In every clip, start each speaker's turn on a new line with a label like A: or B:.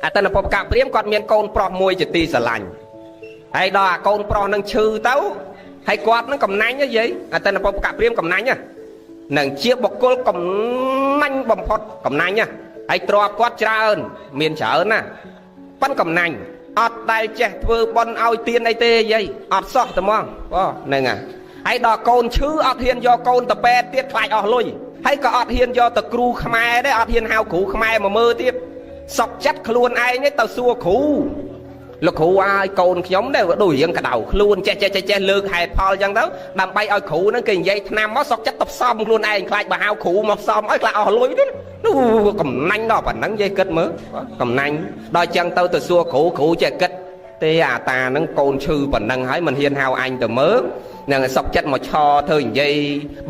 A: អតិនពពកព្រាមគាត់មានកូនប្រុសមួយជាទីស្រឡាញ់ហើយដល់អាកូនប្រុសនឹងឈឺទៅហើយគាត់នឹងកំណាញ់យាយអតិនពពកព្រាមកំណាញ់នឹងជាបុគ្គលកំណាញ់បំផុតកំណាញ់ហើយទ្របគាត់ច្រើនមានច្រើនណាប៉ិនកំណាញ់អត់ដែលចេះធ្វើបន់ឲ្យទៀនអីទេយាយអត់សោះតែហ្មងបងហ្នឹងហើយដល់កូនឈឺអត់ហ៊ានយកកូនទៅពេទ្យទៀតខ្លាចអស់លុយហើយក៏អត់ហ៊ានយកទៅគ្រូខ្មែរដែរអត់ហ៊ានហៅគ្រូខ្មែរមកមើលទៀតសក់ចិត្តខ្លួនឯងទៅសួរគ្រូលោកគ្រូអើយកូនខ្ញុំដែរដូចរៀងក្តៅខ្លួនចេះចេះចេះចេះលើកហេតុផលអញ្ចឹងទៅដើម្បីឲ្យគ្រូហ្នឹងគេនិយាយថ្នាំមកសក់ចិត្តទៅផ្សំខ្លួនឯងខ្លាចបើហៅគ្រូមកផ្សំឲ្យខ្លាចអស់លុយទៀតនោះកំណាញ់ដល់ប៉ុណ្ណឹងយាយគិតមើលកំណាញ់ដល់អញ្ចឹងទៅទៅសួរគ្រូគ្រូចេះគិតទេអាតាហ្នឹងកូនឈឺប៉ុណ្ណឹងហើយមិនហ៊ានហៅអញទៅមើលនឹងសុកចិត្តមកឆធ្វើនិយាយ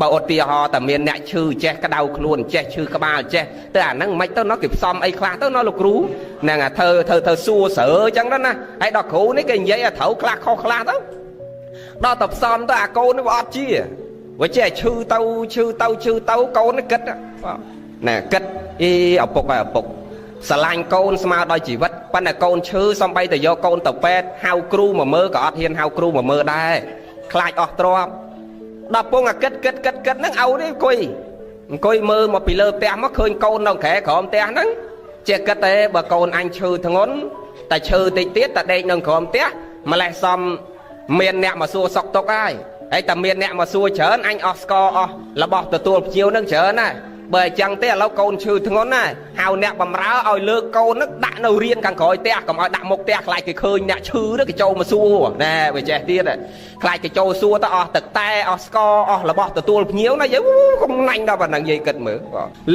A: បើឧទាហរណ៍តែមានអ្នកឈឺចេះក្តៅខ្លួនចេះឈឺក្បាលចេះទៅអាហ្នឹងមិនទៅណោះគេផ្សំអីខ្លះទៅណោះលោកគ្រូហ្នឹងអាធ្វើធ្វើធ្វើសួរស្រើអញ្ចឹងទៅណាហើយដល់គ្រូនេះគេនិយាយឲ្យត្រូវខ្លះខុសខ្លះទៅដល់តែផ្សំទៅអាកូននេះវាអត់ជាវាចេះឈឺទៅឈឺទៅឈឺទៅកូននេះគិតណាគិតអីឪពុកហើយឪពុកស្រឡាញ់កូនស្មើដល់ជីវិតប៉ុន្តែកូនឈឺសំបីតែយកកូនទៅពេទ្យហៅគ្រូមកមើលក៏អត់ហ៊ានហៅគ្រូមកមើលដែរខ្លាចអស់ទ្រព្យដល់ពងអាគិតគិតគិតគិតហ្នឹងឪនេះអង្គុយមើលមកពីលើផ្ទះមកឃើញកូននៅក្រែក្រោមផ្ទះហ្នឹងជាគិតទេបើកូនអញឈឺធ្ងន់តែឈឺតិចទៀតតែដេកនៅក្រោមផ្ទះម្លេះសំមានអ្នកមកសួរសុកទុកហើយហើយតែមានអ្នកមកសួរច្រើនអញអស់ស្កអស់របស់ទទួលភ្ញៀវហ្នឹងច្រើនណាបើអញ្ចឹងទេឥឡូវកូនឈឺធ្ងន់ណាហៅអ្នកបំរើឲ្យលើកកូនហ្នឹងដាក់នៅរៀនខាងក្រោយផ្ទះកុំឲ្យដាក់មុខផ្ទះខ្លាចគេឃើញអ្នកឈឺហ្នឹងគេចូលមកសួរណែវាចេះទៀតខ្លាចគេចូលសួរទៅអស់ទឹកតែអស់ស្ករអស់របស់ទទួលភ្ញៀវណាយាយកុំណាញ់ដល់ប៉ុណ្ណឹងយាយគិតមើល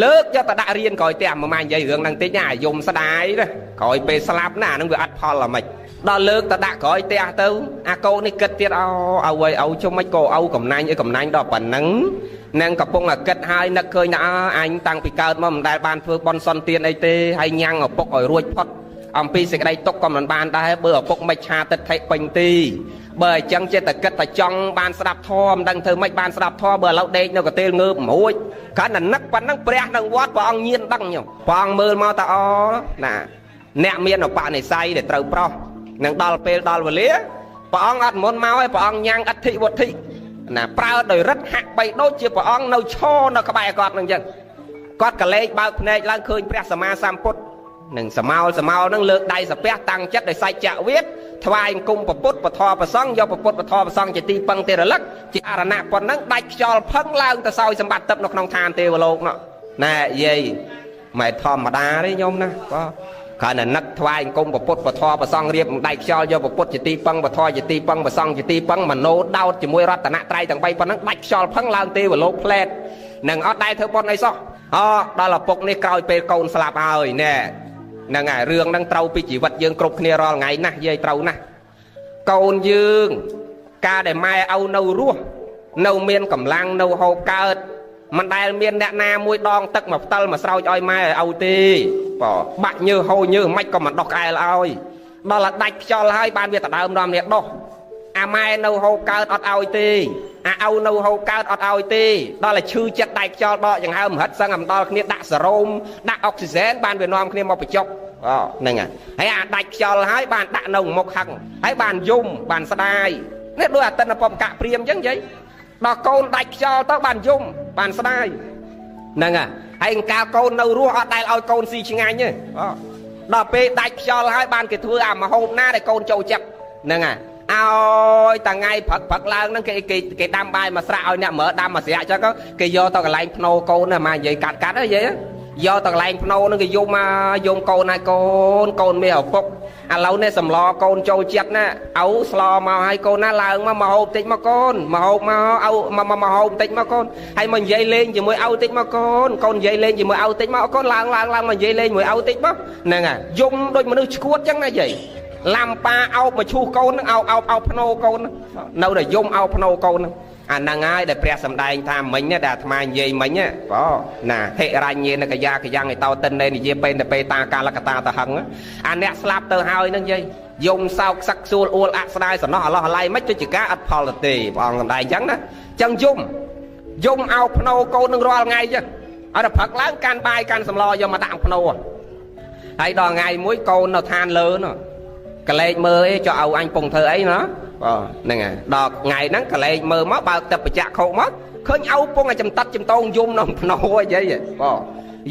A: លើកយកទៅដាក់រៀនក្រោយផ្ទះមួយម៉ានិយាយរឿងហ្នឹងតិចណាអាយមស្ដាយណាក្រោយពេលស្លាប់ណាអាហ្នឹងវាអត់ផលអ្ហ្មិចដល់លើកទៅដាក់ក្រោយផ្ទះទៅអាកូននេះគិតទៀតអូឪអើយឪជុំមិនក៏ឪកំណាញ់អីកំណាញ់ដល់ប៉ុណ្ណឹងនឹងកំពុងតែគិតហើយនឹកឃើញថាអញតាំងពីកើតមកមិនដែលបានធ្វើបន់សន្តានអីទេហើយញ៉ាំងឪពុកឲ្យរួចផុតអំពីសេចក្តីទុក្ខក៏មិនបានដែរបើឪពុកមិច្ឆាទិដ្ឋិពេញទីបើអញ្ចឹងចេះតែគិតតែចង់បានស្ដាប់ធម៌មិនដឹងធ្វើម៉េចបានស្ដាប់ធម៌បើឥឡូវដេកនៅកន្ទេលងើបមិនរួចគ្រាន់តែនឹកប៉ុណ្ណឹងព្រះនឹងវត្តព្រះអង្គញៀនដឹងញោមព្រះអង្គមើលមកថាអូណាអ្នកមានឧបនិស្ស័យដែលត្រូវប្រោះនឹងដល់ពេលដល់វេលាព្រះអង្គអត់មុនមកឲ្យព្រះអង្គញ៉ាំងអធិវុធិណាប្រើដោយរិទ្ធហាក់បីដូចជាព្រះអង្គនៅឈរនៅក្បែរគាត់នឹងអញ្ចឹងគាត់កលេចបើកភ្នែកឡើងឃើញព្រះសម្មាសម្ពុទ្ធនឹងសមោលសមោលនឹងលើកដៃសាពះតាំងចិត្តដោយសាច់ចវិតថ្វាយអង្គមពុទ្ធពធប្រសង់យកពុទ្ធពធប្រសង់ជាទីពឹងទីរលឹកជាអរណៈប៉ុណ្ណឹងដាច់ខ្យល់ផឹងឡើងទៅសោយសម្បត្តិទឹកនៅក្នុងឋានទេវលោកនោះណែយាយមិនធម្មតាទេញោមណាបាទគ្រាន់តែនឹកថ្វាយអង្គមពុទ្ធពធប្រសង់រៀបដៃខ្យល់យកពុទ្ធជាទីពឹងពធជាទីពឹងប្រសង់ជាទីពឹងមโนដោតជាមួយរតនត្រ័យទាំង3ប៉ុណ្ណឹងដាច់ខ្យល់ផឹងឡើងទេវលោកផ្លែតនឹងអត់ដែរធ្វើបុណ្យអីសោះអដល់ឪពុកនេះក្រោយពេលកូនស្លាប់ហើយណែហ្នឹងហើយរឿងហ្នឹងត្រូវពីជីវិតយើងគ្រប់គ្នារាល់ថ្ងៃណាស់យាយត្រូវណាស់កូនយើងការដែលម៉ែឪនៅរស់នៅមានកម្លាំងនៅហូបកើតមិនដែលមានអ្នកណាមួយដងទឹកមកផ្តិលមកស្រោចឲ្យម៉ែឲ្យឪទេបើបាក់ញើសហូរញើសមិនក៏មិនដោះក្អែលឲ្យដល់តែដាច់ខ្យល់ហើយបានវាដដើមរំនេះដោះអាម៉ែនៅហូបកើតអត់ឲ្យទេអាឪនៅហូបកើតអត់ឲ្យទេដល់តែឈឺចិត្តដាច់ខ្យល់ដកចង្ហើមរហិតសឹងអំដល់គ្នាដាក់សេរ៉ូមដាក់អុកស៊ីសែនបានវានាំគ្នាមកបញ្ចុកអូហ្នឹងហើយអាដាច់ខ្យល់ហើយបានដាក់នៅមុខហឹងហើយបានយំបានស្ដាយនេះដូចអតិនពមកៈព្រាមអញ្ចឹងយាយដល់កូនដាច់ខ្យល់ទៅបានយំបានស្ដាយហ្នឹងហើយកាលកូននៅរស់អត់ដែលឲ្យកូនស៊ីឆ្ងាញ់ទេដល់ពេលដាច់ខ្យល់ហើយបានគេធ្វើអាមហូបណាដែលកូនចូលចិត្តហ្នឹងហើយឲ្យតាថ្ងៃព្រឹកព្រឹកឡើងហ្នឹងគេគេគេដាំបាយមកស្រាក់ឲ្យអ្នកមើលដាំមកស្រាក់អញ្ចឹងគេយកទៅកន្លែងភ្នោកូនណាមកនិយាយកាត់កាត់ហ៎យាយយកទៅកន្លែងភ្នោហ្នឹងគេយំមកយំកូនហើយកូនកូនមានឪពុកឥឡូវនេះសម្លកូនចូលចិត្តណាឪស្លមកហើយកូនណាឡើងមកមកហូបតិចមកកូនមកហូបមកឪមកមកហូបតិចមកកូនហើយមកនិយាយលេងជាមួយឪតិចមកកូនកូននិយាយលេងជាមួយឪតិចមកកូនឡើងឡើងឡើងមកនិយាយលេងជាមួយឪតិចមកហ្នឹងហើយយំដូចមនុស្សឈួតចឹងណាយាយឡាំប៉ាអោបមកឈូសកូនហ្នឹងអោបអោបអោបភ្នោកូននៅតែយំអោបភ្នោកូនហ្នឹងអាហ្នឹងហើយដែលព្រះសម្ដែងថាមិញដែលអាត្មានិយាយមិញបងណាហិរញ្ញេនកយាកយ៉ាងឯតោតិននិយាយពេនទៅពេលតាកាលកតាតហឹងអាអ្នកស្លាប់ទៅហើយហ្នឹងយាយយំសោកសឹកសួលអួលអស្ដាយសំណោះអឡោះអាឡៃមិនទៅជាការអត់ផលទៅទេព្រះអង្គសម្ដែងអញ្ចឹងណាអញ្ចឹងយំយំអោបភ្នោកូននឹងរាល់ថ្ងៃអញ្ចឹងឲ្យតែព្រឹកឡើងកាន់បាយកាន់សម្លយកមកដាក់ភ្នោ ហើយដល់ថ្ងៃមួយកូននៅឋានលើនោះកលែកមើលអីចុះឲ្យអញពងធ្វើអីណាបាទហ្នឹងហើយដល់ថ្ងៃហ្នឹងកលែកមើលមកបើកទឹកបច្ចៈខោមកឃើញឪពងឲ្យចំតាត់ចំតងយំនៅភ្នោអីបាទ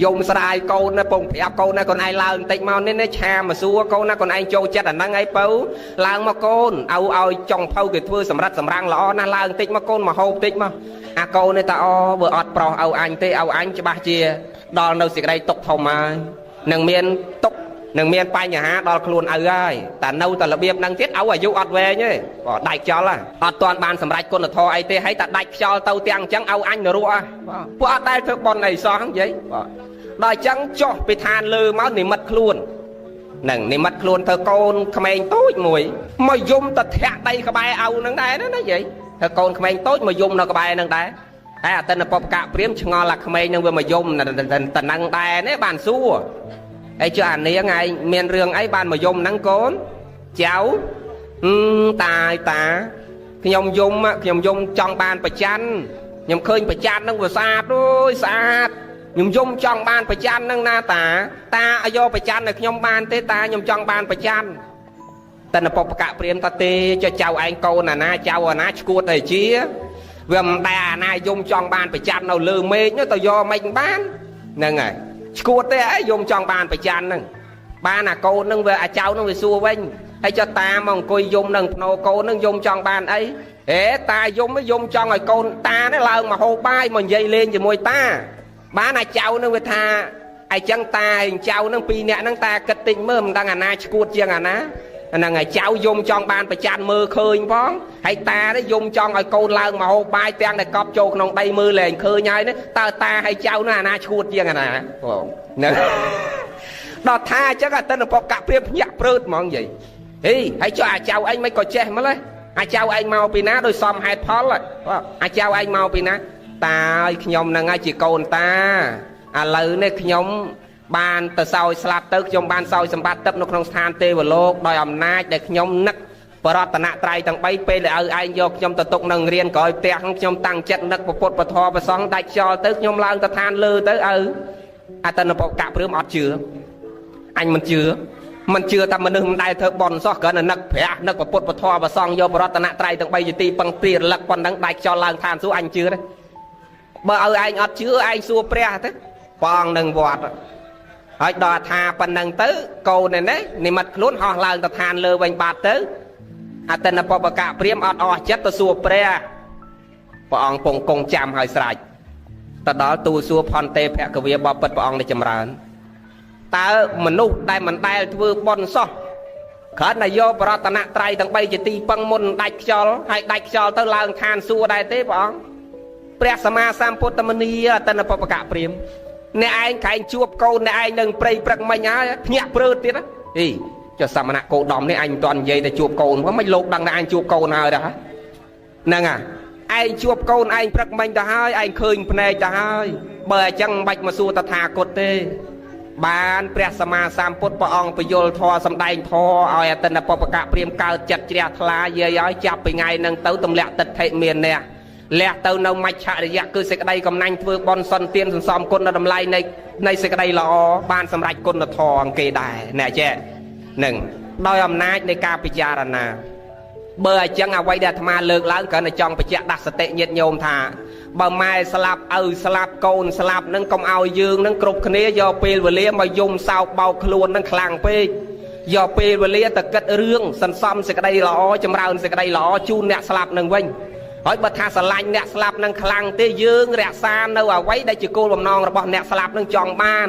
A: យំស្រាយកូនណាពងប្រាប់កូនណាកូនឯងឡើងបន្តិចមកនេះឆាមកសួរកូនណាកូនឯងចូលចិត្តអាហ្នឹងអីពៅឡើងមកកូនឲ្យឲ្យចុងភៅគេធ្វើសម្រាប់សម្រាំងល្អណាស់ឡើងបន្តិចមកកូនមកហូបបន្តិចមកអាកូននេះតាអូបើអត់ប្រុសឲ្យអញទេឲ្យអញច្បាស់ជាដល់នៅសេចក្តីទុកធំហើយនឹងមានទុកនឹងមានបញ្ហាដល់ខ្លួនឪហើយតែនៅតែរបៀបហ្នឹងទៀតឪអាយុអត់វែងទេបាទដាច់ខ្យល់អត់ទាន់បានសម្រេចគុណធម៌អីទេហើយតែដាច់ខ្យល់ទៅទាំងអញ្ចឹងឪអញនរកបាទពួកអត់ដែលធ្វើបុណ្យអីសោះនិយាយបាទដល់អញ្ចឹងចុះពីឋានលើមកនិមិត្តខ្លួននឹងនិមិត្តខ្លួនធ្វើកូនក្មេងតូចមួយមកយំទៅធាក់ដីក្បែរឪហ្នឹងដែរណានិយាយធ្វើកូនក្មេងតូចមកយំនៅក្បែរហ្នឹងដែរហើយអតិនពពកព្រាមឆ្ងល់អាក្មេងនឹងវាមកយំតំណឹងដែរនេះបានសួរហើយចុះអានាងឯងមានរឿងអីបានមកយំហ្នឹងកូនចៅតាយតាខ្ញុំយំខ្ញុំយំចង់បានប្រច័នខ្ញុំឃើញប្រច័នហ្នឹងវាស្អាតអូយស្អាតខ្ញុំយំចង់បានប្រច័នហ្នឹងណាតាតាឲ្យយកប្រច័នឲ្យខ្ញុំបានទេតាខ្ញុំចង់បានប្រច័នតនពពកព្រាមតាទេចុះចៅឯងកូនអាណាចៅអាណាឈួតតែជាវាមិនដែលអាណាយំចង់បានប្រច័ននៅលើមេឃនោះទៅយកមិនបានហ្នឹងហើយឈួតទេអីយំចង់បានប្រច័នហ្នឹងបានអាកូនហ្នឹងវាអាចៅហ្នឹងវាសួរវិញហើយចុះតាមកអង្គុយយំនឹងភ្នោកូនហ្នឹងយំចង់បានអីហេតាយំយំចង់ឲ្យកូនតានេះឡើងមកហូបបាយមកនិយាយលេងជាមួយតាបានអាចៅហ្នឹងវាថាអញ្ចឹងតាឯងចៅហ្នឹងពីរនាក់ហ្នឹងតាគិតតិចមើលមិនដឹងអាណាឈួតជាងអាណាហ្នឹងហើយចៅយំចង់បានប្រច័នមើលឃើញផងហើយតានេះយំចង់ឲ្យកូនឡើងមកហូបបាយទាំងដែលកប់ចូលក្នុងដីមើលលែងឃើញហើយនេះតើតាហើយចៅនោះអាណាឈួតជាងអាណាបងហ្នឹងដល់ថាអញ្ចឹងអតិនពកព្រាមភ្ញាក់ព្រឺតហ្មងនិយាយហេហើយចុះអាចៅឯងមិនក៏ចេះម្ល៉េះអាចៅឯងមកពីណាដោយសមហេតុផលអាចៅឯងមកពីណាតាអើយខ្ញុំហ្នឹងហើយជាកូនតាឥឡូវនេះខ្ញុំបានទៅសោយស្លាប់ទៅខ្ញុំបានសោយសម្បត្តិទឹកនៅក្នុងស្ថានទេវលោកដោយអំណាចដែលខ្ញុំនឹកបរតនត្រ័យទាំង3ពេលដែលឲ្យឯងយកខ្ញុំទៅទុកនឹងរៀនក្រោយផ្ទះខ្ញុំតាំងចិត្តនឹកពុទ្ធពធប្រសងដាច់ខ្យល់ទៅខ្ញុំឡើងទៅឋានលើទៅឪអតិនពកព្រាមអត់ជឿអញមិនជឿមិនជឿថាមនុស្សមិនដែលធ្វើបន់សោះគ្រាន់តែនឹកព្រះនឹកពុទ្ធពធប្រសងយកបរតនត្រ័យទាំង3ជាទីពឹងទីរលឹកប៉ុណ្ណឹងដាច់ខ្យល់ឡើងឋានសួគ៌អញជឿទេបើឲ្យឯងអត់ជឿឯងសួរព្រះទៅព្រះអង្គនឹងវត្តហើយដល់ថាប៉ុណ្ណឹងទៅកូននេះនិមិត្តខ្លួនហោះឡើងទៅឋានលើវិញបាត់ទៅអតិនពពកព្រាមអត់អស់ចិត្តទៅសួរព្រះព្រះអង្គពងគង់ចាំហើយស្រេចទៅដល់ទូលសួរផន្ទេភគវាបបិទ្ធព្រះអង្គនេះចម្រើនតើមនុស្សដែលមិនដែលធ្វើបុណ្យសោះគ្រាន់តែយកបរតនត្រ័យទាំង3ជាទីពឹងមុនដាច់ខ្យល់ហើយដាច់ខ្យល់ទៅឡើងឋានសួគ៌ដែរទេព្រះអង្គព្រះសម្មាសម្ពុទ្ធមនីអតិនពពកព្រាមអ្នកឯងក្រែងជួបកូនអ្នកឯងនឹងព្រៃព្រឹកមិញហើយភ្ញាក់ព្រឺតទៀតអីចុះសមណៈគោដំនេះអញមិនទាន់និយាយតែជួបកូនផងមិនលោកដឹងថាអញជួបកូនហើយដែរហ្នឹងហើយឯងជួបកូនឯងព្រឹកមិញទៅហើយឯងឃើញភ្នែកទៅហើយបើអញ្ចឹងមិនបាច់មកសួរតថាគតទេបានព្រះសម្មាសម្ពុទ្ធព្រះអង្គពយល់ធម៌សម្ដែងធម៌ឲ្យអតិនពពកព្រាមកើតចិត្តជ្រះថ្លាយាយឲ្យចាប់ពីថ្ងៃហ្នឹងទៅទម្លាក់ទិដ្ឋិមានអ្នកលះទៅនៅមច្ឆរិយៈគឺសេចក្តីកំណាញ់ធ្វើបុណ្យសន្ទានសន្សំគុណដល់តម្លៃនៃសេចក្តីល្អបានសម្រេចគុណធម៌អង្គគេដែរអ្នកចេះនឹងដោយអំណាចនៃការពិចារណាបើអញ្ចឹងអ្វីដែលអាត្មាលើកឡើងគ្រាន់តែចង់បញ្ជាក់ដាស់សតិញាតិញោមថាបើម៉ែស្លាប់ឪស្លាប់កូនស្លាប់នឹងកុំឲ្យយើងនឹងគ្រប់គ្នាយកពេលវេលាមកយំសោកបោកខ្លួននឹងខ្លាំងពេកយកពេលវេលាទៅគិតរឿងសន្សំសេចក្តីល្អចម្រើនសេចក្តីល្អជូនអ្នកស្លាប់នឹងវិញហើយបើថាស្រឡាញ់អ្នកស្លាប់នឹងខ្លាំងទេយើងរក្សានៅអ្វីដែលជាគោលបំណងរបស់អ្នកស្លាប់នឹងចង់បាន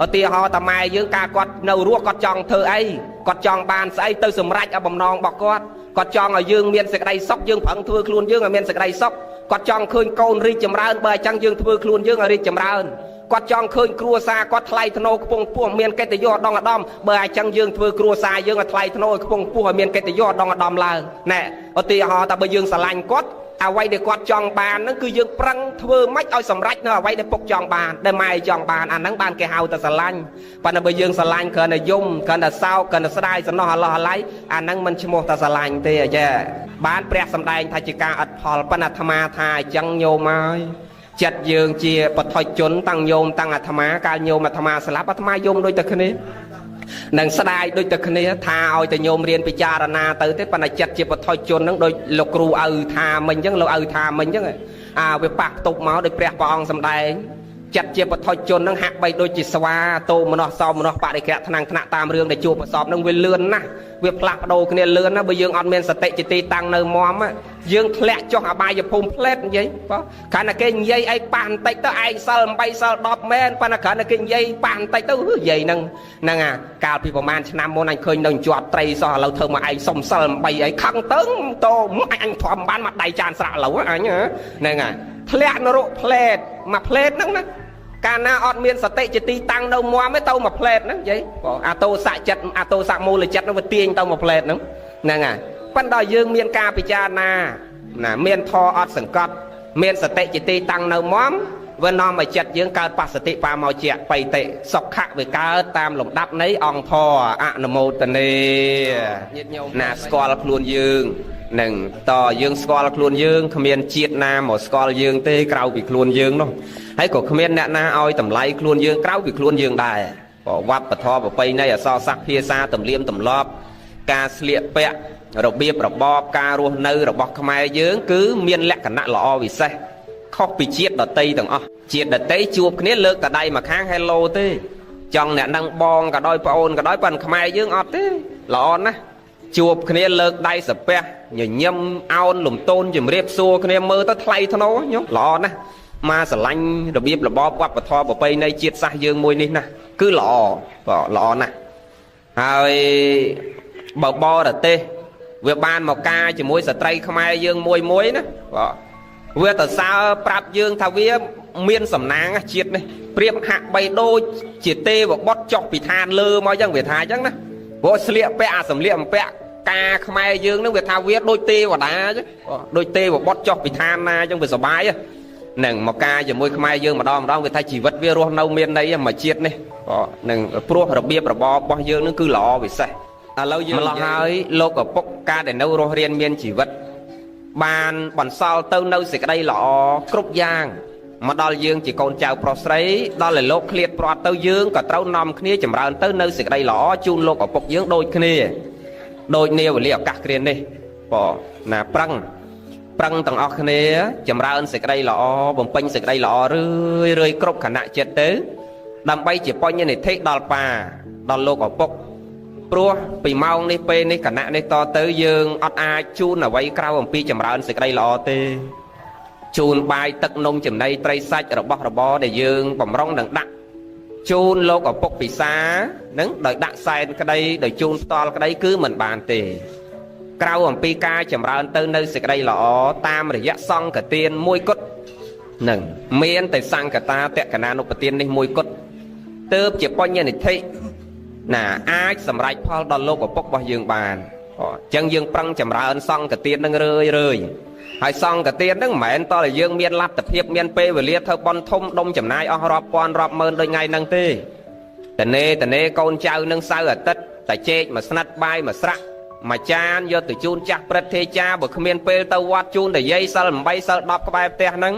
A: ឧទាហរណ៍តាម៉ែយើងកាលគាត់នៅរស់គាត់ចង់ធ្វើអីគាត់ចង់បានស្អីទៅសម្រេចឲ្យបំណងរបស់គាត់គាត់ចង់ឲ្យយើងមានសេចក្តីសុខយើងប្រឹងធ្វើខ្លួនយើងឲ្យមានសេចក្តីសុខគាត់ចង់ឃើញកូនរីកចម្រើនបើអញ្ចឹងយើងធ្វើខ្លួនយើងឲ្យរីកចម្រើនគាត់ចង់ឃើញគ្រួសារគាត់ថ្លៃថ្នូរខ្ពង់ខ្ពស់មានកិត្តិយសឧត្តមឧត្តមបើអញ្ចឹងយើងធ្វើគ្រួសារយើងឲ្យថ្លៃថ្នូរឲ្យខ្ពង់ខ្ពស់ឲ្យមានកិត្តិយសឧត្តមឧត្តមឡើងណែឧទាហរណ៍ថាបើយើងស្រឡាញ់គាត់អ្វីដែលគាត់ចង់បានហ្នឹងគឺយើងប្រឹងធ្វើម៉េចឲ្យសម្រេចនៅអ្វីដែលពុកចង់បានដែលម៉ែចង់បានអាហ្នឹងបានគេហៅថាស្រឡាញ់ប៉ុន្តែបើយើងស្រឡាញ់គ្រាន់តែយំគ្រាន់តែសោកគ្រាន់តែស្ដាយសំណោះអាឡោះអាល័យអាហ្នឹងមិនឈ្មោះថាស្រឡាញ់ទេអាចាបានព្រះសម្ដែងថាជាការអត់ផលប៉ុន្តែអាត្មាថាអញ្ចឹងញោមហើយចិត្តយើងជាបឋិជនតាំងញោមតាំងអាត្មាកាលញោមអាត្មាស្លាប់អាត្មាយំដូចតែគ្នា នឹងស្ដាយដូចតែគ្នាថាឲ្យតែញោមរៀនពិចារណាទៅទេប៉ុន្តែចិត្តជាពុទ្ធជនហ្នឹងដូចលោកគ្រូឪថាមិញអញ្ចឹងលោកឪថាមិញអញ្ចឹងអាវាប៉ះផ្ទប់មកដោយព្រះព្រះអង្គសម្ដែងចិត្តជាពុទ្ធជនហ្នឹងហាក់បីដូចជាស្វាតោមនោះសោមនោះបរិក្រៈថ្នាំងថ្នាក់តាមរឿងដែលជួបប្រសពហ្នឹងវាលឿនណាស់វាផ្លាស់ប្ដូរគ្នាលឿនណាស់បើយើងអត់មានសតិជាទីតាំងនៅមាំយើងធ្លាក់ចុះអបាយភូមិផ្លែតនិយាយបើគ្រាន់តែគេនិយាយអីប៉ះបន្តិចទៅឯងសិល8សិល10មែនប៉ុន្តែគ្រាន់តែគេនិយាយប៉ះបន្តិចទៅនិយាយហ្នឹងហ្នឹងអាកាលពីប្រហែលឆ្នាំមុនអញឃើញនៅជាប់ត្រីសោះឥឡូវធ្វើមកឯងសុំសិល8អីខឹងទៅតអញធំបានមកដៃចានស្រាក់ឥឡូវអញហ្នឹងអាធ្លាក់នរកផ្លែតមួយផ្លែតហ្នឹងណាកាលណាអត់មានសតិជាទីតាំងនៅមាំទេទៅមួយផ្លែតហ្នឹងនិយាយបងអាតោសៈចិត្តអាតោសៈមូលចិត្តហ្នឹងវាទាញទៅមួយផ្លែតហ្នឹងហ្នឹងអាប៉ុន្តែយើងមានការពិចារណាណាមានធម៌អត់សង្កត់មានសតិជាទីតាំងនៅមាំវានាំឲ្យចិត្តយើងកើតបស្សតិបាមោជាបៃតិសុខៈវាកើតតាមលំដាប់នៃអង្គធម៌អនុមោទនាញាតិញោមណាស្គាល់ខ្លួនយើងនឹងតយើងស្គាល់ខ្លួនយើងគ្មានជាតិណាមកស្គាល់យើងទេក្រៅពីខ្លួនយើងនោះហើយក៏គ្មានអ្នកណាឲ្យតម្លៃខ្លួនយើងក្រៅពីខ្លួនយើងដែរប្រវត្តិពធប្រពៃណីអក្សរសាស្ត្រភាសាទំនៀមទម្លាប់ការស្លៀកពាក់របៀបរបបការរស់នៅរបស់ខ្មែរយើងគឺមានលក្ខណៈល្អវិសេសខុសពីជាតិដតីទាំងអស់ជាតិដតីជួបគ្នាលើកតដៃមកខាង Hello ទេចង់អ្នកនឹងបងក៏ដោយប្អូនក៏ដោយប៉ុន្តែខ្មែរយើងអត់ទេល្អណាស់ជួបគ្នាលើកដៃសាពះញញឹមអោនលំទោនជំរាបសួរគ្នាមើលទៅថ្លៃថ្នូរញោមល្អណាស់មកស្រឡាញ់របៀបរបបវប្បធម៌ប្រពៃណីជាតិសាសន៍យើងមួយនេះណាគឺល្អបាទល្អណាស់ហើយបើបរទេសវាបានមកការជាមួយស្ត្រីខ្មែរយើងមួយមួយណាបាទវាទៅសើប្រាប់យើងថាវាមានសំណាងជាតិនេះប្រៀបហាក់បីដូចជាទេវបុត្រចុះពីឋានលើមកអញ្ចឹងវាថាអញ្ចឹងណាព្រោះស្លៀកពាក់អាសម្លៀកបំពាក់ការខ្មែរយើងនឹងវាថាវាដូចទេវតាអញ្ចឹងដូចទេវបុត្រចុះពីឋានណាអញ្ចឹងវាសុបាយនឹងមកការជាមួយខ្មែរយើងម្ដងម្ដងវាថាជីវិតវារស់នៅមានន័យមួយជាតិនេះនឹងព្រោះរបៀបរបបរបស់យើងនឹងគឺល្អវិសេសឥឡូវយើងម្ល៉េះហើយលោកឪពុកការដែលនៅរស់រានមានជីវិតបានបន្សល់ទៅនៅសេចក្តីល្អគ្រប់យ៉ាងមកដល់យើងជាកូនចៅប្រុសស្រីដល់ឲ្យលោកឃ្លាតព្រាត់ទៅយើងក៏ត្រូវនាំគ្នាចម្រើនទៅនៅសេចក្តីល្អជូនលោកឪពុកយើងដូចគ្នាដូចនាវេលាឱកាសគ្រានេះបងណាប្រឹងទាំងអស់គ្នាចម្រើនសេចក្តីល្អបំពេញសេចក្តីល្អរឿយរឿយគ្រប់ខណៈចិត្តទៅដើម្បីជាបញ្ញនិធិដល់ប៉ាដល់លោកឪពុកព្រោះពីម៉ោងនេះពេលនេះគណៈនេះតទៅយើងអត់អាចជូនអ្វីក្រៅអំពីចម្រើនសេចក្តីល្អទេជូនបាយទឹកនំចំណីត្រីសាច់របស់របរដែលយើងបំរុងនឹងដាក់ជូនលោកឪពុកពិសានឹងដោយដាក់សែនក្តីដោយជូនផ្ទាល់ក្តីគឺមិនបានទេក្រៅអំពីការចម្រើនទៅនៅសេចក្តីល្អតាមរយៈសង្ឃទានមួយគត់នឹងមានតែសង្ឃតាតក្កណានុបទាននេះមួយគត់ទើបជាបញ្ញនិធិណាអាចសម្រេចផលដល់លោកឪពុករបស់យើងបានអញ្ចឹងយើងប្រឹងចម្រើនសង្ឃទាននឹងរឿយរឿយហើយសង្ឃទាននឹងមិនមែនតើយើងមានលទ្ធភាពមានពេលវេលាធ្វើបុណ្យធំដុំចំណាយអស់រាប់ពាន់រាប់ម៉ឺនដូចថ្ងៃហ្នឹងទេតនេកូនចៅនឹងសៅរ៍អាទិត្យតែជែកមួយស្និតបាយមួយស្រាក់មួយចានយកទៅជូនចាស់ព្រឹទ្ធាចារបើគ្មានពេលទៅវត្តជូនតែយាយសិល8សិល10ក្បែរផ្ទះហ្នឹង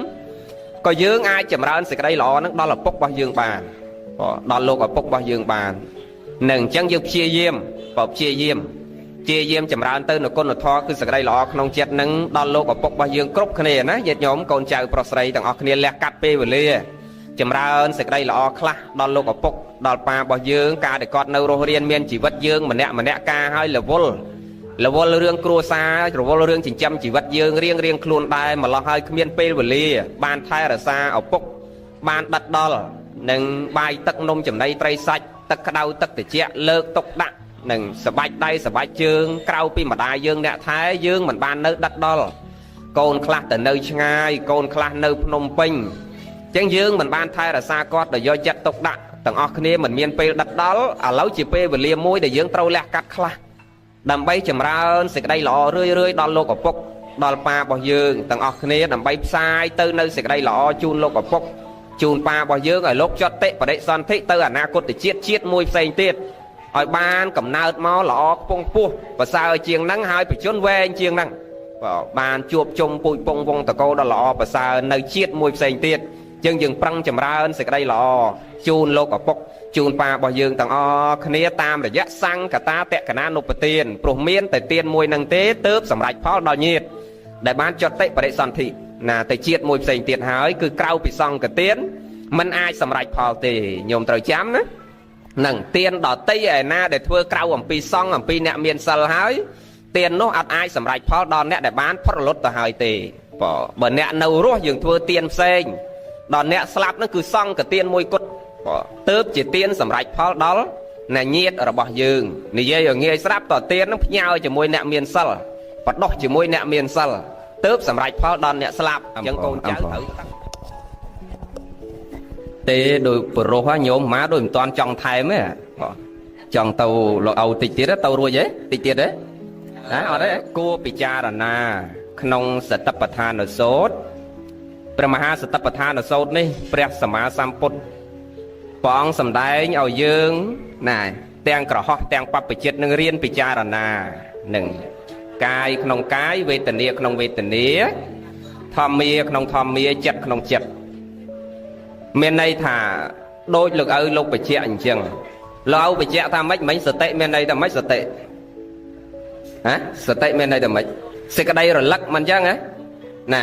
A: ក៏យើងអាចចម្រើនសេចក្តីល្អហ្នឹងដល់ឪពុករបស់យើងបានដល់លោកឪពុករបស់យើងបាននឹងអញ្ចឹងយើងព្យាយាមបើព្យាយាមចម្រើនទៅនៅគុណធម៌គឺសេចក្តីល្អក្នុងចិត្តនឹងដល់លោកឪពុករបស់យើងគ្រប់គ្នាណាញាតិញោមកូនចៅប្រុសស្រីទាំងអស់គ្នាលះកាត់ពេលវេលាចម្រើនសេចក្តីល្អខ្លះដល់លោកឪពុកដល់ប៉ារបស់យើងការដែលគាត់នៅរស់រានមានជីវិតយើងម្នាក់ម្នាក់ការឲ្យរវល់រឿងគ្រួសាររវល់រឿងចិញ្ចឹមជីវិតយើងរៀងរៀងខ្លួនដែរម្ល៉េះហើយគ្មានពេលវេលាបានថែរក្សាឪពុកបានដិតដល់នឹងបាយទឹកនំចំណីត្រីសាច់ទឹកក្តៅទឹកត្រជាក់លើកទុកដាក់នឹងសបាច់ដៃសបាច់ជើងក្រៅពីម្ដាយយើងអ្នកថែយើងមិនបាននៅដិតដល់កូនខ្លះទៅនៅឆ្ងាយកូនខ្លះនៅភ្នំពេញអញ្ចឹងយើងមិនបានថែរក្សាគាត់ដោយយកចិត្តទុកដាក់ទាំងអស់គ្នាមិនមានពេលដិតដល់ឥឡូវជាពេលវេលាមួយដែលយើងត្រូវលះកាត់ខ្លះដើម្បីចម្រើនសេចក្តីល្អរឿយរឿយដល់លោកឪពុកដល់ប៉ារបស់យើងទាំងអស់គ្នាដើម្បីផ្សាយទៅនៅសេចក្តីល្អជូនលោកឪពុកជូនប៉ារបស់យើងឲ្យលោកចត់តិបរិសន្ធិទៅអនាគតជាតិជាតិមួយផ្សេងទៀតឲ្យបានកំណើតមកល្អខ្ពង់ខ្ពស់ប្រសើរជាងហ្នឹងហើយបជនវែងជាងហ្នឹងបានជួបជុំពូជពងវងតកោដ៏ល្អប្រសើរនៅជាតិមួយផ្សេងទៀតយើងប្រឹងចម្រើនសេចក្តីល្អជូនលោកឪពុក ជូនប៉ារបស់យើងទាំងអស់គ្នាតាមរយៈសង្កតាតកណានុបទានព្រោះមានតែទានមួយនឹងទេទើបសម្រេចផលដល់ញាតិដែលបានចតិបរិសន្ធិណាទៅជាតិមួយផ្សេងទៀតហើយគឺក្រៅពីសង្កទានมันអាចសម្រេចផលទេញោមត្រូវចាំណានឹងទានដតីឯណាដែលធ្វើក្រៅអំពីសង្ឃអំពីអ្នកមានសិលហើយទាននោះអត់អាចសម្រេចផលដល់អ្នកដែលបានផុតរលត់ទៅហើយទេបើអ្នកនៅរស់យើងធ្វើទានផ្សេងដល់អ្នកស្លាប់នោះគឺសង្កទានមួយគត់ទើបជាទានសម្រេចផលដល់អ្នកញាតិរបស់យើងនិយាយឲ្យងាយស្រាប់តទាននឹងផ្ញើជាមួយអ្នកមានសិលបដោះជាមួយអ្នកមានសិលទើបសម្រេចផលដល់អ្នកស្លាប់អញ្ចឹងកូនចៅត្រូវទេដោយប្រុសញោមម៉ាដូចមិនតាន់ចង់ថែមទេចង់ទៅលោកឪតិចទៀតទៅរួចទេតិចទៀតទេណាអត់ទេគួរពិចារណាក្នុងសតិប្បដ្ឋានសូត្រព្រះមហាសតិប្បដ្ឋានសូត្រនេះព្រះសម្មាសម្ពុទ្ធព្រះអង្គសម្ដែងឲ្យយើងណាទាំងក្រហោះទាំងបព្វជិតនឹងរៀនពិចារណានឹងកាយក្នុងកាយវេទនាក្នុងវេទនាធម្មាក្នុងធម្មាចិត្តក្នុងចិត្តមានន័យថាដូចលោកឪលោកបច្ចៈអញ្ចឹងលោកឪបច្ចៈថាម៉េចមិញសតិមានន័យថាម៉េចសតិហ៎សតិមានន័យថាម៉េចសេចក្តីរលឹកមិនអញ្ចឹងហ៎ណា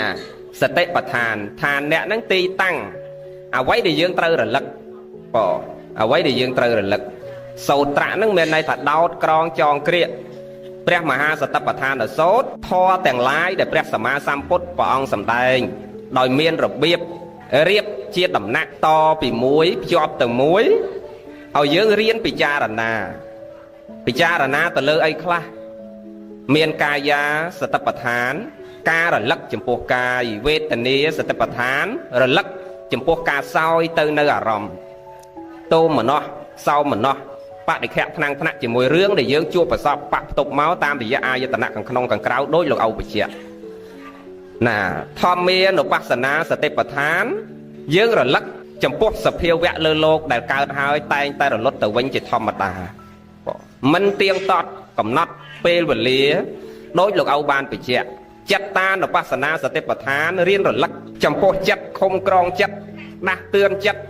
A: សតិប្បដ្ឋានឋានៈហ្នឹងទីតាំងអ្វីដែលយើងត្រូវរលឹកបើអ្វីដែលយើងត្រូវរលឹកសោត្រៈហ្នឹងមានន័យថាដោតក្រងចងក្រៀកព្រះមហាសតិប្បដ្ឋានសូត្រធម៌ទាំងឡាយដែលព្រះសម្មាសម្ពុទ្ធព្រះអង្គសម្ដែងដោយមានរបៀបរៀបជាដំណាក់តពីមួយភ្ជាប់ទៅមួយឲ្យយើងរៀនពិចារណាពិចារណាទៅលើអីខ្លះមានកាយាសតិប្បដ្ឋានការរលឹកចំពោះកាយវេទនាសតិប្បដ្ឋានរលឹកចំពោះការសោយទៅនៅអារម្មណ៍ទោមនស្សសោមនស្សបដិខៈថ្នាំងថ្នាក់ជាមួយរឿងដែលយើងជួបប្រសពបាក់ផ្ទប់មកតាមរយៈអាយតនៈខាងក្នុងខាងក្រៅដោយលោកឪបច្ចៈណាធម្មានុបស្សនាសតិប្បដ្ឋានយើងរលឹកចំពោះសភាវៈលើលោកដែលកើតហើយតែងតែរលត់ទៅវិញជាធម្មតាមិនទៀងទាត់កំណត់ពេលវេលាដោយលោកឪបានបញ្ជាក់ចិត្តតានុបស្សនាសតិប្បដ្ឋានរៀនរលឹកចំពោះចិត្តឃុំក្រងចិត្តដាស់តឿនចិត្ត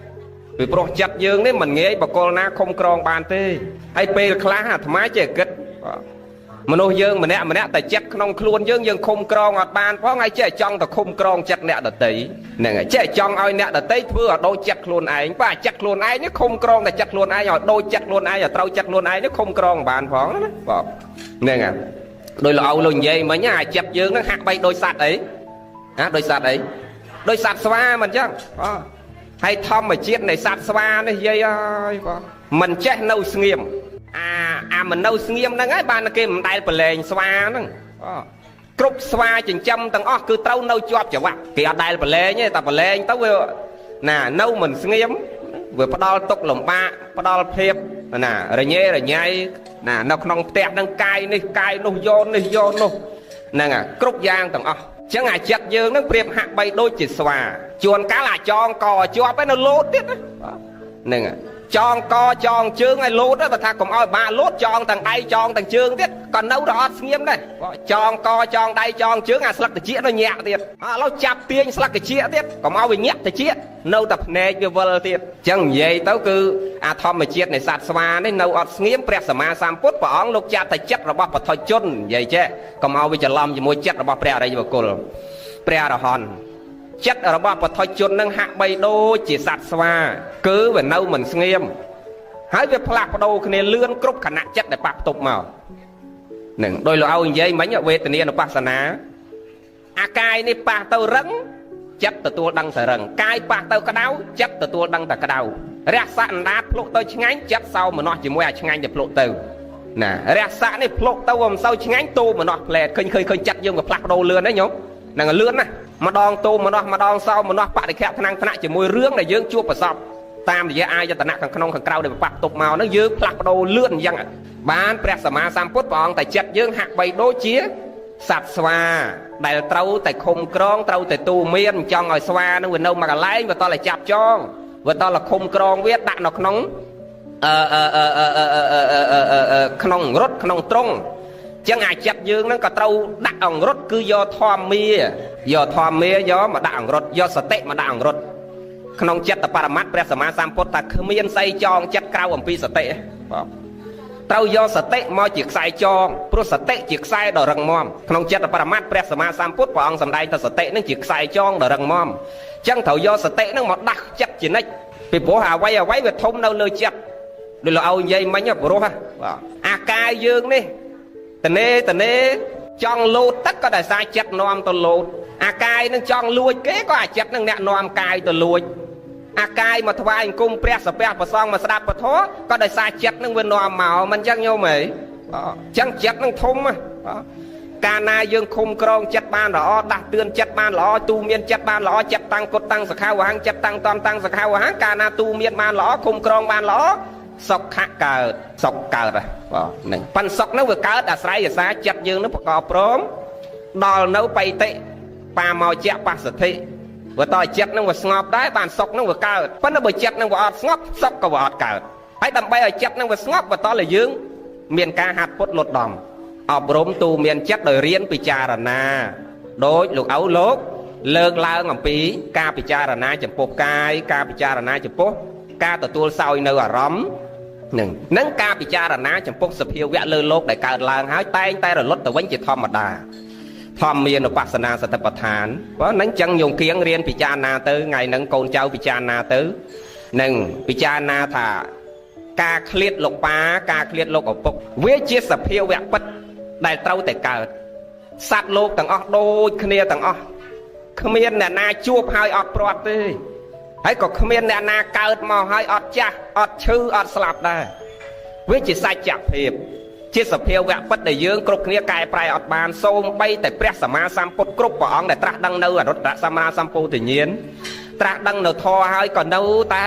A: ពីព្រោះចិត្តយើងនេះមិនងាយបកលណាឃុំក្រងបានទេហើយពេលខ្លះអាត្មាចេះគិតមនុស្សយើងម្នាក់ម្នាក់តែចិត្តក្នុងខ្លួនយើងយើងឃុំក្រងអត់បានផងហើយចេះចង់ទៅឃុំក្រងចិត្តអ្នកដតីហ្នឹងហើយចេះចង់ឲ្យអ្នកដតីធ្វើឲ្យដូចចិត្តខ្លួនឯងបាទចិត្តខ្លួនឯងនេះឃុំក្រងតែចិត្តខ្លួនឯងឲ្យដូចចិត្តខ្លួនឯងឲ្យត្រូវចិត្តខ្លួនឯងនេះឃុំក្រងបានផងណាបាទហ្នឹងហើយដោយលោកឪលោកនិយាយមិញអាចិត្តយើងហ្នឹងហាក់បីដូចសត្វអីណាដូចសត្វអីដូចសត្វស្វាមិនអញ្ចឹងបាទហើយធម្មជាតិនៃសត្វស្វានេះយាយអើយបាទមិនចេះនៅស្ងៀមអាមិននៅស្ងៀមហ្នឹងហើយបានគេមិនដែលប្រឡែងស្វាហ្នឹងបាទគ្រប់ស្វាចិញ្ចឹមទាំងអស់គឺត្រូវនៅជាប់ច្រវាក់គេអត់ដែលប្រឡែងទេតែប្រឡែងទៅវាណានៅមិនស្ងៀមវាផ្ដល់ទុកលំបាកផ្ដល់ភាពណារញ៉េរញ៉ៃណានៅក្នុងផ្ទះហ្នឹងកាយនេះកាយនោះយកនេះយកនោះហ្នឹងគ្រប់យ៉ាងទាំងអស់ចឹងអាចិត្តយើងហ្នឹងប្រៀបហាក់បីដូចជាស្វាជួនកាលអាចងកជាប់ឯនៅលោតទៀតណាហ្នឹងចងកចងជើងឲ្យលោតបើថាកុំឲ្យបាក់លោតចងទាំងដៃចងទាំងជើងទៀតក៏នៅរអត់ស្ងៀមដែរចងកចងដៃចងជើងអាស្លឹកត្រចៀកនៅញាក់ទៀតឥឡូវចាប់ទាញស្លឹកត្រចៀកទៀតកុំឲ្យវាញាក់ត្រចៀកនៅតែភ្នែកវាវិលទៀតចឹងនិយាយទៅគឺអាធម្មជាតិនៃសត្វស្វានេះនៅអត់ស្ងៀមព្រះសម្មាសម្ពុទ្ធព្រះអង្គលោកចាត់តែចិត្តរបស់បឋជននិយាយចេះកុំឲ្យវាច្រឡំជាមួយចិត្តរបស់ព្រះអរិយបុគ្គលព្រះអរហន្តចិត្តរបស់បឋជននឹងហាក់បីដូចជាសត្វស្វាគឺវានៅមិនស្ងៀមហើយវាផ្លាស់ប្ដូរគ្នាលឿនគ្រប់ខណៈចិត្តដែលប៉ះផ្ទប់មកនឹងដោយលោកឪនិយាយមិញវេទនានុបស្សនាអាកាយនេះប៉ះទៅរឹងចិត្តទទួលដឹងតែរឹងកាយប៉ះទៅក្តៅចិត្តទទួលដឹងតែក្តៅរសៈអណ្ដាតភ្លុកទៅឆ្ងាញ់ចិត្តសោមនស្សជាមួយអាឆ្ងាញ់ទៅភ្លុកទៅណារសៈនេះភ្លុកទៅមិនសូវឆ្ងាញ់ទោមនស្សផ្លែតឃើញឃើញចិត្តយើងក៏ផ្លាស់ប្ដូរលឿនដែរញោមហ្នឹងលឿនណាស់ម្ដងទោមនស្ម្ដងសោមនស្សបដិខៈថ្នាំងថ្នាក់ជាមួយរឿងដែលយើងជួបប្រសពតាមរយៈអាយតនៈខាងក្នុងខាងក្រៅដែលប៉ះផ្ទប់មកហ្នឹងយើងផ្លាស់ប្ដូរលឿនអញ្ចឹងបានព្រះសម្មាសម្ពុទ្ធព្រះអង្គតែចិត្តយើងហាក់បីដូចជាសត្វស្វាដែលត្រូវតែឃុំក្រងត្រូវតែទូមានចង់ឲ្យស្វានឹងវានៅមួយកន្លែងវាតតែចាប់ចងវាតតែឃុំក្រងវាដាក់នៅក្នុងក្នុងរត់ក្នុងត្រង់ចឹងអាចិត្តយើងហ្នឹងក៏ត្រូវដាក់អង្រុតគឺយកធម្មាយកធម្មាយកមកដាក់អង្រុតយកសតិមកដាក់អង្រុត ក្នុងចិត្តបរមត្តព្រះសម្មាសម្ពុទ្ធថាគ្មានស្អីចងចិត្តក្រៅអំពីសតិបាទត្រូវយកសតិមកជាខ្សែចងព្រោះសតិជាខ្សែដ៏រឹងមាំក្នុងចិត្តបរមត្តព្រះសម្មាសម្ពុទ្ធព្រះអង្គសម្ដែងថាសតិនឹងជាខ្សែចងដ៏រឹងមាំអញ្ចឹងត្រូវយកសតិនឹងមកដាស់ចិត្តជានិច្ចពីព្រោះអ្វីអ្វីវាធំនៅលើចិត្តដូចលោកឲ្យនិយាយមិញព្រោះបាទអាកាយយើងនេះតនេចង់លោតទឹកក៏ដោយសារចិត្តនាំទៅលោតអាកាយនឹងចង់លួចគេក៏អាចិត្តនឹងអ្នកនាំកាយទៅលួចអាកាយមកថ្វាយអង្គមព្រះសាពះប្រសងមកស្ដាប់ពធក៏ដោយសារចិត្តនឹងវានាំមកមិនចឹងញោមហីបាទចឹងចិត្តនឹងធំបាទកាលណាយើងឃុំក្រងចិត្តបានល្អដាស់តឿនចិត្តបានល្អទូមានចិត្តបានល្អចិត្តតាំងគុតតាំងសខាវហាងចិត្តតាំងតន់តាំងសខាវហាងកាលណាទូមានបានល្អឃុំក្រងបានល្អសុខៈកើតសុខកើតបាទហ្នឹងប៉ិនសុខហ្នឹងវាកើតអាស្រ័យអាសាចិត្តយើងនឹងប្រកបព្រមដល់នៅបៃតិបាមកជាបស្សទ្ធិបើតើចិត្តនឹងវាស្ងប់ដែរបានសុខនឹងវាកើតប៉ុន្តែបើចិត្តនឹងវាអត់ស្ងប់សុខក៏វាអត់កើតហើយដើម្បីឲ្យចិត្តនឹងវាស្ងប់បើតើយើងមានការហាត់ពុតលត់ដំអប់រំទូមានចិត្តដោយរៀនពិចារណាដោយលោកឪលោកលើកឡើងអំពីការពិចារណាចំពោះកាយការពិចារណាចំពោះការទទួលសោយនៅអារម្មណ៍នឹងការពិចារណាចំពោះសភាវៈលើលោកដែលកើតឡើងហើយតែងតែរលត់ទៅវិញជាធម្មតាធម្មានុបស្សនាសតិប្បដ្ឋានបើហ្នឹងចឹងញោមគៀងរៀនពិចារណាទៅថ្ងៃហ្នឹងកូនចៅពិចារណាទៅនឹងពិចារណាថាការឃ្លាតលោកប៉ាការឃ្លាតលោកឪពុកវាជាសភាវៈពិតដែលត្រូវតែកើតសត្វលោកទាំងអស់ដូចគ្នាទាំងអស់គ្មានអ្នកណាជួបហើយអត់ព្រាត់ទេហើយក៏គ្មានអ្នកណាកើតមកហើយអត់ចាស់អត់ឈឺអត់ស្លាប់ដែរវាជាសច្ចភាពជាសភាវៈពិតដែលយើងគ្រប់គ្នាកែប្រែអត់បានសូម្បីតែព្រះសម្មាសម្ពុទ្ធគ្រប់ព្រះអង្គដែលត្រាស់ដឹងនៅអនុត្តរសម្មាសម្ពោធិញ្ញាណត្រាស់ដឹងនៅធម៌ហើយក៏នៅតែ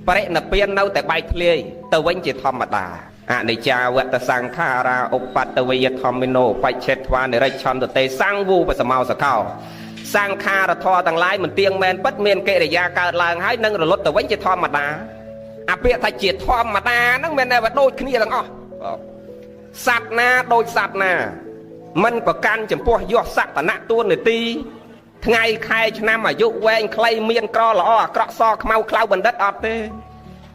A: បរិនិព្វាននៅតែបែកធ្លាយទៅវិញជាធម្មតាអនិច្ចាវតសង្ខារាឧបត្តវេយធម្មិណោបច្ឆេត្វានិរិច្ឆន្តទេសង្វូបសមោសកោសង្ខារធម៌ទាំងឡាយមិនទៀងមែនពិតមានកិរិយាកើតឡើងហើយនឹងរលត់ទៅវិញជាធម្មតាអាពាក្យថាជាធម្មតាហ្នឹងមានន័យថាដូចគ្នាទាំងអស់សត្វណាដូចសត្វណាមិនប្រកាន់ចំពោះយសសក្តនៈទួនាទីថ្ងៃខែឆ្នាំអាយុវែងខ្លីមានក្រល្អអាក្រក់សខ្មៅខ្លៅបណ្ឌិតអត់ទេ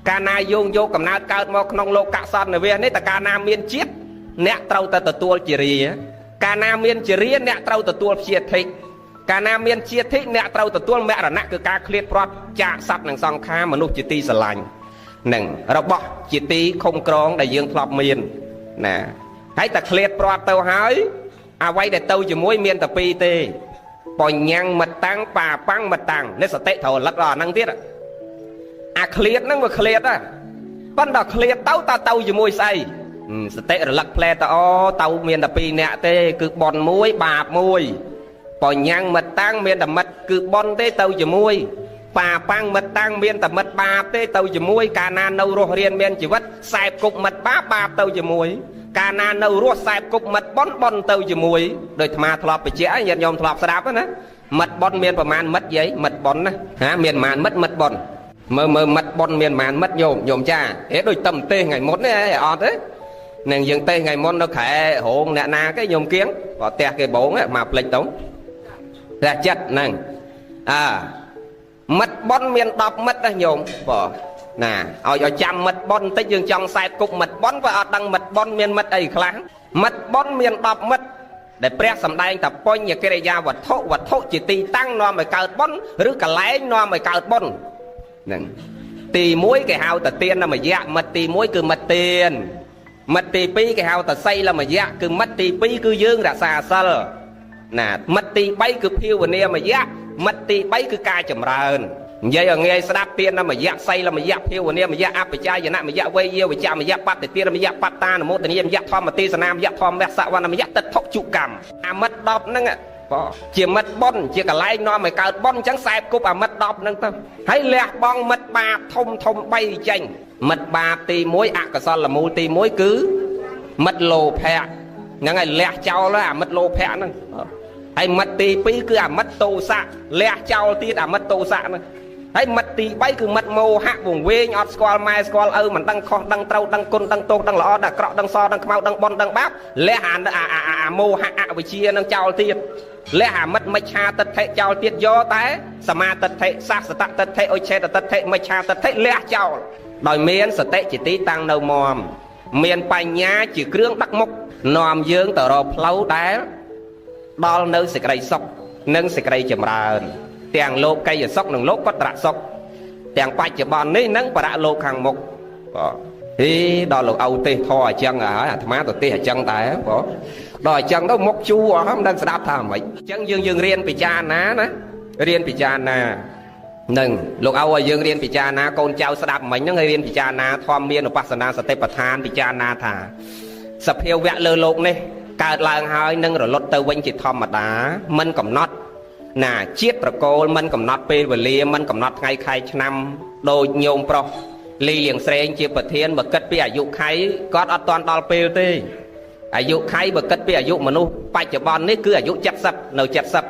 A: កាលណាយោងយកកំណើតកើតមកក្នុងលោកសន្និវាសនេះតើកាលណាមានជាតិអ្នកត្រូវតែទទួលជារាកាលណាមានជារាអ្នកត្រូវទទួលជាធិកាលណាមានជាធិអ្នកត្រូវទទួលមរណៈគឺការឃ្លាតព្រាត់ចាកសត្វនិងសង្ខារមនុស្សជាទីស្រឡាញ់នឹងរបស់ជាទីឃុំក្រងដែលយើងធ្លាប់មានណាហើយតែឃ្លាតព្រាត់ទៅហើយអ្វីដែលទៅជាមួយមានតែពីរទេបញ្ញាំងមតាំងបាប៉ាំងមតាំងនេះសតិត្រូវរលឹកដល់អាហ្នឹងទៀតអាឃ្លាតហ្នឹងវាឃ្លាតហ่ะប៉ុន្តែឃ្លាតទៅតើទៅជាមួយស្អីសតិរលឹកផ្លែទៅអូទៅមានតែពីរអ្នកទេគឺប៉ុនមួយបាបមួយបញ្ញាំងមតាំងមានតែមិត្តគឺប៉ុនទេទៅជាមួយបាប៉ាំងមិត្តតាំងមានតែមិត្តបាបទេទៅជាមួយកាលណានៅរស់រៀនមានជីវិតសែបគប់មិត្តបាបបាបទៅជាមួយកាលណានៅរស់សែបគប់មិត្តប៉ុនប៉ុនទៅជាមួយដោយអាត្មាធ្លាប់បញ្ជាក់ញាតិញោមធ្លាប់ស្ដាប់ណាមិត្តប៉ុនមានប្រមាណមិត្តយាយមិត្តប៉ុនណាហាមានប្រមាណមិត្តមិត្តប៉ុនមើលមើលមិត្តប៉ុនមានប្រមាណមិត្តញោមញោមចាហេដូចតំទេសថ្ងៃមុននេះអត់ទេនឹងយើងទេសថ្ងៃមុននៅខែរោងអ្នកណាគេញោមគៀងបើផ្ទះគេបងមកផ្លិចទៅផ្ទះចិត្តហ្នឹងអើមិត្តប៉ុនមាន10មិត្តណាញោមបងណាឲ្យចាំមិត្តប៉ុនបន្តិចយើងចង់សែបគុកមិត្តប៉ុនបើអត់ដឹងមិត្តប៉ុនមានមិត្តអីខ្លះមិត្តប៉ុនមាន10មិត្តដែលព្រះសម្ដែងថាបញ្ញកិរិយាវត្ថុវត្ថុជាទីតាំងនាំឲ្យកើតប៉ុនឬកលែងនាំឲ្យកើតប៉ុនហ្នឹងទី1គេហៅតាទានមយៈមិត្តទី1គឺមិត្តទានមិត្តទី2គេហៅតាសីលមយៈគឺមិត្តទី2គឺយើងរក្សាសិលណាមិត្តទី3គឺភាវនាមយៈមិត្តទី3គឺការចម្រើននិយាយឲ្យងាយស្ដាប់ទានមយៈសីលមយៈភាវនាមយៈអបជាយនមយៈវេយាវិជ្ជមយៈបតិទានមយៈបត្តានុមោទនីយមយៈធម្មទេសនាមយៈធម្មសវណ្ណមយៈទិដ្ឋុជុកម្មអាមិត្ត10ហ្នឹងបងជាមិត្តប៉ុនជាកលែងនាំឲ្យកើតប៉ុនអញ្ចឹងសែបគប់អាមិត្ត10ហ្នឹងទៅហើយលះបង់មិត្តបាបធំធំ3ចេញមិត្តបាបទី1អកុសលមូលទី1គឺមិត្តលោភៈហ្នឹងហើយលះចោលអាមិត្តលោភៈហ្នឹងហើយមិត្តទី2គឺអាមិត្តទោសៈលះចោលទៀតអាមិត្តទោសៈហ្នឹង ហើយមិត្តទី3គឺមិត្តមោហៈវង្វេងអត់ស្គាល់ម៉ែស្គាល់ឪមិនដឹងខុសដឹងត្រូវដឹងគុណដឹងទោសដឹងល្អដឹងអាក្រក់ដឹងសដឹងខ្មៅដឹងបុណ្យដឹងបាបលះអាមោហៈអវិជ្ជានឹងចោលទៀតលះអាមិត្តមិច្ឆាទិដ្ឋិចោលទៀតយកតែសមាទិដ្ឋិសាសតទិដ្ឋិឧច្ឆេតទិដ្ឋិមិច្ឆាទិដ្ឋិលះចោលដោយមានសតិជាទីតាំងនៅមមមានបញ្ញាជាគ្រឿងដឹកមុខនាំយើងទៅរកផ្លូវដែលដល់នៅសេចក្តីសុខនិងសេចក្តីចម្រើនទាំងលោកកិយសុខនិងលោកកត្រសុខទាំងបច្ចុប្បន្ននេះនិងបរលោកខាងមុខបាទហេដល់លោកឪទេសធរអញ្ចឹងហើយអាត្មាទៅទេសអញ្ចឹងដែរបងដល់អញ្ចឹងទៅមុខជូរអស់មិនដឹងស្ដាប់ថាម៉េចអញ្ចឹងយើងរៀនពិចារណាណារៀនពិចារណានឹងលោកឪឲ្យយើងរៀនពិចារណាកូនចៅស្ដាប់មិញហ្នឹងឲ្យរៀនពិចារណាធម្មមានឧបស្សនាសតិប្បដ្ឋានពិចារណាថាសភាវៈលើលោកនេះកើតឡើងហើយនឹងរលត់ទៅវិញជាធម្មតាមិនកំណត់ណាជាតិត្រកូលមិនកំណត់ពេលវេលាមិនកំណត់ថ្ងៃខែឆ្នាំដូចញោមប្រុសលីលៀងស្រេងជាប្រធានបើគិតពីអាយុខៃគាត់អត់ទាន់ដល់ពេលទេអាយុខៃបើគិតពីអាយុមនុស្សបច្ចុប្បន្ននេះគឺអាយុ70នៅ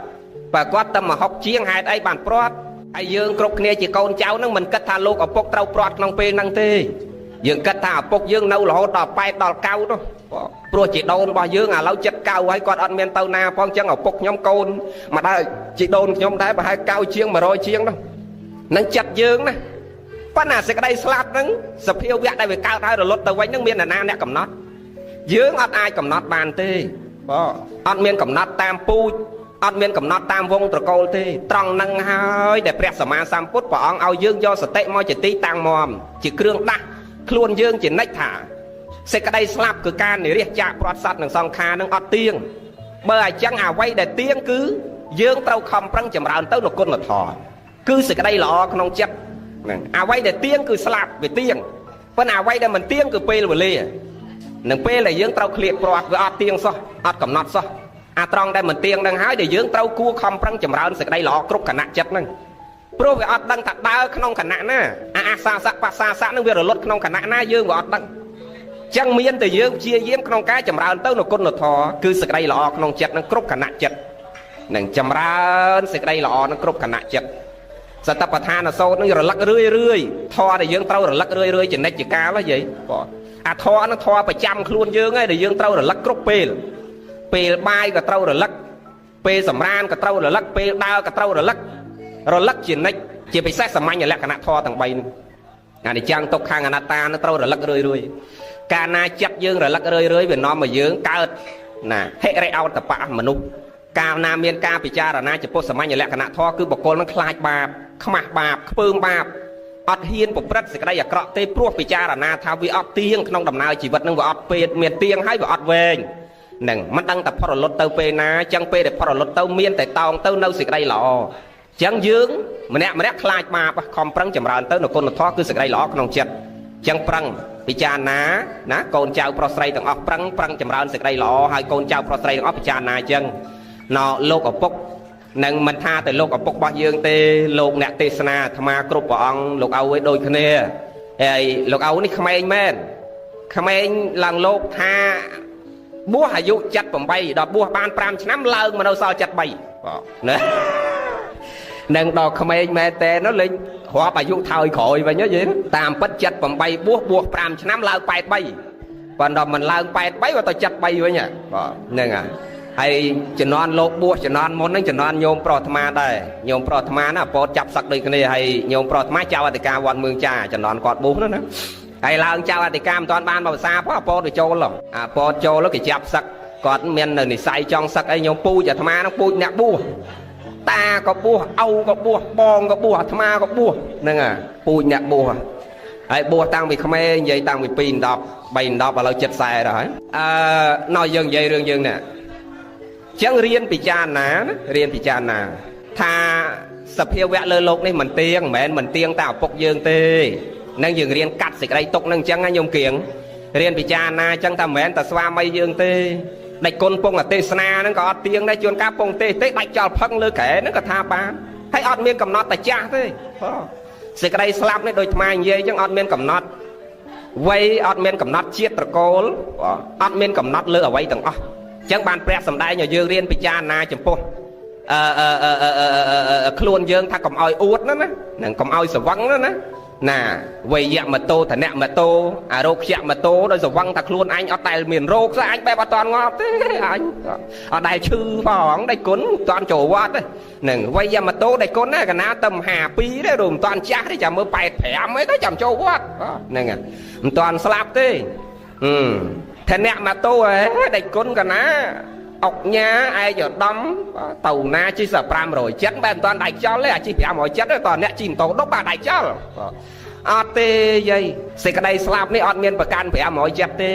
A: 70បើគាត់តែមក60ជាងហេតុអីបានព្រាត់ហើយយើងគ្រប់គ្នាជាកូនចៅនឹងមិនគិតថាលោកឪពុកត្រូវព្រាត់ក្នុងពេលហ្នឹងទេយើងគិតថាឪពុកយើងនៅរហូតដល់8ដល់9នោះព្រោះជីដូនរបស់យើងឥឡូវចិត្ត9ហើយគាត់អត់មានទៅណាផងចឹងឪពុកខ្ញុំកូនមកដែរជីដូនខ្ញុំដែរប្រហែល9ជាង100ជាងនោះនឹងចិត្តយើងណាប៉ុន្តែសេចក្តីស្លាប់ហ្នឹងសភាវៈដែលវាកើតហើយរលត់ទៅវិញហ្នឹងមានអ្នកណាអ្នកកំណត់យើងអត់អាចកំណត់បានទេបងអត់មានកំណត់តាមពូជអត់មានកំណត់តាមវងត្រកូលទេត្រង់នឹងហើយដែលព្រះសម្មាសម្ពុទ្ធព្រះអង្គឲ្យយើងយកសតិមកជាទីតាំងមមជាគ្រឿងដាស់ខ្លួនយើងជានិច្ចថាសេចក្តីស្លាប់គឺការនិរិះចាកព្រាត់សត្វនិងសង្ខារនឹងអត់ទៀងបើអញ្ចឹងអ្វីដែលទៀងគឺយើងត្រូវខំប្រឹងចម្រើនទៅនូវគុណធម៌គឺសេចក្តីល្អក្នុងចិត្តហ្នឹងអ្វីដែលទៀងគឺស្លាប់វាទៀងប៉ុន្តែអ្វីដែលមិនទៀងគឺពេលវេលានឹងពេលដែលយើងត្រូវឃ្លៀកព្រាត់វាអត់ទៀងសោះអត់កំណត់សោះអាត្រង់ដែលមិនទៀងនឹងហើយដែលយើងត្រូវគួរខំប្រឹងចម្រើនសេចក្តីល្អគ្រប់គណៈចិត្តហ្នឹងព្រោះវាអត់ដឹងថាដើរក្នុងគណៈណាអាសាសៈបាសាសៈនឹងវារលត់ក្នុងគណៈណាយើងវាអត់ដឹងចឹងមានតែយើងព្យាយាមក្នុងការចម្រើនទៅនូវគុណធម៌គឺសេចក្តីល្អក្នុងចិត្តនឹងគ្រប់គណៈចិត្តនឹងចម្រើនសេចក្តីល្អនឹងគ្រប់គណៈចិត្តសតិប្បដ្ឋានសូត្រនឹងរលឹករឿយរឿយធម៌ដែលយើងត្រូវរលឹករឿយរឿយជានិច្ចជាកាលហ៎យាយបងអាធម៌នឹងធម៌ប្រចាំខ្លួនយើងឯងដែលយើងត្រូវរលឹកគ្រប់ពេលពេលបាយក៏ត្រូវរលឹកពេលសម្រានក៏ត្រូវរលឹកពេលដើរក៏ត្រូវរលឹករលឹកជានិច្ចជាពិសេសសាមញ្ញលក្ខណៈធម៌ទាំង3នេះអានិច្ចំទុក្ខំអនត្តានឹងត្រូវរលឹករឿយរឿយកាលណាចិត្តយើងរលឹករឿយរឿយវានាំឲ្យយើងកើតណាហិរិអោតបៈមនុស្សកាលណាមានការពិចារណាចំពោះសាមញ្ញលក្ខណៈធម៌គឺបុគ្គលនឹងខ្លាចបាបខ្មាស់បាបខ្ពើមបាបអត់ហ៊ានប្រព្រឹត្តសេចក្តីអាក្រក់ទេព្រោះពិចារណាថាវាអត់ទៀងក្នុងដំណើរជីវិតនឹងវាអត់ពេទ្យមានទៀងហើយវាអត់វែងនឹងមិនដឹងតែផុតរលត់ទៅពេលណាចឹងពេលដែលផុតរលត់ទៅមានតែតោងទៅនៅសេចក្តីល្អចឹងយើងម្នាក់ម្នាក់ខ្លាចបាបខំប្រឹងចម្រើនទៅនៅគុណធម៌គឺសេចក្តីល្អក្នុងចិត្តចឹងប្រឹងពិចារណាណាកូនចៅប្រុសស្រីទាំងអស់ប្រឹងប្រឹងចម្រើនសេចក្តីល្អហើយកូនចៅប្រុសស្រីទាំងអស់ពិចារណាចឹងណោលោកឪពុកនឹងមិនថាតែលោកឪពុករបស់យើងទេលោកអ្នកទេសនាអាត្មាគ្រប់ព្រះអង្គលោកឪឯងដូចគ្នាហើយលោកឪនេះក្មេងមែនក្មេងឡើងលោកថាបួសអាយុ78ដល់បួសបាន5ឆ្នាំឡើងមកនៅសល់73បងណានឹងដល់ក្មេងមែនតើនោះលេងរាប់អាយុថយក្រោយវិញយើងតាមពិត78បួសបួស5ឆ្នាំឡើង83ប៉ុន្តែមិនឡើង83បើទៅ73វិញបងហ្នឹងហើយជំនាន់លោកបួសជំនាន់មុនហ្នឹងជំនាន់ញោមប្រុសអាត្មាដែរញោមប្រុសអាត្មាណាពោតចាប់សឹកដូចគ្នាហើយញោមប្រុសអាត្មាចៅអធិការវត្តមឿងចាជំនាន់គាត់បួសនោះណាហើយឡើងចៅអធិការមិនទាន់បានមកភាសាផងអាពោតទៅចូលអាពោតចូលគេចាប់សឹកគាត់មាននៅនិស័យចង់សឹកអីញោមពូជអាត្មាហ្នឹងពូជអ្នកបួសតាក៏បួសឪក៏បួសបងក៏បួសអាត្មាក៏បួសហ្នឹងអាពូជអ្នកបួសហើយបួសតាំងពីក្មេងនិយាយតាំងពី2 10 3 10ឥឡូវចិត្ត40ដល់ហើយណោះយើងនិយាយរឿងយើងនេះចឹងរៀនពិចារណារៀនពិចារណាថាសភាវៈលើលោកនេះមិនទៀងមិនមែនមិនទៀងតែឪពុកយើងទេនឹងយើងរៀនកាត់សេចក្តីទុកនឹងចឹងណាញោមគៀងរៀនពិចារណាចឹងថាមិនមែនតែស្វាមីយើងទេដាច់គុណពងអទេសនាហ្នឹងក៏អត់ទៀងដែរជួនកាលពងទេសទេដាច់ចោលផឹងលើក្រែហ្នឹងក៏ថាបានហើយអត់មានកំណត់តែចាស់ទេសេចក្តីស្លាប់នេះដូចអាត្មានិយាយចឹងអត់មានកំណត់វ័យអត់មានកំណត់ជាតិត្រកូលអត់មានកំណត់លើអ្វីទាំងអស់ចឹងបានព្រះសម្ដែងឲ្យយើងរៀនពិចារណាចំពោះ ខ្លួនយើងថាកុំឲ្យអួតណាណានឹងកុំឲ្យស្វឹងណាណាណាវយមតោធនមតោអារោគយមតោដោយស្វឹងថាខ្លួនអញអត់ដែលមានរោគស្អញបែបអត់តាន់ងាប់ទេអញអត់ដែលឈឺផងដៃគុណមិនតាន់ចូលវត្តទេនឹងវយមតោដៃគុណណាកណាទៅ52ទេឬមិនតាន់ចាស់ទេចាំមើល85អីទៅចាំចូលវត្តហ្នឹងមិនតាន់ស្លាប់ទេធនមតោហេដៃគុណកណាអុកញ៉ាឯកឧត្តមទៅណាជិះ570បែបមិនតាន់ដាច់ចោលទេអាជិះ570ទេតអ្នកជិះម៉ូតូដប់បាទដាច់ចោលអត់ទេយាយសេចក្តីស្លាប់នេះអត់មានប្រកាន់570ទេ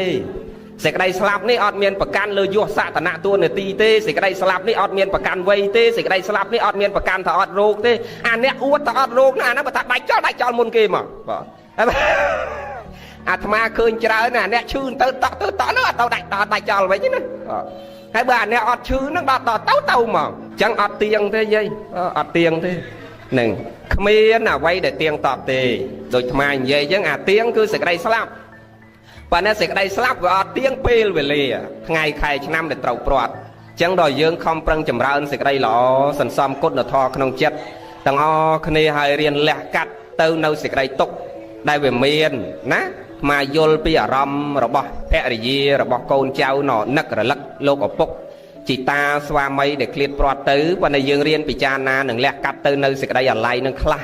A: សេចក្តីស្លាប់នេះអត់មានប្រកាន់លើយុសតនៈតួនាទីទេសេចក្តីស្លាប់នេះអត់មានប្រកាន់វ័យទេសេចក្តីស្លាប់នេះអត់មានប្រកាន់ថាអត់រោគទេអាអ្នកអួតថាអត់រោគណាអាហ្នឹងបើថាដាច់ចោលដាច់ចោលមុនគេមកបាទអាត្មាឃើញច្រើនណាអ្នកឈឺទៅតក់ទៅតក់នោះអត់ទៅដាច់ដាច់ចោលវិញណាហើយបើអាអ្នកអត់ឈឺហ្នឹងដល់ដល់ទៅទៅមកអញ្ចឹងអត់ទៀងទេយាយអត់ទៀងទេនឹងគ្មានអ្វីដែលទៀងតបទេដូចអាត្មានិយាយអញ្ចឹងអាទៀងគឺសេចក្តីស្លាប់ប៉ុន្តែសេចក្តីស្លាប់វាអត់ទៀងពេលវេលាថ្ងៃខែឆ្នាំដែលត្រូវព្រាត់អញ្ចឹងដល់យើងខំប្រឹងចម្រើនសេចក្តីល្អសន្សំគុណធម៌ក្នុងចិត្តទាំងអស់គ្នាហើយរៀនលះកាត់ទៅនៅសេចក្តីទុក្ខដែលវាមានណាមកយល់ពីអារម្មណ៍របស់ភរិយារបស់កូនចៅណនឹករលឹកលោកឪពុកជីតាស្វាមីដែលឃ្លាតព្រាត់ទៅប៉ុន្តែយើងរៀនពិចារណានិងលះកាត់ទៅនៅសេចក្តីអាល័យនឹងខ្លះ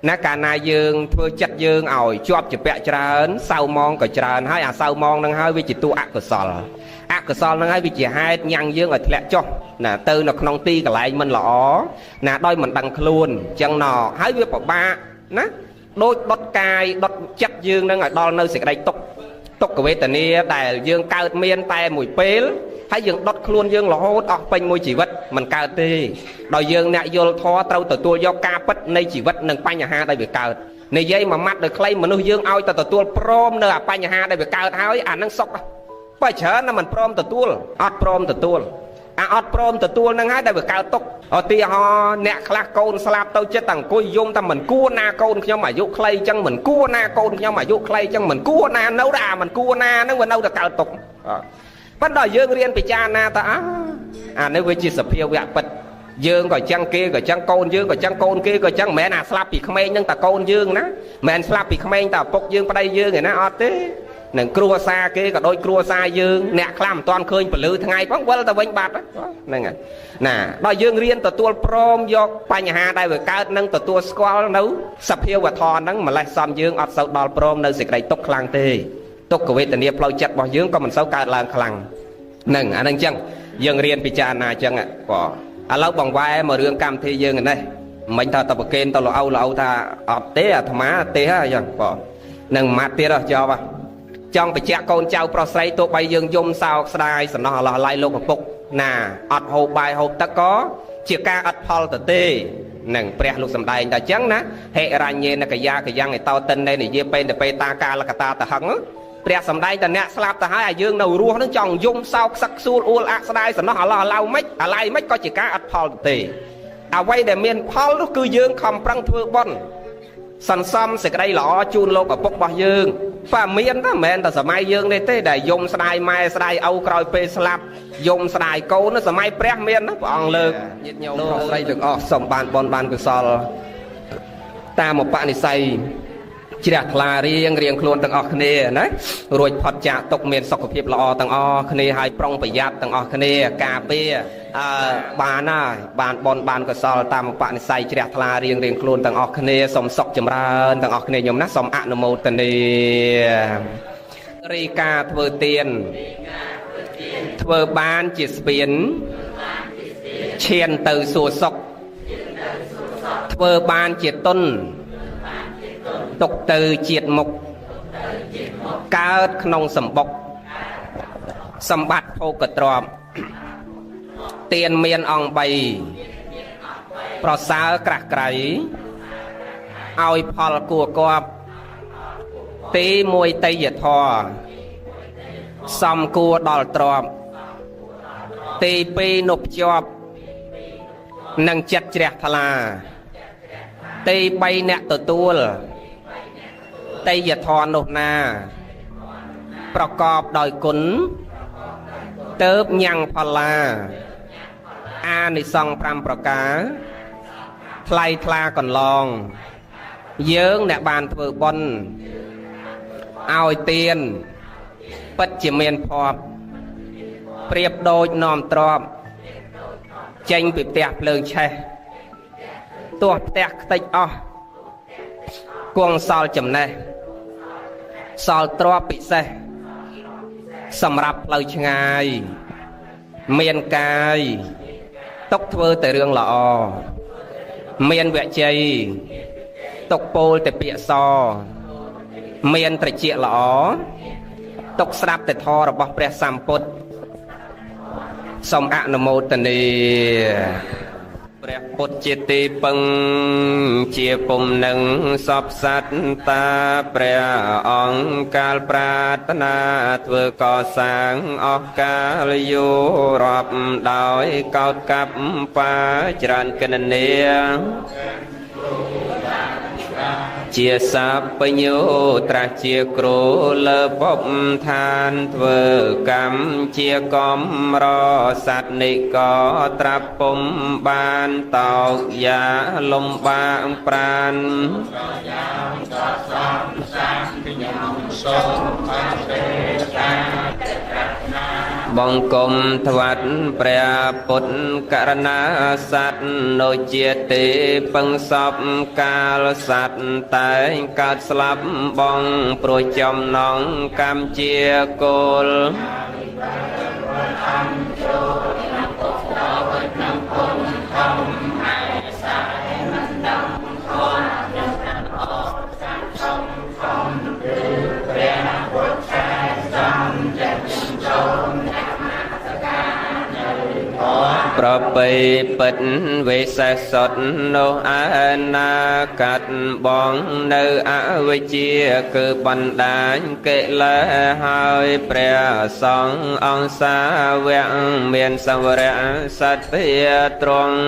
A: ណាកាលណាយើងធ្វើចិត្តយើងឲ្យជាប់ជាពាក់ច្រើនសៅម៉ងក៏ច្រើនហើយអាសៅម៉ងនឹងហើយវាជាតួអកុសលអកុសលនឹងហើយវាជាហេតុញ៉ាំងយើងឲ្យធ្លាក់ចុះណាទៅនៅក្នុងទីកន្លែងមិនល្អណាដោយមិនដឹងខ្លួនអញ្ចឹងណហើយវាពិបាកណាដូចដុតកាយដុតចិត្តយើងនឹងឲ្យដល់នៅសេចក្តីទុក្ខទុក្ខវេទនាដែលយើងកើតមានតែមួយពេលហើយយើងដុតខ្លួនយើងរហូតអស់ពេញមួយជីវិតមិនកើតទេដោយយើងអ្នកយល់ធម៌ត្រូវទទួលយកការពិតនៃជីវិតនិងបញ្ហាដែលវាកើតនិយាយមួយម៉ាត់ដោយខ្លីមនុស្សយើងឲ្យតែទទួលព្រមនៅអាបញ្ហាដែលវាកើតហើយអានឹងសុខបើច្រើនណាមិនព្រមទទួលអត់ព្រមទទួលអាអត់ព្រមទទួលនឹងហើយដែលវាកើតទុក្ខឧទាហរណ៍អ្នកខ្លះកូនស្លាប់ទៅចិត្តតែអង្គុយយំតែមិនគួរណាកូនខ្ញុំអាយុខ្លីចឹងមិនគួរណាកូនខ្ញុំអាយុខ្លីចឹងមិនគួរណានៅតែអាមិនគួរណាហ្នឹងវានៅតែកើតទុក្ខប៉ុន្តែយើងរៀនពិចារណាថាអានេះវាជាសភាវៈពិតយើងក៏ចឹងគេក៏ចឹងកូនយើងក៏ចឹងកូនគេក៏ចឹងមិនមែនអាស្លាប់ពីក្មេងហ្នឹងតែកូនយើងណាមិនមែនស្លាប់ពីក្មេងតែឪពុកយើងប្តីយើងឯណាអត់ទេនឹងគ្រួសារគេក៏ដូចគ្រួសារយើងអ្នកខ្លះមិនទាន់ឃើញពលឺថ្ងៃផងវិលទៅវិញបាត់ហ្នឹងហើយណាដល់យើងរៀនទទួលព្រមយកបញ្ហាដែលវាកើតនឹងទទួលស្គាល់នៅសភាវធម៌ហ្នឹងម្លេះសំយើងអត់សូវដល់ព្រមនៅសេចក្តីទុក្ខខ្លាំងទេទុក្ខវេទនាផ្លូវចិត្តរបស់យើងក៏មិនសូវកើតឡើងខ្លាំងហ្នឹងអាហ្នឹងចឹងយើងរៀនពិចារណាចឹងបាទឥឡូវបងវ៉ែមករឿងកម្មវិធីយើងនេះមិញថាតប្រកេនទៅល្អល្អថាអត់ទេអាត្មាទេហ่ะចឹងបាទនឹងម៉ាត់ទៀតហ៎ចប់ចង់បញ្ជាក់កូនចៅប្រុសស្រីទោះបីយើងយំសោកស្ដាយសំណោះអឡោះឡៃលោកឪពុកណាអត់ហូបបាយហូបទឹកក៏ជាការអត់ផលទៅទេនឹងព្រះលោកសំដែងតែចឹងណាហិរញ្ញេនកយាកយ៉ាងឯតោតិននៃនិយាយពេនទៅពេតាកាលកតាតហឹងព្រះសំដែងតែអ្នកស្លាប់ទៅហើយឲ្យយើងនៅរស់នឹងចង់យំសោកសឹកសួលអួលអាក់ស្ដាយសំណោះអឡោះឡៅម៉េចអាឡៃម៉េចក៏ជាការអត់ផលទៅទេអ្វីដែលមានផលនោះគឺយើងខំប្រឹងធ្វើបុណ្យសន្សំសេចក្តីល្អជូនលោកឪពុករបស់យើងបាទមានតែមិនមែនតែសម័យយើងនេះទេដែលយំស្ដាយម៉ែស្ដាយឪក្រោយពេលស្លាប់យំស្ដាយកូនសម័យព្រះមានណាព្រះអង្គលើកញាតិញោមប្រុសស្រីទាំងអស់សូមបានបុណ្យបានកុសលតាមឧបនិស្ស័យជ្រះថ្លារៀងរៀងខ្លួនទាំងអស់គ្នាណារួចផុតចាកទុកមានសុខភាពល្អទាំងអស់គ្នាហើយប្រុងប្រយ័ត្នទាំងអស់គ្នាការពារបានហើយបានបុណ្យបានកុសលតាមឧបនិស្ស័យជ្រះថ្លារៀងរៀងខ្លួនទាំងអស់គ្នាសូមសុខចម្រើនទាំងអស់គ្នាញោមណាសូមអនុមោទនារីកាធ្វើទានធ្វើបានជាស្ពានឈានទៅសួរសុខធ្វើបានជាតុនទុកទៅជាតិមុខកើតក្នុងសម្បុកសម្បត្តិភោគទ្រព្យទានមានអង្គ3ប្រសើរក្រាស់ក្រៃឲ្យផលគួរគប់ទី1តេយ្យធម៌សំគួរដល់ទ្រព្យទី2នុភ្ជាប់និងចិត្តជ្រះថ្លាទី3អ្នកទទួលតេយ្យធម៌នោះណាប្រកបដោយគុណទៅញ៉ាំងផល្លា អានិសង្ស5ប្រការថ្លៃថ្លាកន្លងយើងអ្នកបានធ្វើបុណ្យឲ្យទានពិតជាមានភ័ព្វប្រៀបដូចនាំទ្រព្យចេញពីផ្ទះភ្លើងឆេះទោះផ្ទះខ្ទេចអស់គង់សល់ចំណេះសល់ទ្រព្យពិសេសសម្រាប់ផ្លូវឆ្ងាយមានកាយទុកធ្វើតែរឿងល្អមានវជ័យទុកពោលតែពាក្យសមានត្រចៀកល្អទុកស្ដាប់តែធម៌របស់ព្រះសម្ពុទ្ធសូមអនុមោទនាព្រះពុទ្ធជាទីពឹងជាពុំនឹងសពសត្វតាព្រះអង្គកាលប្រាថ្នាធ្វើកសាងអស់កាលយូររាប់ដោយកោតកັບបាច្រើនគណនាជាសាបញ្ញោត្រាស់ជាគ្រូលើភពឋានធ្វើកម្មជាកំរសត្វនិកត្រាប់ពុំបានតោកយ៉ាលំបាកប្រានបង្គំថ្វាត់ព្រះពុទ្ធករណាសត្វដូចជាទេពឹងសពកាលសត្វតែងកើតស្លាប់បងព្រោះចំណងកម្មជាគោលប្រពៃពិតវិសេសសុទ្ធនោះអនាកាត់បងនៅអវិជ្ជាគឺបណ្ដាញកិលេសហើយព្រះសង្ឃអង្គសាវកមានសង្វរៈសទ្ធាទ្រង់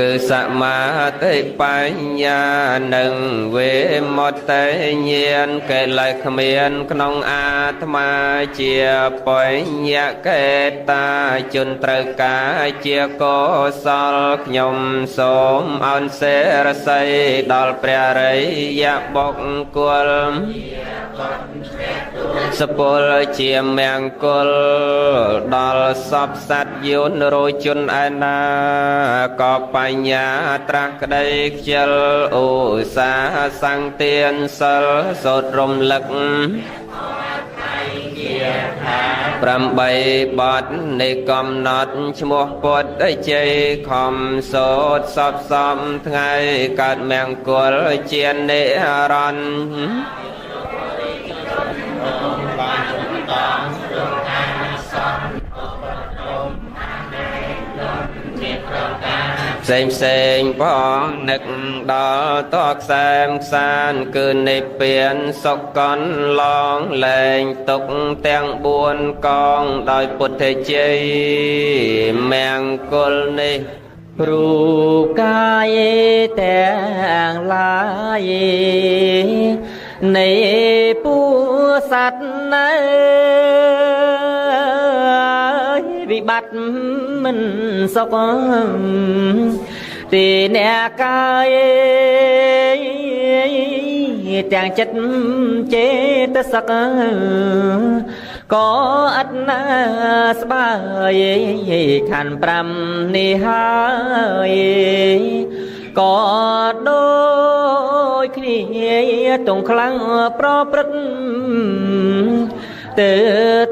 A: គឺសមាធិបញ្ញានិងវេមុតតិញ្ញាណកិលេសគ្មានក្នុងអាត្មាជាបញ្ញកេតាជនត្រូវការជាកុសលខ្ញុំសូមអោនសេរស័យដល់ព្រះរិយបុគ្គលសពលជាមង្គលដល់សពសត្វយោនរោជនឯណាក៏បញ្ញាត្រាស់ក្តីខ្ជិលឧស្សាហ៍សង្ទានសិលសូត្ររំលឹក8បទនៃកំណត់ឈ្មោះពុទ្ធជ័យខំសូត្រសពសំថ្ងៃកើតមង្គលជានិរន្តរផ្សេងផ្សេងផងនឹកដល់តខ្សែមខ្សានគឺនិព្វានសុកន្លងលែងទុកទាំង4កងដោយពុទ្ធជ័យមង្គលនេះ
B: រូបកាយទាំងឡាយនៃពួសត្វនៅវិបត្តិមិនសុខទីអ្នកកាយទាំងចិត្តចេតសិកក៏អត់ណាស្បាយខណ្ឌ5នេះហើយក៏ដូចគ្នាទងខ្លាំងប្រព្រឹត្តទៅ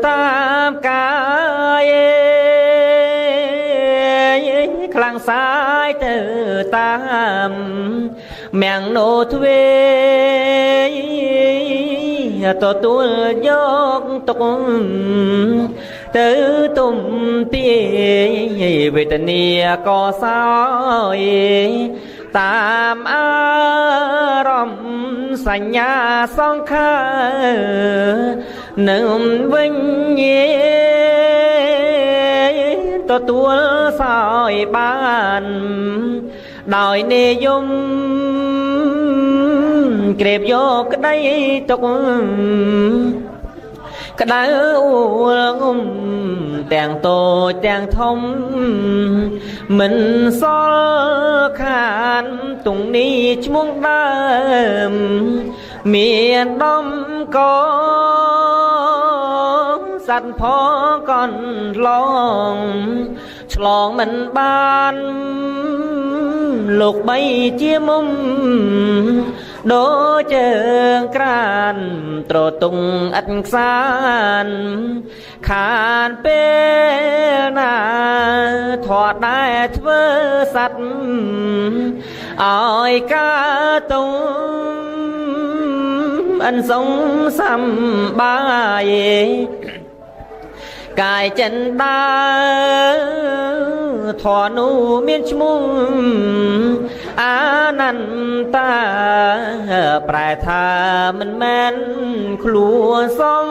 B: តាមកាយខ្លាំងសាយទៅតាមមៀងនោទ្វេទទួលយកទុកទៅទុំទាវេទនាក៏សោយតាមអារម្មណ៍សញ្ញាសង្ខារនឹងវិញទទួលសោយបានដោយនិយមក្រេបយកក្តីទុក ក្តៅអួលងុំទាំងតូចទាំងធំមិនសល់ខានទុងនេះឈ្មោះដើមមានដំកសត្វផងកន់ឡងឆ្លងមិនបានលោកបីជាមុំដូចជើងក្រានត្រទុងឥតខ្សានខានពេលណាធាត់ដែរធ្វើសัตว์ឲ្យកើតទុងអិនសងសំបាយកាយចិនដាធរនោះមានឈ្មោះអានន្តាប្រែថាមិនមែនខ្លួនសង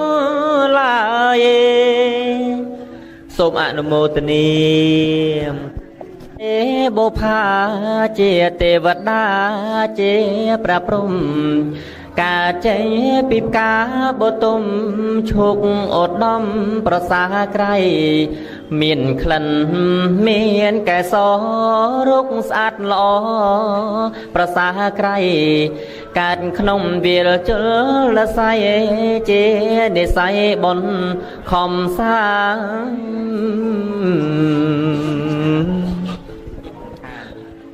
B: ឡើយសូមអនុមោទនាអេបុផាជាទេវតាជាព្រះព្រំកាចេញពីផ្កាបទុមឈុកឧត្តមប្រសាក្រៃមានក្លិនមានកែសរុកស្អាតល្អប្រសាក្រៃកើតក្នុងវាលជលស័យជានិស័យបុណ្យខំសាង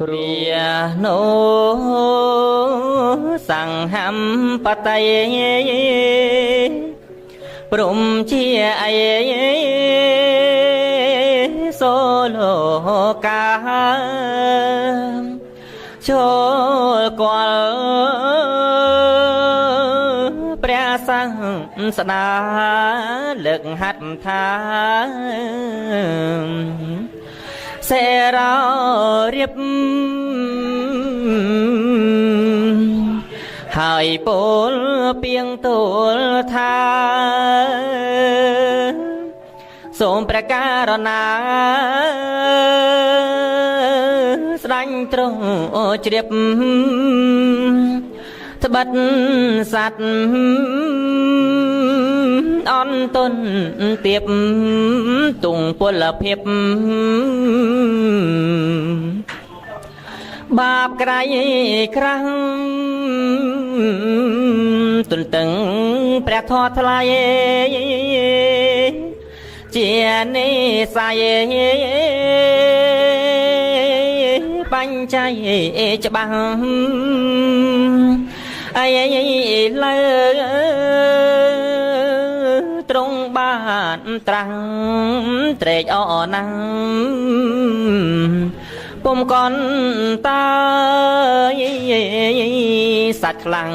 B: រាណោសង្ហំបតៃព្រំជាអីសូលោកាចូលកលព្រះសង្ឃស្ដាលើកហាត់ថាសេរោរៀបហើយពលពីងទូលថាសូមព្រះករណាស្ដាញ់ទ្រង់ជ្រាបត្បិតសัตว์អន់ទុនទៀបទុងពលភាពបាបក្រៃក្រាំងទន្ទឹងព្រះធម៌ថ្លៃជានិស័យបញ្ច័យច្បាស់អីលើទ្រង់បានត្រាំងត្រេកអរណាស់ពុំកន់តើសាច់ខ្លាំង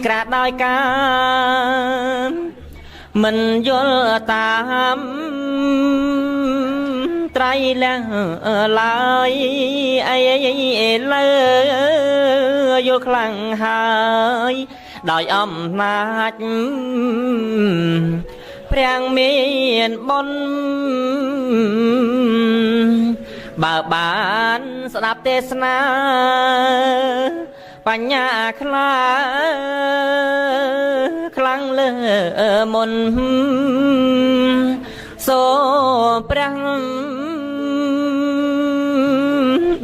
B: ក្រាដោយកាមមិនយល់តាមត្រៃលះឡើយអីលើយល់ខ្លាំងហើយដោយអំណាចព្រះមានបុណ្យបើបានស្ដាប់ទេសនាបញ្ញាខ្លាខ្លាំងលើមុនសូព្រះ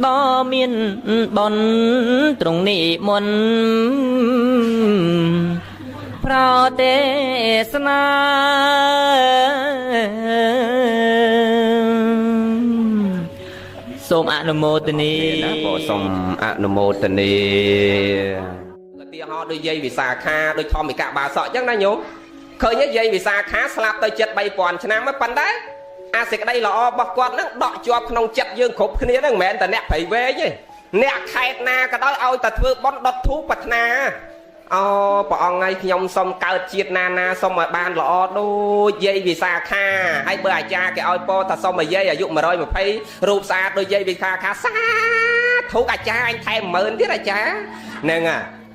B: ដ៏មានបុណ្យទ្រង់និមន្តប្រទេសនាសូមអនុមោទនា
A: ណាបងសូមអនុមោទនាឧទាហរណ៍ដូចយាយវិសាខាដូចធម្មិកបាសកអញ្ចឹងណាញោមឃើញយាយវិសាខាស្លាប់ទៅជិត3000ឆ្នាំប៉ុន្តែអាសេចក្តីល្អរបស់គាត់ហ្នឹងដកជាប់ក្នុងចិត្តយើងគ្រប់គ្នាហ្នឹងមិនមែនតែអ្នកព្រៃវែងទេអ្នកខេតណាក៏ដោយឲ្យតែធ្វើបុណ្យដុតធូបប្រាថ្នាអូព្រះអង្គហើយខ្ញុំសុំកើតជាតិណាណាសុំឲ្យបានល្អដូចយាយវិសាខាហើយបើអាចារ្យគេឲ្យពរថាសុំឲ្យយាយអាយុ120រូបស្អាតដូចយាយវិសាខាសាធុអាចារ្យអញថែម10000ទៀតអាចារ្យហ្នឹង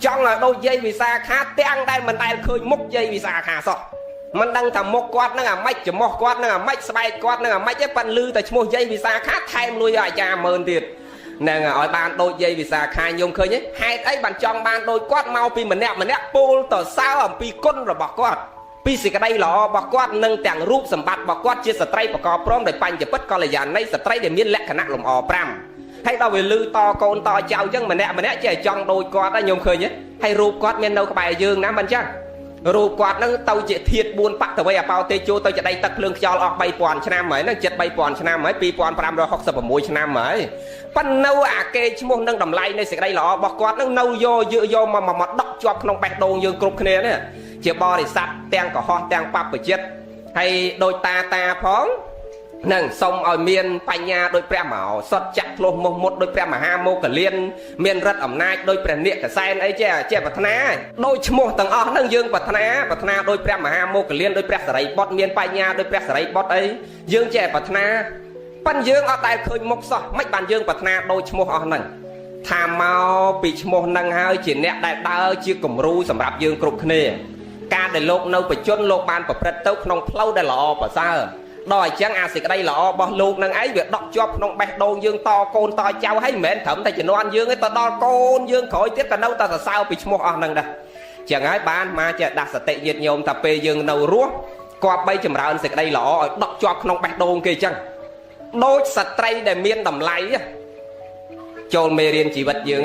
A: ចង់ឲ្យដូចយាយវិសាខាទាំងដែលមិនដែលឃើញមុខយាយវិសាខាសោះមិនដឹងថាមុខគាត់នឹងអាម៉េចច្រមុះគាត់នឹងអាម៉េចស្បែកគាត់នឹងអាម៉េចទេប៉ិនលឺតែឈ្មោះយាយវិសាខាថែមលុយឲ្យអាចារ្យ10000ទៀតហ្នឹងឲ្យបានដូចយាយវិសាខាញោមឃើញទេហេតុអីបានចង់បានដូចគាត់មកពីម្នាក់ម្នាក់ពោលតសើអំពីគុណរបស់គាត់ ពីសេចក្តីល្អរបស់គាត់និងទាំងរូបសម្បត្តិរបស់គាត់ជាស្ត្រីប្រកបព្រមដោយបញ្ញពិតកល្យាណីស្ត្រីដែលមានលក្ខណៈលម្អ5ហើយដល់វាលឺតកូនតចៅអញ្ចឹងម្នាក់ម្នាក់ចេះចង់ដូចគាត់ដែរញោមឃើញទេហើយរូបគាត់មាននៅក្បែរយើងណាមិនអញ្ចឹងរូបគាត់នឹងទៅជាធាតុ4បតវ័យអបោទេជោទៅជាដីទឹកភ្លើងខ្យល់អស់3000ឆ្នាំហើយហ្នឹងជិត3000ឆ្នាំហើយ2566ឆ្នាំហើយប៉ុន្តែនៅអាគេឈ្មោះនឹងតម្លៃនៃសេចក្តីល្អរបស់គាត់នឹងនៅយកយកមកមកដកជាប់ក្នុងបេះដូងយើងគ្រប់គ្នានេះជាបរិស័ទទាំងកុហកទាំងបព្វជិតហើយដោយតាតាផងនឹងសូមឲ្យមានបញ្ញាដោយព្រះមហោសតចាក់ធ្លោះមុះមុតដោយព្រះមហាមោគលានមានរិទ្ធអំណាចដោយព្រះនាគសែនអីចេះចេះប្រាថ្នាដោយឈ្មោះទាំងអស់ហ្នឹងយើងប្រាថ្នាប្រាថ្នាដោយព្រះមហាមោគលានដោយព្រះសរិបុត្រមានបញ្ញាដោយព្រះសរិបុត្រអីយើងចេះប្រាថ្នាប៉ិនយើងអត់ដែលឃើញមុខសោះមិនបានយើងប្រាថ្នាដោយឈ្មោះអស់ហ្នឹងថាមកពីឈ្មោះហ្នឹងហើយជាអ្នកដែលដើរជាគំរូសម្រាប់យើងគ្រប់គ្នាការដែលលោកនៅបច្ចុប្បន្នលោកបានប្រព្រឹត្តទៅក្នុងផ្លូវដែលល្អប្រសើរដល់អញ្ចឹងអាសេចក្តីល្អរបស់លោកនឹងឯងវាដកជាប់ក្នុងបេះដូងយើងតកូនតចៅហើយមិនមែនត្រឹមតែជំនាន់យើងទេទៅដល់កូនយើងក្រោយទៀតក៏នៅតែសរសើរពីឈ្មោះអស់ហ្នឹងដែរចឹងហើយបានមកចេះដាស់សតិញាតិញោមតែពេលយើងនៅរស់គប្បីចម្រើនសេចក្តីល្អឲ្យដកជាប់ក្នុងបេះដូងគេចឹងដូចស្ត្រីដែលមានតម្លៃចូលមេរៀនជីវិតយើង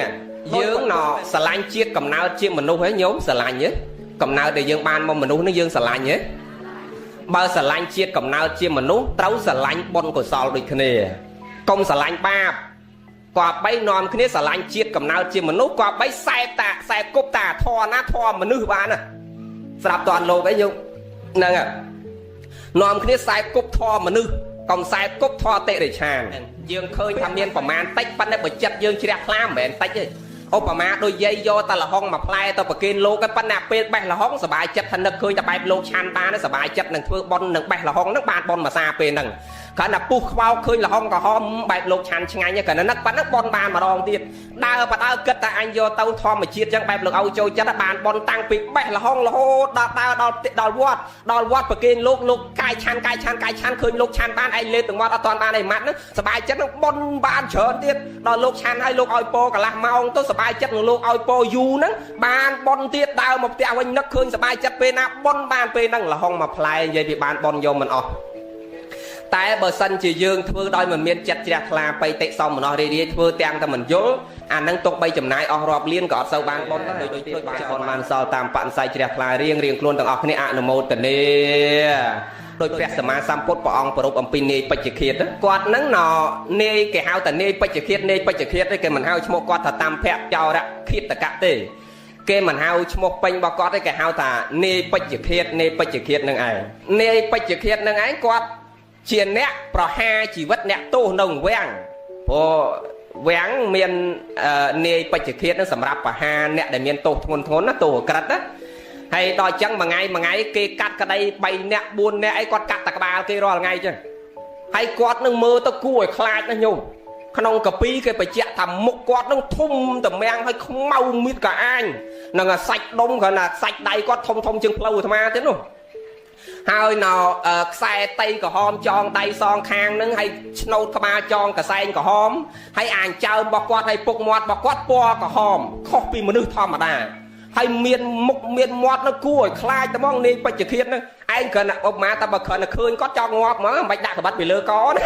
A: យើងណស្រឡាញ់ជាតិកំណើតជាមនុស្សហ៎ញោមស្រឡាញ់ហ៎កំណើតដែលយើងបានមកមនុស្សនេះយើងស្រឡាញ់ហ៎បើស្រឡាញ់ជាតិកំណើតជាមនុស្សត្រូវស្រឡាញ់បុណ្យកុសលដូចគ្នាកុំស្រឡាញ់បាបគប្បីនាំគ្នាស្រឡាញ់ជាតិកំណើតជាមនុស្សគប្បីសែបតាសែបគប់តាធរណាធរមនុស្សបានណាស្រាប់តាន់លោកអីយើងហ្នឹងនាំគ្នាសែបគប់ធរមនុស្សកុំសែបគប់ធរតិរិឆានយើងឃើញថាមានប្រមាណតិចប៉ុន្តែបើចិត្តយើងជ្រះថ្លាមិនមែនតិចទេឧបមាដូចយាយយកតែលហុងមួយផ្លែទៅប្រគេនលោកឯងប៉ុន្តែពេលបេះលហុងសบายចិត្តថានឹកឃើញតែបែបលោកឆាន់បានសบายចិត្តនឹងធ្វើប៉ុននឹងបេះលហុងនឹងបានប៉ុនមួយសាពេលហ្នឹងគ្រាន់តែពុះខ្វោកឃើញលហុងក្រហមបែបលោកឆាន់ឆ្ងាញ់គ្រាន់តែនឹកប៉ុណ្ណឹងប៉ុនបានម្ដងទៀតដើរបដើគិតតែអញយកទៅធម្មជាតិចឹងបែបលោកឲ្យចូលចិត្តបានប៉ុនតាំងពីបេះលហុងរហូតដល់ដើរដល់ដល់វត្តដល់វត្តប្រគេនលោកលោកកាយឆាន់កាយឆាន់កាយឆាន់ឃើញលោកឆាន់បានឯងលេបទាំងមាត់អត់ទាន់បានឯម៉ាត់ហ្នឹងសบายចិត្តនឹងប៉ុនបានច្រើនទៀតដល់លោកឆាន់ឲ្យលោកឲ្យពោកន្លះម៉ោងទៅសบายចិត្តនឹងលោកឲ្យពោយូរហ្នឹងបានប៉ុនទៀតដើរមកផ្ទះវិញនឹកឃើញសบายចិត្តពេលណាប៉ុនបានពេលហ្នឹងលហុងមកផ្លែនិយាយពីបានប៉ុនយកមិនអស់តែបើសិនជាយើងធ្វើដោយមិនមានចិត្តជ្រះថ្លាបៃតិសមមនោរីរាយធ្វើទាំងតែមិនយល់អានឹងទុកបីចំណាយអស់រាប់លានក៏អត់សូវបានប៉ុនដែរដូចដូចបានប៉ុនបានសល់តាមបនិស័យជ្រះថ្លារៀងរៀងខ្លួនទាំងអស់គ្នាអនុមោទនាដោយព្រះសម្មាសម្ពុទ្ធព្រះអង្គប្រពអំពីនាយបច្ចឃាតគាត់នឹងណនាយគេហៅតែនាយបច្ចឃាតនាយបច្ចឃាតទេគេមិនហៅឈ្មោះគាត់ថាតាមភៈចោរឃាតកៈទេគេមិនហៅឈ្មោះពេញរបស់គាត់ទេគេហៅថានាយបច្ចឃាតនាយបច្ចឃាតនឹងឯងនាយបច្ចឃាតនឹងឯងគាត់ជាអ្នកប្រហារជីវិតអ្នកទោសនៅវាំងព្រោះវាំងមាននាយបច្ចឃាតនឹងសម្រាប់ប្រហារអ្នកដែលមានទោសធ្ងន់ធ្ងរណាទោសក្រិតណាហើយដល់អញ្ចឹងមួយថ្ងៃមួយថ្ងៃគេកាត់ក្តី3នាក់4នាក់អីគាត់កាត់តែក្បាលគេរាល់ថ្ងៃអញ្ចឹងហើយគាត់នឹងមើលទៅគួរឲ្យខ្លាចណាស់ញោមក្នុងកាពីគេបញ្ជាក់ថាមុខគាត់នឹងធំតម្រាំងហើយខ្មៅមៀតកាអាញនឹងសាច់ដុំគ្រាន់តែសាច់ដៃគាត់ធំធំជាងផ្លូវអាត្មាទៀតនោះហើយណខ្សែតៃក្រហមចងដៃសងខាងនឹងហើយឆ្នោតក្បាលចងកសែងក្រហមហើយអាញចើមរបស់គាត់ហើយពុកមាត់របស់គាត់ពណ៌ក្រហមខុសពីមនុស្សធម្មតាហើយមានមុខមានមាត់នៅគួរឲ្យខ្លាចតែហ្មងនាយបច្ចឃាតហ្នឹងឯងគ្រាន់តែឧបមាតែបើគ្រាន់តែឃើញគាត់ចង់ងាប់ហ្មងមិនបាច់ដាក់ក្បាត់ពីលើកណា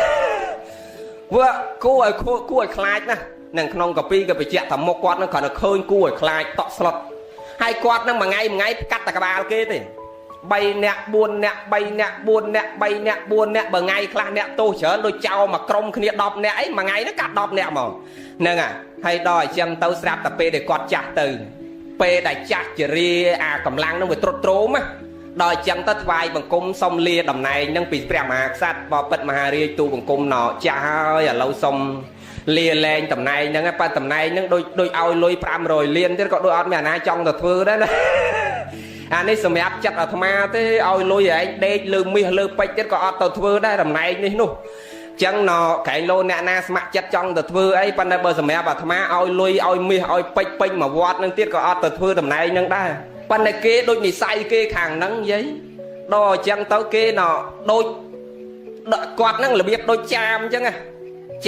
A: វាគួរឲ្យខ្លាចណាស់នឹងក្នុងកាពីក៏បញ្ជាក់ថាមុខគាត់ហ្នឹងគ្រាន់តែឃើញគួរឲ្យខ្លាចតក់ស្លុតហើយគាត់ហ្នឹងមួយថ្ងៃមួយថ្ងៃកាត់តែក្បាលគេទេ3នាក់4នាក់3នាក់4នាក់3នាក់4នាក់បើថ្ងៃខ្លះអ្នកទោសច្រើនដូចចោលមកក្រុមគ្នា10នាក់អីមួយថ្ងៃហ្នឹងកាត់10នាក់ហ្មងហ្នឹងហើយដល់អញ្ចឹងទៅស្រាប់តែពេលដែលគាត់ចាស់ទៅពេលដែលចាស់ជារាអាកម្លាំងនឹងវាត្រុតត្រោមណាដល់អញ្ចឹងទៅថ្វាយបង្គំសុំលាតំណែងនឹងពីព្រះមហាក្សត្របពិតមហារាជទូបង្គំណចាស់ហើយឥឡូវសុំលាលែងតំណែងហ្នឹងប៉ះតំណែងហ្នឹងដូចដូចឲ្យលុយ500លានទៀតក៏ដូចអត់មានអាណាចង់ទៅធ្វើដែរណាអានេះសម្រាប់ចិត្តអាត្មាទេឲ្យលុយឯងដេកលើមាសលើពេជ្រទៀតក៏អត់ទៅធ្វើដែរតំណែងនេះនោះចឹងណក្រែងលោអ្នកណាស្ម័គ្រចិត្តចង់ទៅធ្វើអីប៉ុន្តែបើសម្រាប់អាត្មាឲ្យលុយឲ្យមាសឲ្យពេជ្រពេញមួយវត្តនឹងទៀតក៏អត់ទៅធ្វើតំណែងនឹងដែរប៉ុន្តែគេដូចនិស័យគេខាងហ្នឹងយាយដល់អញ្ចឹងទៅគេណដូចគាត់ហ្នឹងរបៀបដូចចាមអញ្ចឹងណា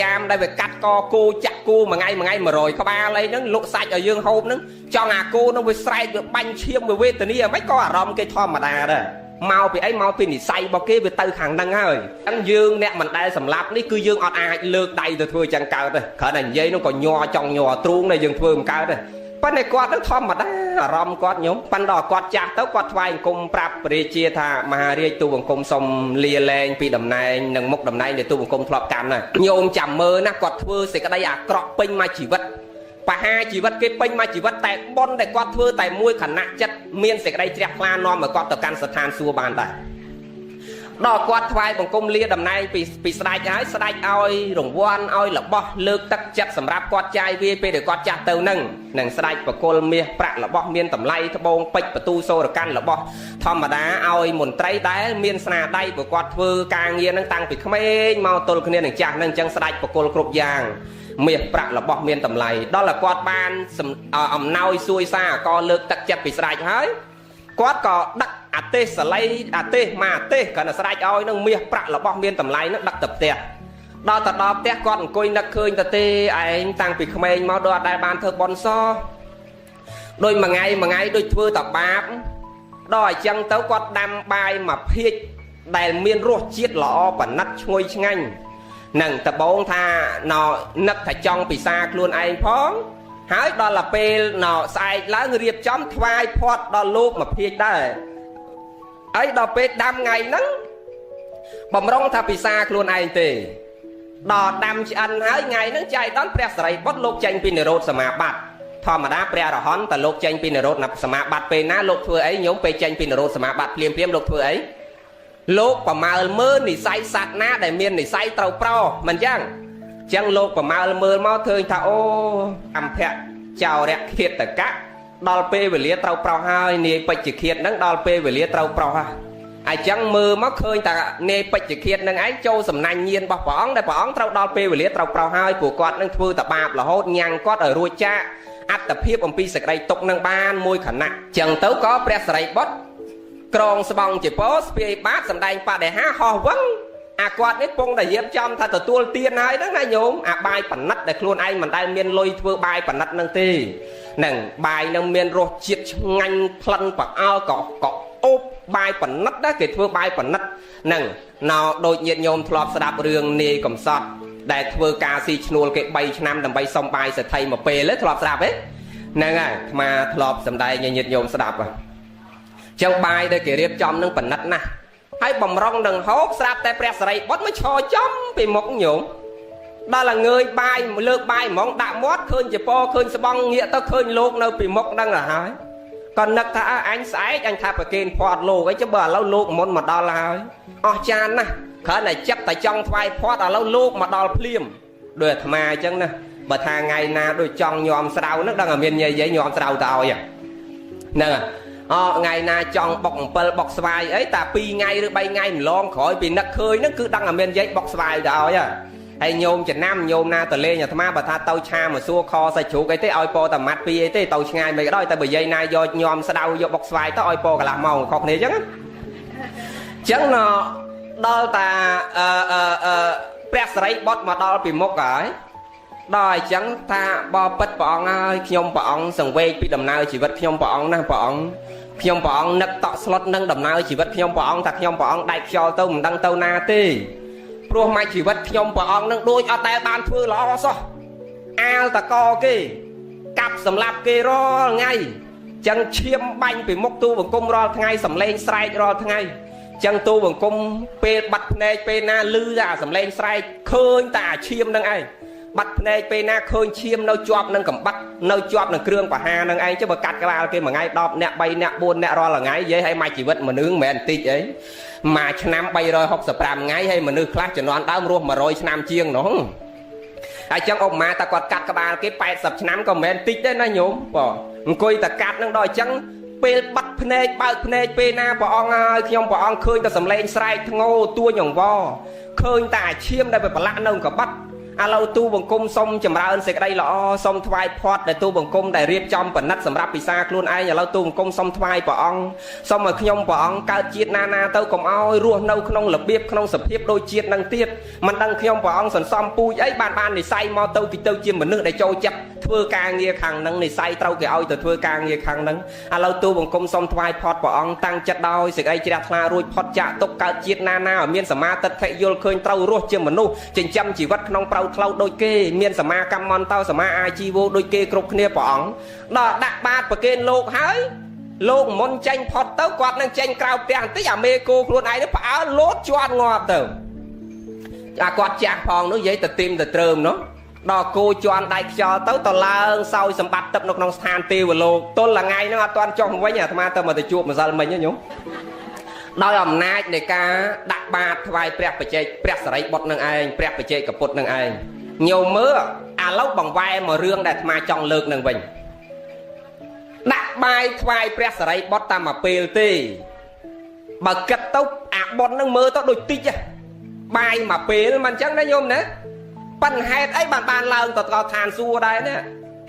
A: ចាមដែលវាកាត់កគោចាក់គោមួយថ្ងៃមួយថ្ងៃ100ក្បាលអីហ្នឹងលក់សាច់ឲ្យយើងហូបហ្នឹងចង់អាគោហ្នឹងវាស្រែកវាបាញ់ឈាមវាវេទនាមិនក៏អារម្មណ៍គេធម្មតាដែរ មកពីអីមកពីនិស័យរបស់គេវាទៅខាងហ្នឹងហើយអញ្ចឹងយើងអ្នកមិនដែលសម្លាប់នេះគឺយើងអត់អាចលើកដៃទៅធ្វើចឹងកើតទេគ្រាន់តែនិយាយនោះក៏ញ័រចង់ញ័រទ្រូងដែរយើងធ្វើមិនកើតទេប៉ុន្តែគាត់នឹងធម្មតាអារម្មណ៍គាត់ញោមប៉ុន្តែដល់គាត់ចាស់ទៅគាត់ថ្វាយអង្គមប្រាប់ព្រះរាជាថាមហារាជទូបង្គំសុំលាលែងពីតំណែងនិងមុខតំណែងដែលទូបង្គំធ្លាប់កាន់ណាញោមចាំមើលណាគាត់ធ្វើសេចក្តីអាក្រក់ពេញមួយជីវិតបហាជីវិតគេពេញមួយជីវិតតែប៉ុនដែលគាត់ធ្វើតែមួយខណៈចិត្តមានសេចក្តីជ្រះថ្លានាំឲ្យគាត់ទៅកាន់ស្ថានសួគ៌បានដែរដល់គាត់ថ្វាយបង្គំលាតំណែងពីស្ដេចហើយស្ដេចឲ្យរង្វាន់ឲ្យរបស់លើកទឹកចិត្តសម្រាប់គាត់ចាយវាពេលដែលគាត់ចាស់ទៅនឹងនឹងស្ដេចបកុលមាសប្រាក់របស់មានតម្លៃត្បូងពេជ្របន្ទូសូរកាន់របស់ធម្មតាឲ្យមន្ត្រីដែលមានស្នាដៃព្រោះគាត់ធ្វើការងារនឹងតាំងពីក្មេងមកទល់គ្នានឹងចាស់នឹងអញ្ចឹងស្ដេចបកុលគ្រប់យ៉ាងមាសប្រាក់របស់មានតម្លៃដល់តែគាត់បានអំណោយសួយសារក៏លើកទឹកចិត្តពីស្ដេចហើយគាត់ក៏ដឹកអទេសល័យអទេសមកអទេសគ្រាន់តែស្ដេចឲ្យនឹងមាសប្រាក់របស់មានតម្លៃនឹងដឹកទៅផ្ទះដល់ទៅដល់ផ្ទះគាត់អង្គុយនឹកឃើញទៅទេឯងតាំងពីក្មេងមកដូចអត់ដែលបានធ្វើបុណ្យសោះដូចមួយថ្ងៃមួយថ្ងៃដូចធ្វើតែបាបដល់អញ្ចឹងទៅគាត់ដាំបាយមួយភាជដែលមានរសជាតិល្អប៉ណិតឈ្ងុយឆ្ងាញ់នឹងដបងថាណនឹកថាចង់ពិសាខ្លួនឯងផងហើយដល់ទៅពេលណស្អែកឡើងរៀបចំថ្វាយផាត់ដល់លោកមួយភាជដែរហើយដល់ពេលដាំថ្ងៃហ្នឹងបំរុងថាពិសាខ្លួនឯងទេដល់ដាំឆ្អិនហើយថ្ងៃហ្នឹងចៃដន្យព្រះសរិបុត្រលោកចេញពីនិរោធសមាបត្តិធម្មតាព្រះអរហន្តតើលោកចេញពីនិរោធសមាបត្តិពេលណាលោកធ្វើអីញោមពេលចេញពីនិរោធសមាបត្តិភ្លាមភ្លាមលោកធ្វើអីលោកប្រមើលមើលនិស័យសត្វណាដែលមាននិស័យត្រូវប្រមិនចឹងចឹងលោកប្រមើលមើលមកឃើញថាអូអម្ភៈចោរៈឃាតកៈដល់ពេលវេលាត្រូវប្រោសហើយនាយបច្ចឃាតហ្នឹងដល់ពេលវេលាត្រូវប្រោសហើយអញ្ចឹងមើលមកឃើញថានាយបច្ចឃាតនឹងឯងចូលសំណាញ់ញៀនរបស់ព្រះអង្គដែលព្រះអង្គត្រូវដល់ពេលវេលាត្រូវប្រោសហើយព្រោះគាត់នឹងធ្វើតែបាបរហូតញ៉ាំងគាត់ឲ្យរួចចាកអត្តភាពអំពីសេចក្តីទុកនឹងបានមួយខណៈចឹងទៅក៏ព្រះសរិបុត្រក្រងស្បង់ជាពោស្ពាយបាតសម្ដែងបដិហាហោះវឹងអាគាត់នេះពងតែរៀបចំថាទទួលទានហើយហ្នឹងណាញោមអាបាយប៉ណិតដែលខ្លួនឯងមិនដែលមានលុយធ្វើបាយប៉ណិតហ្នឹងទេហ្នឹងបាយនឹងមានរសជាតិឆ្ងាញ់ក្លិនប្រអើក៏អូបបាយប៉ណិតដែរគេធ្វើបាយប៉ណិតហ្នឹងណោដូចញាតិញោមធ្លាប់ស្ដាប់រឿងនាយកំសត់ដែលធ្វើការស៊ីឈ្នួលគេ3ឆ្នាំដើម្បីសុំបាយសេដ្ឋីមួយពេលធ្លាប់ស្ដាប់ទេហ្នឹងហើយអាត្មាធ្លាប់សម្ដែងឲ្យញាតិញោមស្ដាប់ហ្នឹងចឹងបាយដែលគេរៀបចំនឹងប៉ណិតណាស់ហើយបំរុងនឹងហូបស្រាប់តែព្រះសរិបុត្រមកឈរចំពីមុខញោមដល់តែងើយបាយលើកបាយហ្មងដាក់មាត់ឃើញជាពឃើញស្បង់ងាកទៅឃើញលោកនៅពីមុខហ្នឹងទៅហើយក៏នឹកថាអញស្អែកអញថាប្រគេនផាត់លោកអីចុះបើឥឡូវលោកមុនមកដល់ហើយអស់ចានណាស់គ្រាន់តែចិត្តតែចង់ថ្វាយផាត់ឥឡូវលោកមកដល់ភ្លាមដោយអាត្មាអញ្ចឹងណាបើថាថ្ងៃណាដូចចង់ញោមស្ដៅហ្នឹងដឹងតែមានយាយញោមស្ដៅទៅឲ្យហ្នឹងអថ្ងៃណាចង់បុកអំពិលបុកស្វាយអីតា2ថ្ងៃឬ3ថ្ងៃម្លងក្រោយពីនឹកឃើញហ្នឹងគឺដឹងតែមានយាយបុកស្វាយទៅឲ្យហើយញោមចំណាំញោមណាទៅលេងអាត្មាបើថាទៅឆាមកសួរខសាច់ជ្រូកអីទេឲ្យពោតែម៉ាត់ពីអីទេទៅឆ្ងាយមិនក៏ដោយតែបើយាយណាយកញោមស្ដៅយកបុកស្វាយទៅឲ្យពោកន្លះម៉ោងខុសគ្នាអញ្ចឹងអញ្ចឹងដល់តាព្រះសរិបុត្រមកដល់ពីមុខហើយដល់អញ្ចឹងថាបបិទ្ធព្រះអង្គហើយខ្ញុំព្រះអង្គសង្វេគពីដំណើរជីវិតខ្ញុំព្រះអង្គណាព្រះអង្គខ្ញុំព្រះអង្គនឹកតក់ស្លុតនឹងដំណើរជីវិតខ្ញុំព្រះអង្គថាខ្ញុំព្រះអង្គដាច់ខ្យល់ទៅមិនដឹងទៅណាទេព្រោះមួយជីវិតខ្ញុំព្រះអង្គនឹងដូចអត់ដែលបានធ្វើល្អសោះអាលតកគេកាប់សម្លាប់គេរាល់ថ្ងៃចឹងឈាមបាញ់ពីមុខទូបង្គំរាល់ថ្ងៃសំឡេងស្រែករាល់ថ្ងៃចឹងទូបង្គំពេលបាត់ភ្នែកពេលណាលឺតែអាសំឡេងស្រែកឃើញតែអាឈាមនឹងឯងបាត់ភ្នែកពេលណាឃើញឈាមនៅជាប់នឹងកំបិតនៅជាប់នឹងគ្រឿងបហានឹងឯងចុះបើកាត់ក្បាលគេមួយថ្ងៃ10នាក់3នាក់4នាក់រាល់ថ្ងៃនិយាយឲ្យមួយជីវិតមនុស្សមិនមែនតិចអីមួយឆ្នាំ365ថ្ងៃហើយមនុស្សខ្លះជំនាន់ដើមរស់100ឆ្នាំជាងនោះហើយចឹងអ៊ំម៉ាតាគាត់កាត់ក្បាលគេ80ឆ្នាំក៏មិនមែនតិចដែរណាញោមបងអង្គុយតែកាត់នឹងដល់អញ្ចឹងពេលបាត់ភ្នែកបើកភ្នែកពេលណាព្រះអង្គហើយខ្ញុំព្រះអង្គឃើញតែសំឡេងស្រែកធ្ងោទួញអង្វរឃើញតែអាឈាមដែលប្រឡាក់នៅកបាត់ឥឡូវទូបង្គំសុំចម្រើនសេចក្តីល្អសុំថ្វាយផាត់ដែលទូបង្គំដែលរៀបចំប៉ណិតសម្រាប់ពិសាខ្លួនឯងឥឡូវទូបង្គំសុំថ្វាយព្រះអង្គសុំឲ្យខ្ញុំព្រះអង្គកើតជាតិណាណាទៅកុំឲ្យរស់នៅក្នុងរបៀបក្នុងសភាពដូចជាតិនឹងទៀតមិនដឹងខ្ញុំព្រះអង្គសន្សំពូជអីបាននិស័យមកទៅពីទៅជាមនុស្សដែលចូលចិត្ត ធ្វើការងារខាងហ្នឹងនិស័យត្រូវគេឲ្យទៅធ្វើការងារខាងហ្នឹងឥឡូវទូបង្គំសូមថ្វាយផុតព្រះអង្គតាំងចិត្តដោយសេចក្តីជ្រះថ្លារួចផុតចាកទុកកើតជាតិណាណាឲ្យមានសមាទិដ្ឋិយល់ឃើញត្រូវរស់ជាមនុស្សចិញ្ចឹមជីវិតក្នុងប្រៅថ្លូវដូចគេមានសមាកម្មន្តោសមាអាជីវោដូចគេគ្រប់គ្នាព្រះអង្គដល់ដាក់បាតប្រគេនលោកហើយលោកមុនចេញផុតទៅគាត់នឹងចេញក្រៅផ្ទះបន្តិចអាមេគោខ្លួនឯងនេះផ្អើលលោតជាន់ងាប់ទៅអាគាត់ចាស់ផងនោះនិយាយទៅទីមទៅត្រើមនោះដល់គោជន់ដៃខ្យល់ទៅទៅឡើងសោយសម្បត្តិទឹកនៅក្នុងស្ថានទេវលោកទល់ថ្ងៃហ្នឹងអត់ទាន់ចុះវិញអាត្មាទៅមកទៅជួបម្សិលមិញញោមដោយអំណាចនៃការដាក់បាតថ្វាយព្រះបច្ចេកព្រះសរិបុត្រនឹងឯងព្រះបច្ចេកពុទ្ធនឹងឯងញោមមើលឥឡូវបង្វែរមករឿងដែលអាត្មាចង់លើកនឹងវិញដាក់បាយថ្វាយព្រះសរិបុត្រតាមមួយពេលទេបើគិតទៅអាបុណ្យនឹងមើលទៅដូចតិចបាយមួយពេលមិនអញ្ចឹងណាញោមណាប៉ុន្តែហេតុអីបានឡើងទៅដល់ឋានសួគ៌ដែរណា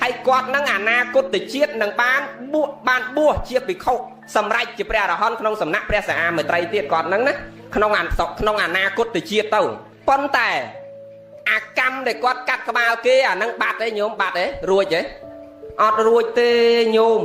A: ហើយគាត់នឹងអនាគតជាតិនឹងបានបួសជាភិក្ខុសម្រេចជាព្រះអរហន្តក្នុងសំណាក់ព្រះសាអាមេត្រីទៀតគាត់នឹងណាក្នុងអនាគតជាតិទៅប៉ុន្តែអាកម្មដែលគាត់កាត់ក្បាលគេអានឹងបាត់ទេញោមបាត់ទេរួចទេអត់រួចទេញោម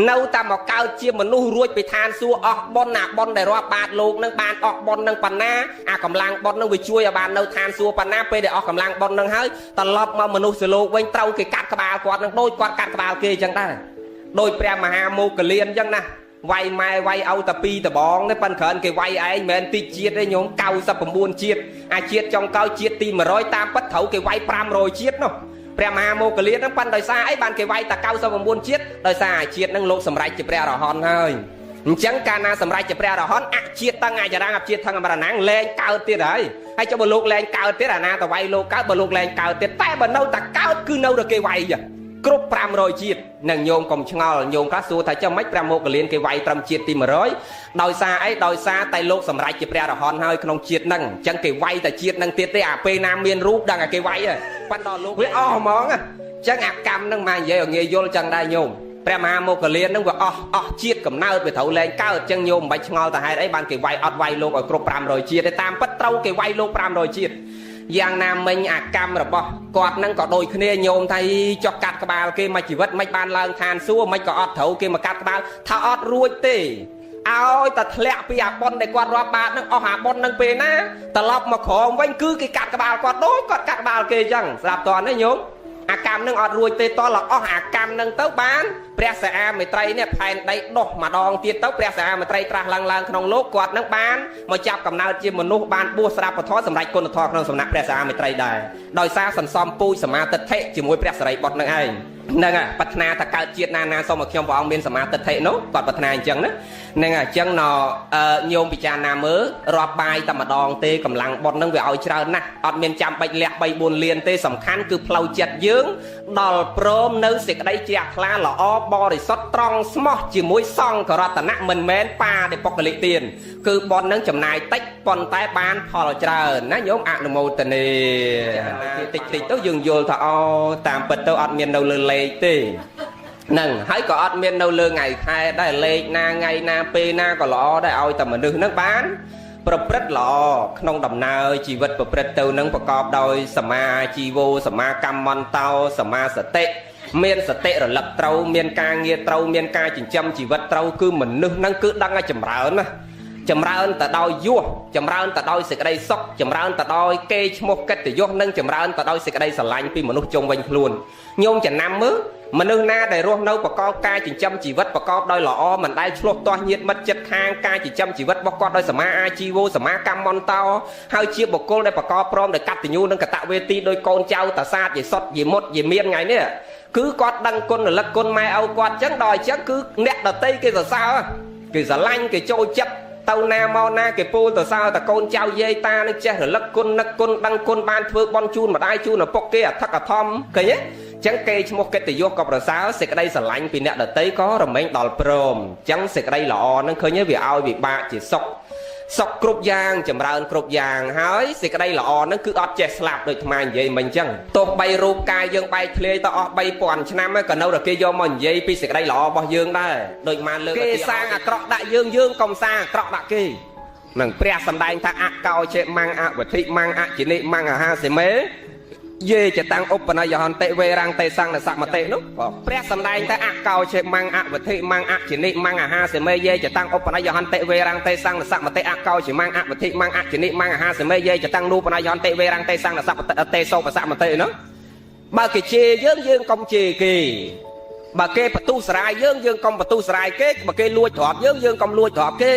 A: នៅតែមកកើតជាមនុស្សរួចពីឋានសួគ៌អស់បុណ្យអាបុណ្យដែលរាប់បាតលោកនឹងបានអស់បុណ្យនឹងប៉ុណ្ណាអាកម្លាំងបុណ្យនឹងវាជួយឲ្យបាននៅឋានសួគ៌ប៉ុណ្ណាពេលដែលអស់កម្លាំងបុណ្យនឹងហើយត្រឡប់មកមនុស្សលោកវិញត្រូវគេកាត់ក្បាលគាត់នឹងដូចគាត់កាត់ក្បាលគេអញ្ចឹងដែរដោយព្រះមហាមោគលានអញ្ចឹងណាវាយម៉ែវាយឲ្យតែពីរដបងទេប៉ិនគ្រាន់គេវាយឯងមិនមែនតិចជាតិទេញោម99ជាតិអាជាតិចុងក្រោយជាតិទី100តាមពិតត្រូវគេវាយ500ជាតិនោះព្រះមហាមោគលានហ្នឹងប៉ិនដោយសារអីបានគេវាយតែ99ជាតិដោយសារអាជាតិហ្នឹងលោកសម្រេចជាព្រះអរហន្តហើយអញ្ចឹងកាលណាសម្រេចជាព្រះអរហន្តអជាតិតឹងអចរាងអជាតិថឹងអមរណាំងលែងកើតទៀតហើយហើយចុះបើលោកលែងកើតទៀតអាណាទៅវាយលោកកើតបើលោកលែងកើតទៀតតែបើនៅតែកើតគឺនៅតែគេវាយគ្រប់500ជាតិនឹងញោមកុំឆ្ងល់ញោមខ្លះសួរថាចាំម៉េចព្រះមោគលានគេវាយត្រឹមជាតិទី100ដោយសារអីដោយសារតែលោកសម្រេចជាព្រះអរហន្តហើយក្នុងជាតិហ្នឹងអញ្ចឹងគេវាយតែជាតិហ្នឹងទៀតទេអាពេលណាមានរូបដឹងតែគេវាយហើយប៉ុន្តែដល់លោកវាអស់ហ្មងអញ្ចឹងអាកម្មហ្នឹងមកនិយាយឲ្យងាយយល់ចឹងដែរញោមព្រះមហាមោគលានហ្នឹងវាអស់ជាតិកំណើតវាត្រូវលែងកើតអញ្ចឹងញោមមិនបាច់ឆ្ងល់ទៅហេតុអីបានគេវាយអត់វាយលោកឲ្យគ្រប់500ជាតិទេតាមពិតត្រូវគេវាយលោក500ជាតិយ៉ាងណាមិញអាកម្មរបស់គាត់នឹងក៏ដូចគ្នាញោមថាចុះកាត់ក្បាលគេមួយជីវិតមិនបានឡើងឋានសួគ៌មិនក៏អត់ត្រូវគេមកកាត់ក្បាលថាអត់រួចទេឲ្យតែធ្លាក់ពីអាបុណ្យដែលគាត់រាប់បាតនឹងអស់អាបុណ្យនឹងពេលណាត្រឡប់មកក្រោមវិញគឺគេកាត់ក្បាលគាត់ដូចគាត់កាត់ក្បាលគេអញ្ចឹងស្រាប់តើនេះញោមអាកម្មនឹងអត់រួចទេតលអស់អាកម្មនឹងទៅបានព្រះសាអាមេត្រីនេះផែនដីដុះម្ដងទៀតទៅព្រះសាអាមេត្រីត្រាស់ឡើងក្នុងលោកគាត់នឹងបានមកចាប់កំណើតជាមនុស្សបានបួសស្រាប់ពធសម្រាប់គុណធម៌ក្នុងសំណាក់ព្រះសាអាមេត្រីដែរដោយសារសន្សំពូជសមាទិដ្ឋិជាមួយព្រះសិរីបុត្រនឹងឯងហ្នឹងហើយប្រាថ្នាថាកើតជាតិណាណាសូមឲ្យខ្ញុំព្រះអង្គមានសមាទិដ្ឋិនោះគាត់ប្រាថ្នាអញ្ចឹងណាហ្នឹងហើយអញ្ចឹងណញោមពិចារណាមើលរាប់បាយតែម្ដងទេកម្លាំងបុណ្យហ្នឹងវាឲ្យច្រើនណាស់អត់មានចាំបាច់លះ3 4លានទេសំខាន់គឺផ្លូវចិត្តយើងដល់ព្រមនៅសេចក្តីជ្រះថ្លាល្អបរិសុទ្ធត្រង់ស្មោះជាមួយសង្ឃរតនៈមិនមែនបាដិបុគ្គលិទានគឺបុណ្យនឹងចំណាយតិចប៉ុន្តែបានផលច្រើនណាញោមអនុមោទនាតិចតិចទៅយើងយល់ថាអូតាមពិតទៅអត់មាននៅលើលេខទេហ្នឹងហើយក៏អត់មាននៅលើថ្ងៃខែដែរលេខណាថ្ងៃណាពេលណាក៏ល្អដែរឲ្យតែមនុស្សហ្នឹងបានប្រព្រឹត្តល្អក្នុងដំណើរជីវិតប្រព្រឹត្តទៅនឹងប្រកបដោយសមាជីវោសមាកម្មន្តោសមាសតិមានសតិរលឹកត្រូវមានការងារត្រូវមានការចិញ្ចឹមជីវិតត្រូវគឺមនុស្សហ្នឹងគឺដឹងឲ្យចម្រើនណាចម្រើនទៅដោយយោះចម្រើនទៅដោយសេចក្តីសុខចម្រើនទៅដោយកេរ្តិ៍ឈ្មោះកិត្តិយសនិងចម្រើនទៅដោយសេចក្តីស្រឡាញ់ពីមនុស្សជុំវិញខ្លួនញោមចំណាំមើលមនុស្សណាដែលរស់នៅប្រកបការចិញ្ចឹមជីវិតប្រកបដោយល្អមិនដែលឆ្លោះទាស់ញាតិមិត្តចិត្តខាងការចិញ្ចឹមជីវិតរបស់គាត់ដោយសមាអាជីវោសមាកម្មន្តោហើយជាបុគ្គលដែលប្រកបព្រមដោយកតញ្ញូនិងកតវេទីដោយកូនចៅតាសាទយេសុតយេមុតយេមានថ្ងៃនេះគឺគាត់ដឹងគុណរលឹកគុណម៉ែឪគាត់អញ្ចឹងដល់អញ្ចឹងគឺអ្នកដតីគេសរសើរគេស្រឡាញ់គេចូលចិត្តទៅណាមកណាគេពូលទៅសើតកូនចៅយាយតានឹងចេះរលឹកគុណនឹកគុណដឹងគុណបានធ្វើបន់ជូនម្ដាយជូនឪពុកគេអធិកអធមឃើញទេចឹងគេឈ្មោះកិត្តិយសក៏ប្រសើរសេចក្តីស្រឡាញ់ពីអ្នកដតីក៏រមែងដល់ព្រមចឹងសេចក្តីល្អនឹងឃើញវាឲ្យវិបាកជាសុខសុខគ្រប់យ៉ាងចម្រើនគ្រប់យ៉ាងហើយសេចក្តីល្អនឹងគឺអត់ចេះស្លាប់ដូចអាត្មានិយាយមិញចឹងទោះបីរូបកាយយើងបែកធ្លាយទៅអស់3000ឆ្នាំហើយក៏នៅតែគេយកមកនិយាយពីសេចក្តីល្អរបស់យើងដែរដូចបានលើកគេសាងអាក្រក់ដាក់យើងយើងកុំសាងអាក្រក់ដាក់គេនឹងព្រះសម្ដែងថាអកោចេម៉ាំងអវធិម៉ាំងអចិនិម៉ាំងអាហាសិមេ យេចតាំងឧបនយហន្តិវេរាំងតេសੰនសមតិនោះព្រះសម្ដែងតែអកោឆេម៉ាំងអវធិម៉ាំងអជនិម៉ាំងអាហាសិមេយេចតាំងឧបនយហន្តិវេរាំងតេសੰនសមតិអកោឆេម៉ាំងអវធិម៉ាំងអជនិម៉ាំងអាហាសិមេយេចតាំងនូបនយហន្តិវេរាំងតេសੰនសមតិតេសោបសមតិនោះបើគេជេរយើងយើងកុំជេរគេបើគេបន្ទុះសរាយយើងយើងកុំបន្ទុះសរាយគេបើគេលួចទ្រព្យយើងយើងកុំលួចទ្រព្យគេ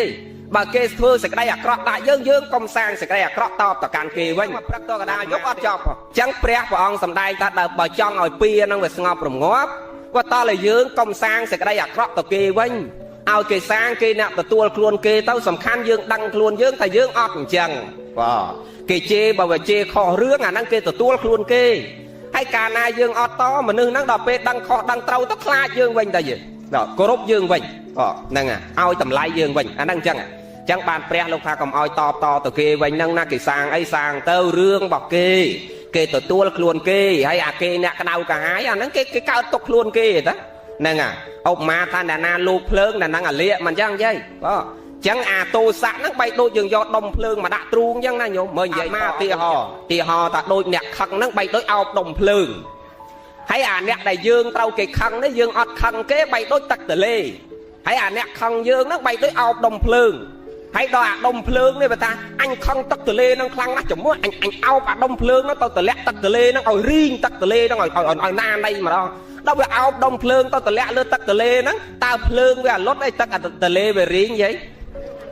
A: បើគេធ្វើសេចក្តីអាក្រក់ដាក់យើងយើងកុំសាងសេចក្តីអាក្រក់តបទៅកាន់គេវិញមកព្រឹកតកដាយកអត់ចប់អញ្ចឹងព្រះព្រះអង្គសម្ដែងថាបើចង់ឲ្យពៀនឹងវាស្ងប់រងាប់ក៏តឲ្យយើងកុំសាងសេចក្តីអាក្រក់ទៅគេវិញឲ្យគេសាងគេអ្នកទទួលខ្លួនគេទៅសំខាន់យើងដឹងខ្លួនយើងថាយើងអត់អញ្ចឹងបាទគេជេរបើវាជេរខុសរឿងអាហ្នឹងគេទទួលខ្លួនគេហើយកាលណាយើងអត់តមនុស្សហ្នឹងដល់ពេលដឹងខុសដឹងត្រូវទៅខ្លាចយើងវិញតែយើងដល់គោរពយើងវិញហ្នឹងឲ្យតម្លៃយើងវិញអាហ្នឹងអញ្ចឹងចឹងបានព្រះលោកថាកុំឲ្យតបតទៅគេវិញហ្នឹងណាគេសាងអីសាងទៅរឿងរបស់គេគេទទួលខ្លួនគេហើយអាគេអ្នកក្តៅកាហាយអាហ្នឹងគេគេកើតទុកខ្លួនគេតាហ្នឹងឧបមាថាអ្នកណាលូកភ្លើងអ្នកហ្នឹងអាលៀកមិនចឹងយាយបាទចឹងអាទោសៈហ្នឹងបីដូចយើងយកដុំភ្លើងមកដាក់ទ្រូងចឹងណាញោមមើលនិយាយមកទីហោថាដូចអ្នកខឹងហ្នឹងបីដូចអោបដុំភ្លើងហើយអាអ្នកដែលយើងត្រូវគេខឹងនេះយើងអត់ខឹងគេបីដូចទឹកទលេហើយអាអ្នកខឹងយើងហ្នឹងបីដូចអោបដុំភ្លើងហើយដល់អាដុំភ្លើងនេះបើថាអញខឹងទឹកទលេហ្នឹងខ្លាំងណាស់ជំនួសអញអោបអាដុំភ្លើងហ្នឹងទៅតម្លាក់ទឹកទលេហ្នឹងឲ្យរីងទឹកទលេហ្នឹងឲ្យណាណៃម្ដងដល់វាអោបដុំភ្លើងទៅតម្លាក់លើទឹកទលេហ្នឹងតើភ្លើងវាអាលុតអីទឹកទលេវារីងយាយ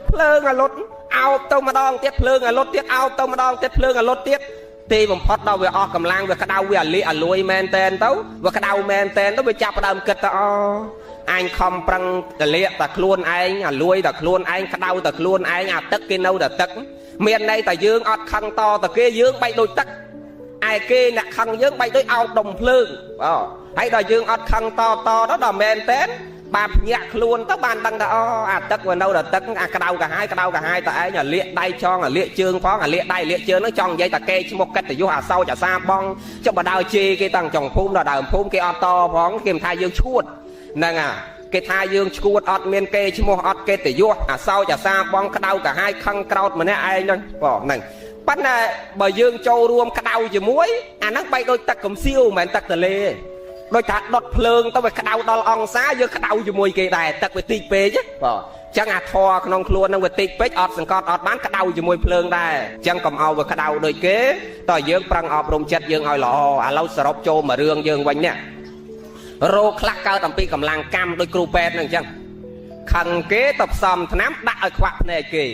A: ភ្លើងអាលុតអោបទៅម្ដងទៀតភ្លើងអាលុតទៀតអោបទៅម្ដងទៀតភ្លើងអាលុតទៀតទីបំផុតដល់វាអស់កម្លាំងវាក្តៅវាអាលៀកអាលួយមែនតែនទៅវាក្តៅមែនតែនទៅវាចាប់ផ្ដើមគិតទៅអូអញខំប្រឹងតលាកតែខ្លួនឯងអាលួយតែខ្លួនឯងក្តៅតែខ្លួនឯងអាទឹកគេនៅតែទឹកមានន័យតែយើងអត់ខឹងតទៅគេយើងបែកដូចទឹកឯគេអ្នកខឹងយើងបែកដូចអោបដុំភ្លើងបាទហើយដល់យើងអត់ខឹងតតទៅដល់មែនតែនបានភ្ញាក់ខ្លួនទៅបានដឹងថាអូអាទឹកវានៅតែទឹកអាក្តៅកាហាយក្តៅកាហាយតែឯងអាលាកដៃចងអាលាកជើងផងអាលាកដៃលាកជើងហ្នឹងចង់និយាយតែគេឈ្មោះកិត្តិយសអាសោចអាសាបងចុះបើដើរជេរគេតាំងចុងភូមិដល់ដើមភូមិគេអត់តផងគេមិនថាយើងឈួតហ្នឹងអាគេថាយើងឈួតអត់មានគេឈ្មោះអត់កិត្តិយសអាសោចអាសាបងក្តៅកាហាយខឹងក្រោតម្នាក់ឯងហ្នឹងបងហ្នឹងប៉ុន្តែបើយើងចូលរួមក្តៅជាមួយអាហ្នឹងបែកដូចទឹកកំសៀវមិនមែនទឹកទលេទេដូចថាដុតភ្លើងទៅវាក្តៅដល់អង្សាយើងក្តៅជាមួយគេដែរទឹកវាតិចពេកបាទចឹងអាធរក្នុងខ្លួននឹងវាតិចពេកអត់សង្កត់អត់បានក្តៅជាមួយភ្លើងដែរចឹងកុំឲ្យវាក្តៅដូចគេតើយើងប្រឹងអប់រំចិត្តយើងឲ្យល្អឥឡូវសរុបចូលមករឿងយើងវិញនេះរោគខ្លះកើតអំពីកម្លាំងកម្មដូចគ្រូពេទ្យនឹងចឹងខឹងគេទៅផ្សំថ្នាំដាក់ឲ្យខ្វាក់ភ្នែកគេ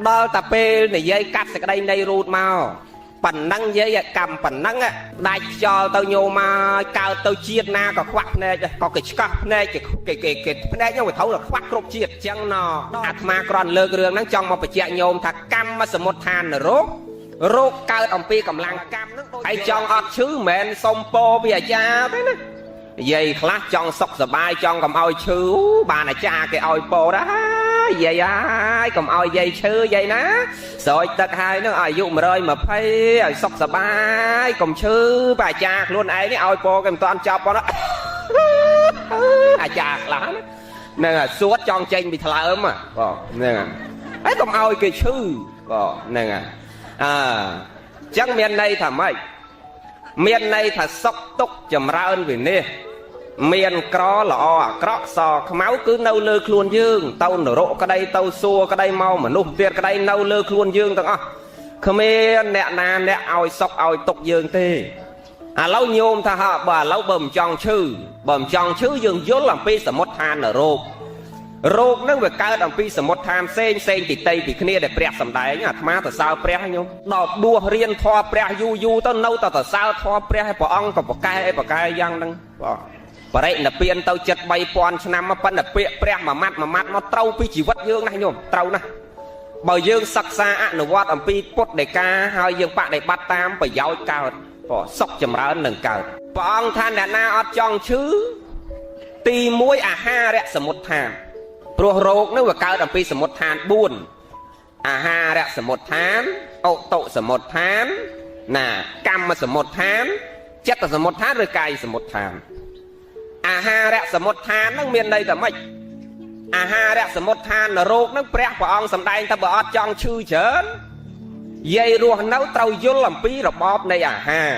A: ដល់តែពេលនិយាយកាត់សេចក្តីនៃរូតមកប៉ុណ្ណឹងយាយកម្មប៉ុណ្ណឹងដាច់ខ្យល់ទៅញោមមកកើតទៅជាតិណាក៏ខ្វាក់ភ្នែកក៏គេឆ្កោះភ្នែកគេគេគេភ្នែកហ្នឹងវាត្រូវតែខ្វាក់គ្រប់ជាតិចឹងណអាត្មាគ្រាន់លើករឿងហ្នឹងចង់មកបញ្ជាក់ញោមថាកម្មសមុទ្ឋានរោគរោគកើតអំពីកម្លាំងកម្មហ្នឹងហើយចង់អត់ឈឺមិនមែនសុំពោពីអាចារ្យទេណាយាយខ្លះចង់សុខសប្បាយចង់កុំឲ្យឈឺបានអាចារ្យគេឲ្យពោដែរយាយហើយកុំឲ្យយាយឈឺយាយណាស្រោចទឹកហើយនឹងអាយុ120ឲ្យសុខសប្បាយកុំឈឺបើអាចារ្យខ្លួនឯងនេះឲ្យពោគេមិនតាន់ចប់ប៉ុណ្ណាអាចារ្យខ្លះហ្នឹងសួតចង់ចេញពីថ្លើមបងហ្នឹងហើយកុំឲ្យគេឈឺបងហ្នឹងអើចឹងមានន័យថាម៉េចមានន័យថាសុខទុក្ខចម្រើនវិនិច្ឆ័យមានក្រល្អអាក្រក់សខ្មៅគឺនៅលើខ្លួនយើងទៅនរកក្តីទៅសួគ៌ក្តីមកមនុស្សទៀតក្តីនៅលើខ្លួនយើងទាំងអស់គ្មានអ្នកណាអ្នកឲ្យសុខឲ្យទុក្ខយើងទេឥឡូវញោមថាហ่าបើឥឡូវបើមិនចង់ឈឺបើមិនចង់ឈឺយើងយល់អំពីសមុទ្ឋានរោគរោគនឹងវាកើតអំពីសមុទ្ឋានផ្សេងផ្សេងទីតីពីគ្នាដែលព្រះសម្ដែងអាត្មាទៅសើព្រះញោមដល់បួសរៀនធម៌ព្រះយូរយូរទៅនៅតែទៅសើធម៌ព្រះឲ្យព្រះអង្គក៏ប្រកែអីប្រកែយ៉ាងហ្នឹងបាទបរិនិព្វានទៅចិត្ត3000ឆ្នាំមកប៉ុន្តែពាក្យព្រះមួយម៉ាត់មួយម៉ាត់មកត្រូវពីជីវិតយើងណាស់ញោមត្រូវណាស់បើយើងសិក្សាអនុវត្តអំពីពុទ្ធដីកាហើយយើងបដិបត្តិតាមប្រយោជន៍កើតព្រោះសុខចម្រើននឹងកើតព្រះអង្គថាអ្នកណាអត់ចង់ឈឺទី1អាហារសមុទ្ឋានព្រោះរោគនឹងវាកើតអំពីសមុទ្ឋាន4អាហារសមុទ្ឋានឧតុសមុទ្ឋានណាកម្មសមុទ្ឋានចិត្តសមុទ្ឋានឬកាយសមុទ្ឋានអាហារសមុទ្ឋាននឹងមានន័យថាម៉េចអាហារសមុទ្ឋានរោគនឹងព្រះអង្គសម្ដែងថាបើអត់ចង់ឈឺច្រើនយាយរស់នៅត្រូវយល់អំពីរបបនៃអាហារ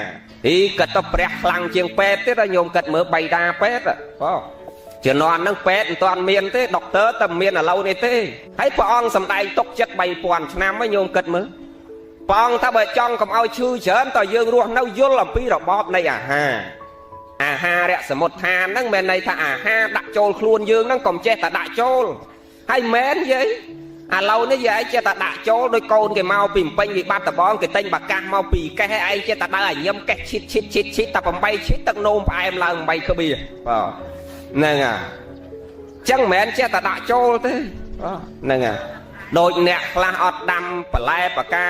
A: អីគិតទៅព្រះខ្លាំងជាងពេទ្យទៀតញោមគិតមើលបៃតាពេទ្យបងជំនាន់ហ្នឹងពេទ្យមិនទាន់មានទេដុកទ័រតែមានឥឡូវនេះទេហើយព្រះអង្គសម្ដែងទុកចិត្ត3000ឆ្នាំហ្នឹងញោមគិតមើលព្រះអង្គថាបើចង់កុំឲ្យឈឺច្រើនតើយើងរស់នៅយល់អំពីរបបនៃអាហារអាហារសមុទ្ឋានហ្នឹងមិនន័យថាអាហារដាក់ចូលខ្លួនយើងហ្នឹងកុំចេះតែដាក់ចូលហើយមែនយាយឥឡូវនេះយាយចេះតែដាក់ចូលដោយកូនគេមកពីពេញវិបត្តិដបងគេទិញបាកាសមកពីកេះឯងចេះតែដើរឲ្យញឹមកេះឈិតឈិតឈិតឈិតតែ8ឈិតទឹកនោមផ្អែមឡើង8ក្បៀបាទហ្នឹងហើយចឹងមិនមែនចេះតែដាក់ចូលទេបាទហ្នឹងហើយដូចអ្នកខ្លះអត់ដាំបន្លែបកា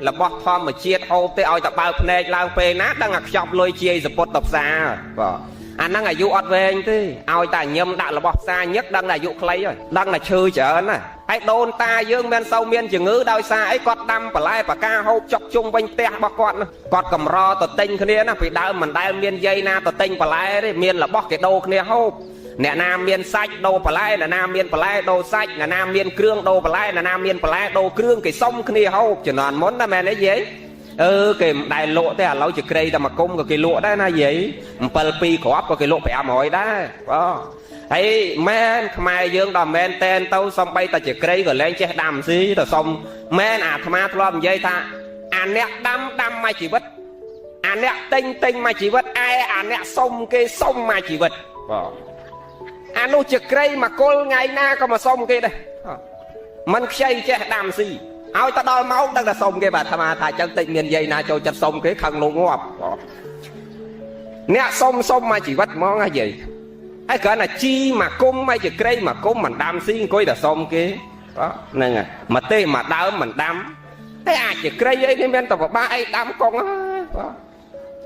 A: របស់ធម្មជាតិហូបទេឲ្យតែបើភ្នែកឡើងពេលណាដឹងអាខ្ចប់លុយជាយសពុតទៅផ្សារបាទអាហ្នឹងអាយុអត់វែងទេឲ្យតែញឹមដាក់របស់ផ្សារញឹកដឹងតែអាយុខ្លីហើយដឹងតែឈឺច្រើនណាហើយដូនតាយើងមិនសូវមានជំងឺដោយសារអីគាត់ដាំបន្លែបកាហូបចុកជុំវិញផ្ទះរបស់គាត់ណាគាត់កម្រទៅទិញគ្នាណាពីដើមមិនដែលមានយាយណាទៅទិញបន្លែទេមានរបស់គេដូរគ្នាហូបអ្នកណាមានសាច់ដូរបន្លែអ្នកណាមានបន្លែដូរសាច់អ្នកណាមានគ្រឿងដូរបន្លែអ្នកណាមានបន្លែដូរគ្រឿងគេសុំគ្នាហូបជំនាន់មុនណាមែនទេយាយអឺគេមិនដែលលក់ទេឥឡូវជាក្រៃតែមកគុំក៏គេលក់ដែរណាយាយ7 2គ្រាប់ក៏គេលក់500ដែរបាទហើយមែនខ្មែរយើងដល់មែនតែនទៅសំបីតែជាក្រៃក៏លែងចេះដាំស៊ីទៅសុំមែនអាត្មាធ្លាប់និយាយថាអាអ្នកដាំដាំមួយជីវិតអាអ្នកទិញទិញមួយជីវិតឯអាអ្នកសុំគេសុំមួយជីវិតបាទអានោះជាក្រៃមកគល់ថ្ងៃណាក៏មកសុំគេដែរមិនខ្ចីចេះដាំស៊ីឲ្យទៅដល់ម៉ោងដឹងតែសុំគេបាទអាត្មាថាចឹងតិចមានយាយណាចូលចិត្តសុំគេខឹងលោកងាប់អ្នកសុំសុំមកជីវិតហ្មងហ៎យាយហើយគ្រាន់តែជីមកគុំមកជាក្រៃមកគុំមិនដាំស៊ីអង្គុយតែសុំគេបាទហ្នឹងហើយមកទេមកដើមមិនដាំតែអាចជាក្រៃអីនេះមានតែពិបាកអីដាំកងបាទ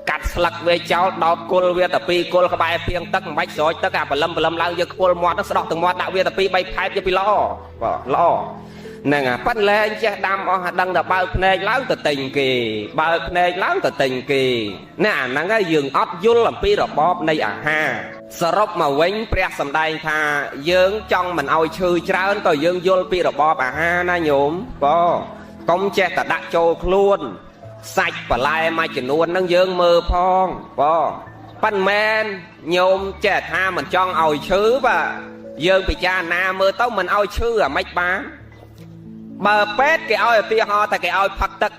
A: កាត់ស្លឹកវាចោលដោតគល់វាតែពីរគល់ក្បែរពីងទឹកមិនបាច់ស្រោចទឹកអាបលឹមបលឹមឡើងយើងខ្ពុលមាត់ស្ដោះទាំងមាត់ដាក់វាតែពីរ3ផែបយកពីល្អបាទល្អហ្នឹងហើយប៉ិនលែងចេះដាំអស់ដឹងតែបើកភ្នែកឡើងទៅទិញគេបើកភ្នែកឡើងទៅទិញគេណាអាហ្នឹងហើយយើងអត់យល់អំពីរបបនៃអាហារសរុបមកវិញព្រះសម្ដែងថាយើងចង់មិនឲ្យឈឺច្រើនក៏យើងយល់ពីរបបអាហារណាញោមបងកុំចេះតែដាក់ចូលខ្លួនសាច់បន្លែមួយចំនួនហ្នឹងយើងមើលផងបងប៉ិនមែនញោមចេះថាមិនចង់ឲ្យឈឺបាទយើងពិចារណាមើលទៅមិនឲ្យឈឺអាម៉េចបានបើពេទ្យគេឲ្យឧទាហរណ៍តែគេឲ្យផឹកទឹក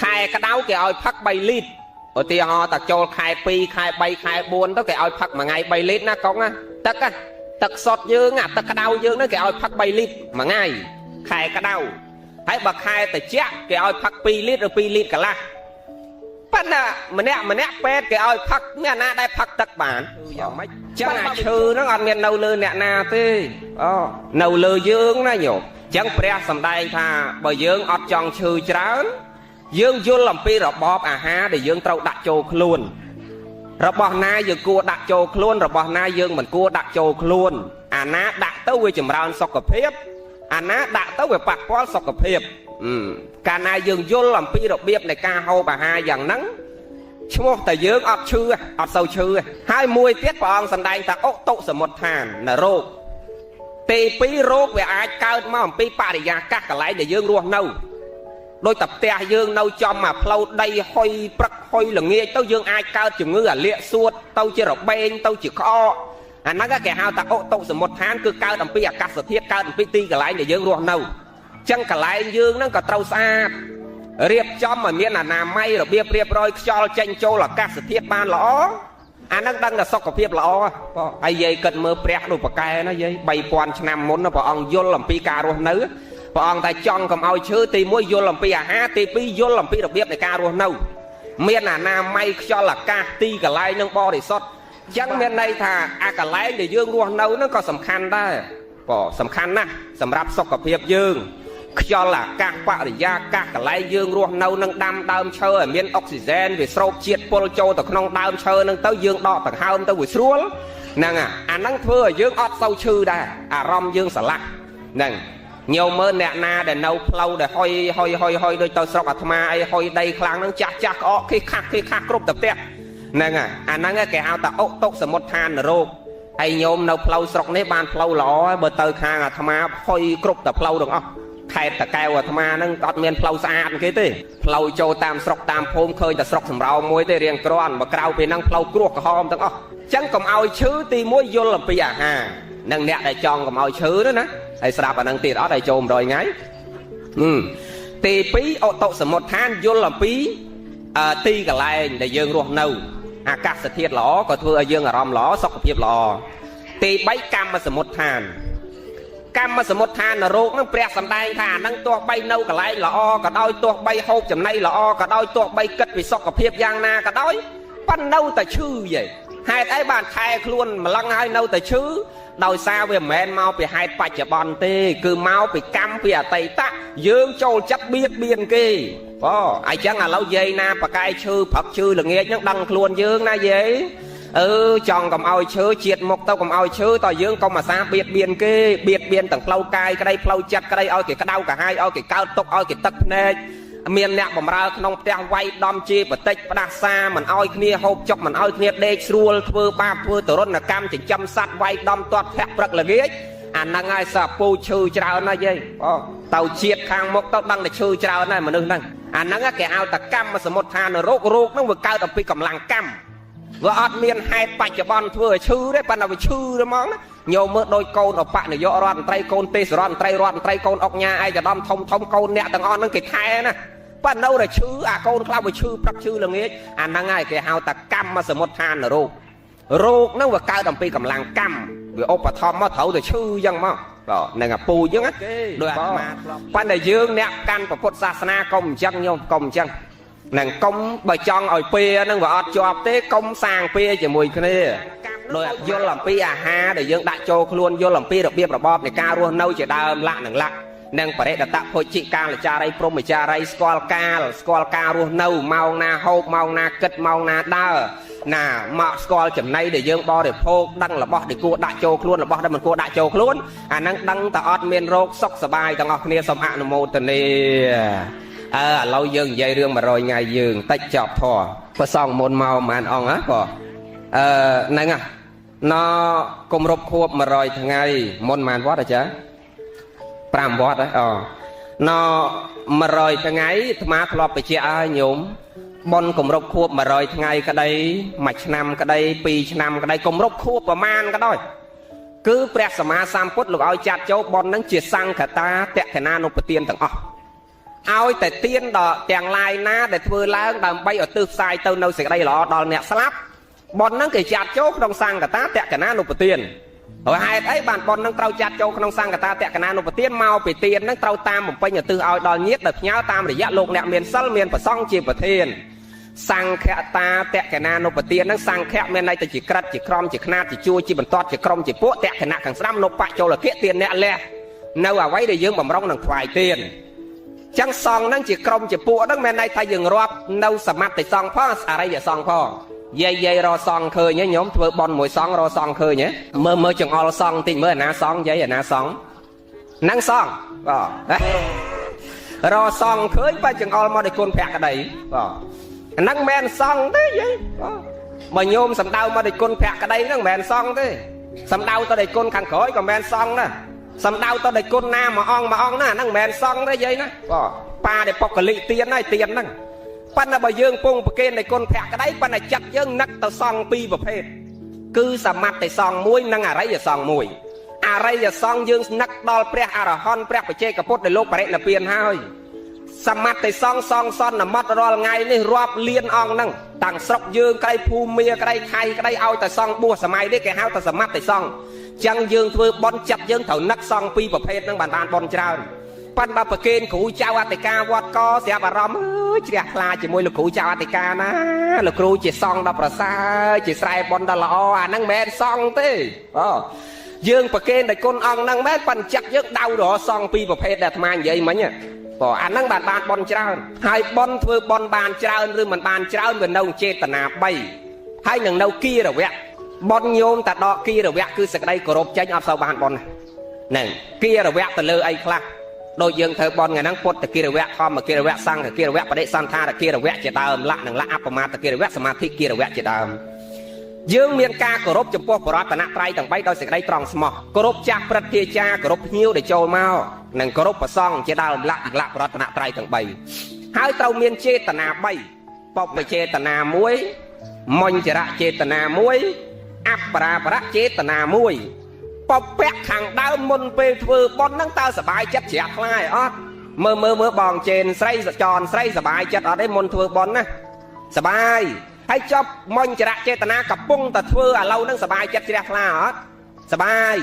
A: ខែក្តៅគេឲ្យផឹក3លីត្រឧទាហរណ៍តែចូលខែ2ខែ3ខែ4ទៅគេឲ្យផឹកមួយថ្ងៃ3លីត្រណាកុងណាទឹកទឹកសុតយើងអាទឹកក្តៅយើងហ្នឹងគេឲ្យផឹក3លីត្រមួយថ្ងៃខែក្តៅហើយបើខែត្រជាក់គេឲ្យផឹក2លីត្រឬ2លីត្រកន្លះប៉ុន្តែម្នាក់ម្នាក់ពេទ្យគេឲ្យផឹកមានអាណាដែលផឹកទឹកបានយ៉ាងម៉េចចឹងអាឈឺហ្នឹងអត់មាននៅលើអ្នកណាទេអូនៅលើយើងណាញោមចឹងព្រះសម្ដែងថាបើយើងអត់ចង់ឈឺច្រើនយើងយល់អំពីរបបអាហារដែលយើងត្រូវដាក់ចូលខ្លួនរបស់ណាយើងគួរដាក់ចូលខ្លួនរបស់ណាយើងមិនគួរដាក់ចូលខ្លួនអាណាដាក់ទៅវាចម្រើនសុខភាពអាណាដាក់ទៅវាប៉ះពាល់សុខភាពកាលណាយើងយល់អំពីរបៀបនៃការហូបអាហារយ៉ាងហ្នឹងឈ្មោះតែយើងអត់ឈឺអត់សូវឈឺហើយមួយទៀតព្រះអង្គសម្ដែងថាឧតុសមុទ្ឋាននរោគទី2រោគវាអាចកើតមកអំពីបរិយាកាសកន្លែងដែលយើងរស់នៅដោយតែផ្ទះយើងនៅចំអាផ្លូវដីហុយព្រឹកហុយល្ងាចទៅយើងអាចកើតជំងឺអាលាកសួតទៅជារបេងទៅជាក្អកអាហ្នឹងគេហៅថាឧតុសមុទ្ឋានគឺកើតអំពីអាកាសធាតុកើតអំពីទីកន្លែងដែលយើងរស់នៅចឹងកន្លែងយើងហ្នឹងក៏ត្រូវស្អាតរៀបចំឲ្យមានអនាម័យរបៀបរៀបរយខ្យល់ចេញចូលអាកាសធាតុបានល្អអាហ្នឹងដឹងតែសុខភាពល្អបងហើយយាយគិតមើលព្រះដូចប្រកែណាយាយ3000ឆ្នាំមុនព្រះអង្គយល់អំពីការរស់នៅព្រះអង្គតែចង់កុំឲ្យឈឺទី1យល់អំពីអាហារទី2យល់អំពីរបៀបនៃការរស់នៅមានអនាម័យខ្យល់អាកាសទីកន្លែងនឹងបរិសុទ្ធចឹងមានន័យថាអាកន្លែងដែលយើងរស់នៅហ្នឹងក៏សំខាន់ដែរបងសំខាន់ណាស់សម្រាប់សុខភាពយើងខ្យល់អាកាសបរិយាកាសកន្លែងយើងរស់នៅនឹងដាំដើមឈើឲ្យមានអុកស៊ីហ្សែនវាស្រូបជាតិពុលចូលទៅក្នុងដើមឈើនឹងទៅយើងដកដង្ហើមទៅវាស្រួលហ្នឹងអាហ្នឹងធ្វើឲ្យយើងអត់សូវឈឺដែរអារម្មណ៍យើងស្រឡះហ្នឹងញោមមើលអ្នកណាដែលនៅផ្លូវដែលហុយហុយហុយហុយដូចទៅស្រុកអាត្មាអីហុយដីខ្លាំងហ្នឹងចាស់ចាស់ក្អកខិះខាស់ខិះខាស់គ្រប់តែផ្ទះហ្នឹងអាហ្នឹងគេហៅថាឧតុសមុទ្ឋានរោគហើយញោមនៅផ្លូវស្រុកនេះបានផ្លូវល្អហើយបើទៅខាងអាត្មាហុយគ្រប់តែផ្លូវទាំងអស់ ខេត្តតាកែវអាត្មាហ្នឹងអត់មានផ្លូវស្អាតគេទេផ្លូវចូលតាមស្រុកតាមភូមិឃើញតែស្រុកសំរោងមួយទេរៀងគ្រាន់បើក្រៅពីហ្នឹងផ្លូវគ្រោះក្រហមទាំងអស់ចឹងកុំឲ្យឈឺទី1យល់អំពីអាហារនិងអ្នកដែលចង់កុំឲ្យឈឺនោះណាហើយស្រាប់អាហ្នឹងទៀតអត់ឲ្យចូល100ថ្ងៃទី2អតុសមុទ្ឋានយល់អំពីទីកន្លែងដែលយើងរស់នៅអាកាសធាតុល្អក៏ធ្វើឲ្យយើងអារម្មណ៍ល្អសុខភាពល្អទី3កម្មសមុទ្ឋានកម្មសមុទ្ឋានរោគនឹងព្រះសម្ដែងថាអានឹងទោះបីនៅកន្លែងល្អក៏ដោយទោះបីហូបចំណីល្អក៏ដោយទោះបីគិតពីសុខភាពយ៉ាងណាក៏ដោយប៉ុន្តែនៅតែឈឺយីហេតុអីបានថែខ្លួនម្លឹងហើយនៅតែឈឺដោយសារវាមិនមែនមកពីហេតុបច្ចុប្បន្នទេគឺមកពីកម្មពីអតីតយើងចូលចិត្តបៀតបៀនគេបងអញ្ចឹងឥឡូវយាយណាបកាយឈឺព្រឹកឈឺល្ងាចហ្នឹងដឹងខ្លួនយើងណាយាយអឺចង់កុំឲ្យឈឺជាតិមុខទៅកុំឲ្យឈឺតើយើងកុំអាសាបៀតបៀនគេបៀតបៀនទាំងផ្លូវកាយក្តីផ្លូវចិត្តក្តីឲ្យគេក្តៅកាហាយឲ្យគេកើតទុកឲ្យគេទឹកភ្នែកមានអ្នកបំរើក្នុងផ្ទះវាយដំជាបតិចផ្ដាសាមិនឲ្យគ្នាហូបចុកមិនឲ្យគ្នាដេកស្រួលធ្វើបាបធ្វើទរណកម្មចិញ្ចឹមសត្វវាយដំទាត់ធាក់ព្រឹកល្ងាចអាហ្នឹងហើយសាពូឈឺច្រើនណាស់យាយបងទៅជាតិខាងមុខទៅដឹងតែឈឺច្រើនណាស់មនុស្សហ្នឹងអាហ្នឹងគេហៅថាកម្មសមុទ្ឋានរោគរោគហ្នឹងវាកើតអំពីកម្លាំងកម្មវាអត់មានហេតុបច្ចុប្បន្នធ្វើឲ្យឈឺទេប៉ុន្តែវាឈឺទៅហ្មងណាញោមមើលដោយកូនឧបនាយករដ្ឋមន្ត្រីកូនទេសរដ្ឋមន្ត្រីរដ្ឋមន្ត្រីកូនអុកញ៉ាឯកឧត្តមធំធំកូនអ្នកទាំងអស់ហ្នឹងគេថែណាប៉ុន្តែនៅតែឈឺអាកូនខ្លះវាឈឺព្រឹកឈឺល្ងាចអាហ្នឹងហើយគេហៅថាកម្មសមុទ្ឋានរោគរោគហ្នឹងវាកើតអំពីកម្លាំងកម្មវាឧបត្ថម្ភមកត្រូវតែឈឺអញ្ចឹងមកបាទនឹងអាពូជអញ្ចឹងដោយអាត្មាប៉ុន្តែយើងអ្នកកាន់ពុទ្ធសាសនាកុំអញ្ចឹងញោមកុំអញ្ចឹងនឹងកុំបើចង់ឲ្យពៀនឹងវាអត់ជាប់ទេកុំសាងពៀជាមួយគ្នាដោយយល់អំពីអាហារដែលយើងដាក់ចូលខ្លួនយល់អំពីរបៀបរបបនៃការរស់នៅជាដើមលក្ខនឹងលក្ខនិងបរិដតភោជិកាលចារីព្រមចារីស្គាល់កាលស្គាល់ការរស់នៅម៉ោងណាហូបម៉ោងណាគិតម៉ោងណាដើរណាមកស្គាល់ចំណីដែលយើងបរិភោគដឹងរបស់ដែលគួរដាក់ចូលខ្លួនរបស់ដែលមិនគួរដាក់ចូលខ្លួនអាហ្នឹងដឹងតែអត់មានរោគសុខសប្បាយទាំងអស់គ្នាសូមអនុមោទនាអើឥឡូវយើងនិយាយរឿង100ថ្ងៃយើងតិចចប់ធေါ်ប្រសងមុនមកប្រហែលអង្គហ៎បងអឺហ្នឹងហ៎ណគម្រប់ខួប100ថ្ងៃមុនប្រហែលវត្តអាចារ្យ5វត្តហ៎អូណ100ថ្ងៃអាត្មាធ្លាប់បញ្ជាក់ឲ្យញោមបុណ្យគម្រប់ខួប100ថ្ងៃក្តីមួយឆ្នាំក្តី2ឆ្នាំក្តីគម្រប់ខួបប្រមាណក៏ដោយគឺព្រះសម្មាសម្ពុទ្ធលោកឲ្យចាត់ចូលបុណ្យនឹងជាសង្ឃតាតក្កណានុបទានទាំងអស់ឲ្យតែទានដល់ទាំងឡាយណាដែលធ្វើឡើងដើម្បីឧទ្ទិសផ្សាយទៅនៅសេចក្តីល្អដល់អ្នកស្លាប់បុណ្យហ្នឹងគេចាត់ចូលក្នុងសង្ឃតាតក្កណានុបទានហើយហេតុអីបានបុណ្យហ្នឹងត្រូវចាត់ចូលក្នុងសង្ឃតាតក្កណានុបទានមកពីទានហ្នឹងត្រូវតាមបំពេញឧទ្ទិសឲ្យដល់ញាតិដែលផ្ញើតាមរយៈលោកអ្នកមានសិលមានប្រសង់ជាប្រធានសង្ឃតាតក្កណានុបទានហ្នឹងសង្ឃៈមានន័យទៅជាក្រិតជាក្រមជាខ្នាតជាជួរជាបន្ទាត់ជាក្រុមជាពួកតក្កណៈខាងស្ដាំនុបចូលគៈទានអ្នកលះនៅអ្វីដែលយើងបំរុងនឹងថ្វាយទានចឹងសង្ឃហ្នឹងជាក្រុមជាពួកហ្នឹងមានន័យថាយើងរាប់នៅសមត្ថសង្ឃផងអរិយសង្ឃផងយាយយាយរសង្ឃឃើញហ៎ញោមធ្វើបន់មួយសង្ឃរសង្ឃឃើញហ៎មើលមើលចង្អុលសង្ឃតិចមើលអាណាសង្ឃយាយអាណាសង្ឃហ្នឹងសង្ឃបាទរសង្ឃឃើញបើចង្អុលមកដោយគុណភក្តីបាទហ្នឹងមិនមែនសង្ឃទេយាយបាទបើញោមសំដៅមកដោយគុណភក្តីហ្នឹងមិនមែនសង្ឃទេសំដៅទៅដោយគុណខាងក្រោយក៏មិនមែនសង្ឃដែរសំដៅទៅដោយគុណណាមួយអង្គមួយអង្គណាហ្នឹងមិនមែនសង្ឃទេយាយណាបាទប៉ាដែលបុគ្គលិទានហើយទានហ្នឹងប៉ុន្តែបើយើងពងប្រគេននៃគុណភក្តីប៉ុន្តែចិត្តយើងនឹកទៅសង្ឃពីរប្រភេទគឺសមត្ថសង្ឃមួយនិងអរិយសង្ឃមួយអរិយសង្ឃយើងនឹកដល់ព្រះអរហន្តព្រះបច្ចេកពុទ្ធដែលលោកបរិនិព្វានហើយសមត្ថសង្ឃសង្ឃសន្មត់រាល់ថ្ងៃនេះរាប់លានអង្គហ្នឹងតាំងស្រុកយើងក្តីភូមិក្តីថៃក្តីឲ្យតែសង្ឃបួសសម័យនេះគេហៅថាសមត្ថសង្ឃចឹងយើងធ្វើបុណ្យចិត្តយើងត្រូវនឹកសង្ឃពីរប្រភេទហ្នឹងបានបានបុណ្យច្រើនប៉ុន្តែបើប្រគេនគ្រូចៅអធិការវត្តកស្រាប់អារម្មណ៍អើយជ្រះថ្លាជាមួយលោកគ្រូចៅអធិការណាលោកគ្រូជាសង្ឃដ៏ប្រសើរជាស្រែបុណ្យដ៏ល្អអាហ្នឹងមិនមែនសង្ឃទេអូយើងប្រគេនដោយគុណអង្គហ្នឹងមែនប៉ុន្តែចិត្តយើងដៅរកសង្ឃពីរប្រភេទដែលអាត្មានិយាយមិញព្រោះអាហ្នឹងបានបានបុណ្យច្រើនហើយបុណ្យធ្វើបុណ្យបានច្រើនឬមិនបានច្រើនវានៅចេតនា3ហើយនឹងនៅគីរវៈបុណ្យញោមតែដកគីរវៈគឺសេចក្តីគោរពចេញអត់សូវបានបុណ្យហ្នឹងគីរវៈទៅលើអីខ្លះដូចយើងធ្វើបុណ្យថ្ងៃហ្នឹងពុទ្ធគិរវៈធម្មគិរវៈសង្ឃគិរវៈបដិសន្ធារគិរវៈជាដើមលក្ខនឹងលក្ខអបមាទគិរវៈសមាធិគិរវៈជាដើម យើងមានការគោរពចំពោះបរតនត្រ័យទាំង3ដោយសេចក្តីត្រង់ស្មោះគោរពចាស់ព្រឹទ្ធាចារ្យគោរពភ្ញៀវដែលចូលមកនិងគោរពព្រះសង្ឃជាដើមលក្ខណៈបរតនត្រ័យទាំង3ហើយត្រូវមានចេតនា3បព្វចេតនា1មញ្ចរចេតនា1អបរាបរចេតនា1បពៈខាងដើមមុនពេលធ្វើបុណ្យហ្នឹងតើសบายចិត្តជ្រះថ្លាឯអត់មើលមើលមើលបងចេនស្រីសចនស្រីសบายចិត្តអត់ទេមុនធ្វើបុណ្យណាសบายហើយចប់មញ្ចរចេតនាកំពុងតែធ្វើឥឡូវហ្នឹងសบายចិត្តជ្រះថ្លាអត់សบาย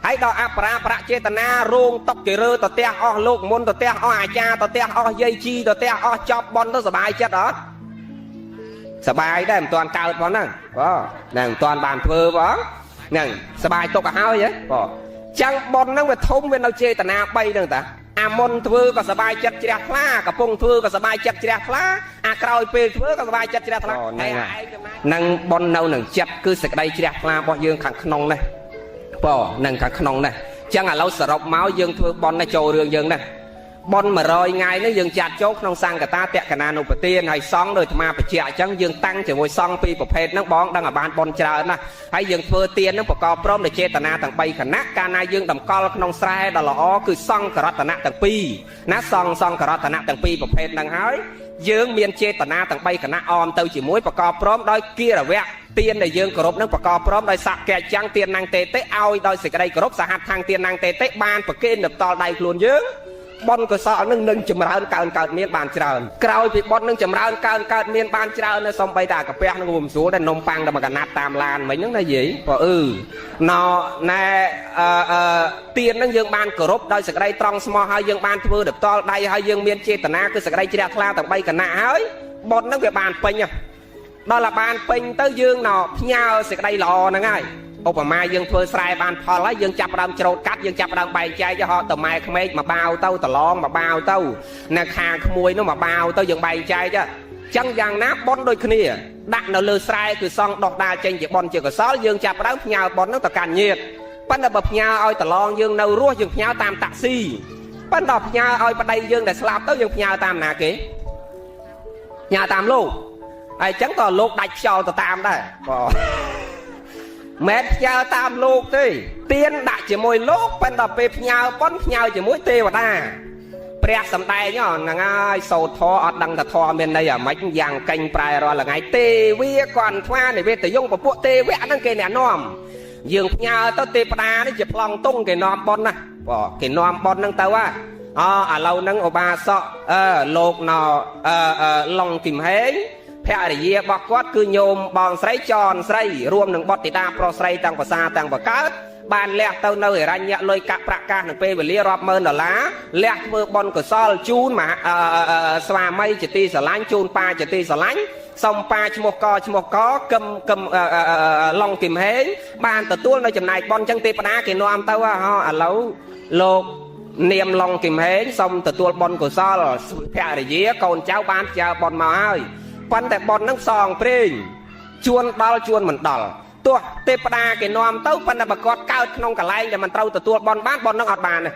A: ហើយដល់អបរាបរចេតនារោងតុកគេរើទៅផ្ទះអស់លោកមុនទៅផ្ទះអស់អាចារ្យទៅផ្ទះអស់យាយជីទៅផ្ទះអស់ចប់បុណ្យទៅសบายចិត្តអត់សบายដែរមិនទាន់កើតផងហ្នឹងបងហ្នឹងមិនទាន់បានធ្វើបងហ្នឹងសบายទុកឲ្យហើយហ៎បងចឹងបុណ្យហ្នឹងវាធំវានៅចេតនា3ហ្នឹងតាអាមុនធ្វើក៏សบายចិត្តជ្រះថ្លាកំពុងធ្វើក៏សบายចិត្តជ្រះថ្លាអាក្រោយពេលធ្វើក៏សบายចិត្តជ្រះថ្លាហ្នឹងនឹងបុណ្យនៅនឹងចិត្តគឺសេចក្តីជ្រះថ្លារបស់យើងខាងក្នុងនេះបងនឹងខាងក្នុងនេះចឹងឥឡូវសរុបមកយើងធ្វើបុណ្យនេះចូលរឿងយើងនេះបុណ្យ100ថ្ងៃនេះយើងចាត់ចូលក្នុងសង្កតាតក្កណានុបទានហើយសង្ឃដោយអាត្មាបញ្ជាក់អញ្ចឹងយើងតាំងជាមួយសង្ឃពីរប្រភេទហ្នឹងបងដឹងឲ្យបានបុណ្យច្រើនណាស់ហើយយើងធ្វើទានហ្នឹងប្រកបព្រមដោយចេតនាទាំង3ខណៈកាលណាយើងតម្កល់ក្នុងស្រែដ៏ល្អគឺសង្ឃរតនៈទាំងពីរណាសង្ឃសង្ឃរតនៈទាំងពីរប្រភេទហ្នឹងហើយយើងមានចេតនាទាំង3គណៈអមទៅជាមួយប្រកបព្រមដោយគិរវៈទានដែលយើងគោរពនឹងប្រកបព្រមដោយសក្យចាំងទានណាំងតេតិឲ្យដោយសេចក្តីគោរពសហដ្ឋាំងទានណាំងតេតិបានប្រគេនដល់តដៃខ្លួនយើងបុណ្យកុសលនឹងនឹងចម្រើនកើនកើតមានបានច្រើនក្រោយពីបុណ្យនឹងចម្រើនកើនកើតមានបានច្រើននៅសំបីតាកាពះនឹងមិនស្រួលដែរនំប៉័ងតែមកកណាត់តាមឡានមិញហ្នឹងណាយាយបើអឺណណែអឺទាននឹងយើងបានគោរពដោយសេចក្តីត្រង់ស្មោះហើយយើងបានធ្វើដល់តដៃហើយយើងមានចេតនាគឺសេចក្តីជ្រះថ្លាទាំង3គណៈហើយបុណ្យនឹងវាបានពេញដល់តែបានពេញទៅយើងណផ្ញើសេចក្តីល្អហ្នឹងហើយឧបមាយើងធ្វើស្រែបានផលហើយយើងចាប់ផ្ដើមច្រូតកាត់យើងចាប់ផ្ដើមបែងចែកហត់ទៅម៉ែក្មេកមកបាវទៅតឡងមកបាវទៅនៅខាងក្មួយនោះមកបាវទៅយើងបែងចែកចឹងយ៉ាងណាបុណ្យដូចគ្នាដាក់នៅលើស្រែគឺសង់ដោះដាលចេញជាបុណ្យជាកុសលយើងចាប់ផ្ដើមផ្ញើបុណ្យនោះទៅកាន់ញាតិប៉ុន្តែបើផ្ញើឲ្យតឡងយើងនៅរស់យើងផ្ញើតាមតាក់ស៊ីប៉ុន្តែផ្ញើឲ្យប្តីយើងដែលស្លាប់ទៅយើងផ្ញើតាមណាគេផ្ញើតាមលោកហើយចឹងក៏លោកដាច់ខ្យល់ទៅតាមដែរបងមិនផ្ញើតាមលោកទេទៀនដាក់ជាមួយលោកប៉ុន្តែពេលផ្ញើប៉ុនផ្ញើជាមួយទេវតាព្រះសំដែងហ្នឹងហើយសោតធរអត់ដឹងថាធរមានន័យអាម៉េចយ៉ាងកេញប្រែរាល់ថ្ងៃទេវាគាត់ថ្វានិវេតយងពពួកទេវៈហ្នឹងគេអ្នកនាំយើងផ្ញើទៅទេវតានេះជាប្លង់តុងគេនាំប៉ុនណាបងគេនាំប៉ុនហ្នឹងទៅហ่ะអឥឡូវហ្នឹងឧបាសកអឺលោកណអឺឡុងគឹមហេងភរិយារបស់គាត់គឺញោមបងស្រីចនស្រីរួមនឹងបុត្រធីតាប្រុសស្រីទាំងប្រសាទាំងបកើតបានលះទៅនៅហិរញ្ញលុយកាក់ប្រាក់កាសនឹងពេលវេលារាប់ម៉ឺនដុល្លារលះធ្វើបុណ្យកុសលជូនមហាស្វាមីជាទីស្រឡាញ់ជូនប៉ាជាទីស្រឡាញ់សុំប៉ាឈ្មោះកឈ្មោះកកឹមកឹមឡុងគឹមហេងបានទទួលនៅចំណែកបុណ្យចឹងទេវតាគេនាំទៅហ៎ឥឡូវលោកនាមឡុងគឹមហេងសុំទទួលបុណ្យកុសលភរិយាកូនចៅបានផ្ញើបុណ្យមកហើយប៉ុន្តែបុណ្យនឹងសងព្រេងជួនដល់ជួនមិនដល់ទោះទេវតាគេនាំទៅប៉ុន្តែបើគាត់កើតក្នុងកន្លែងដែលមិនត្រូវទទួលបុណ្យបានបុណ្យនឹងអត់បានទេ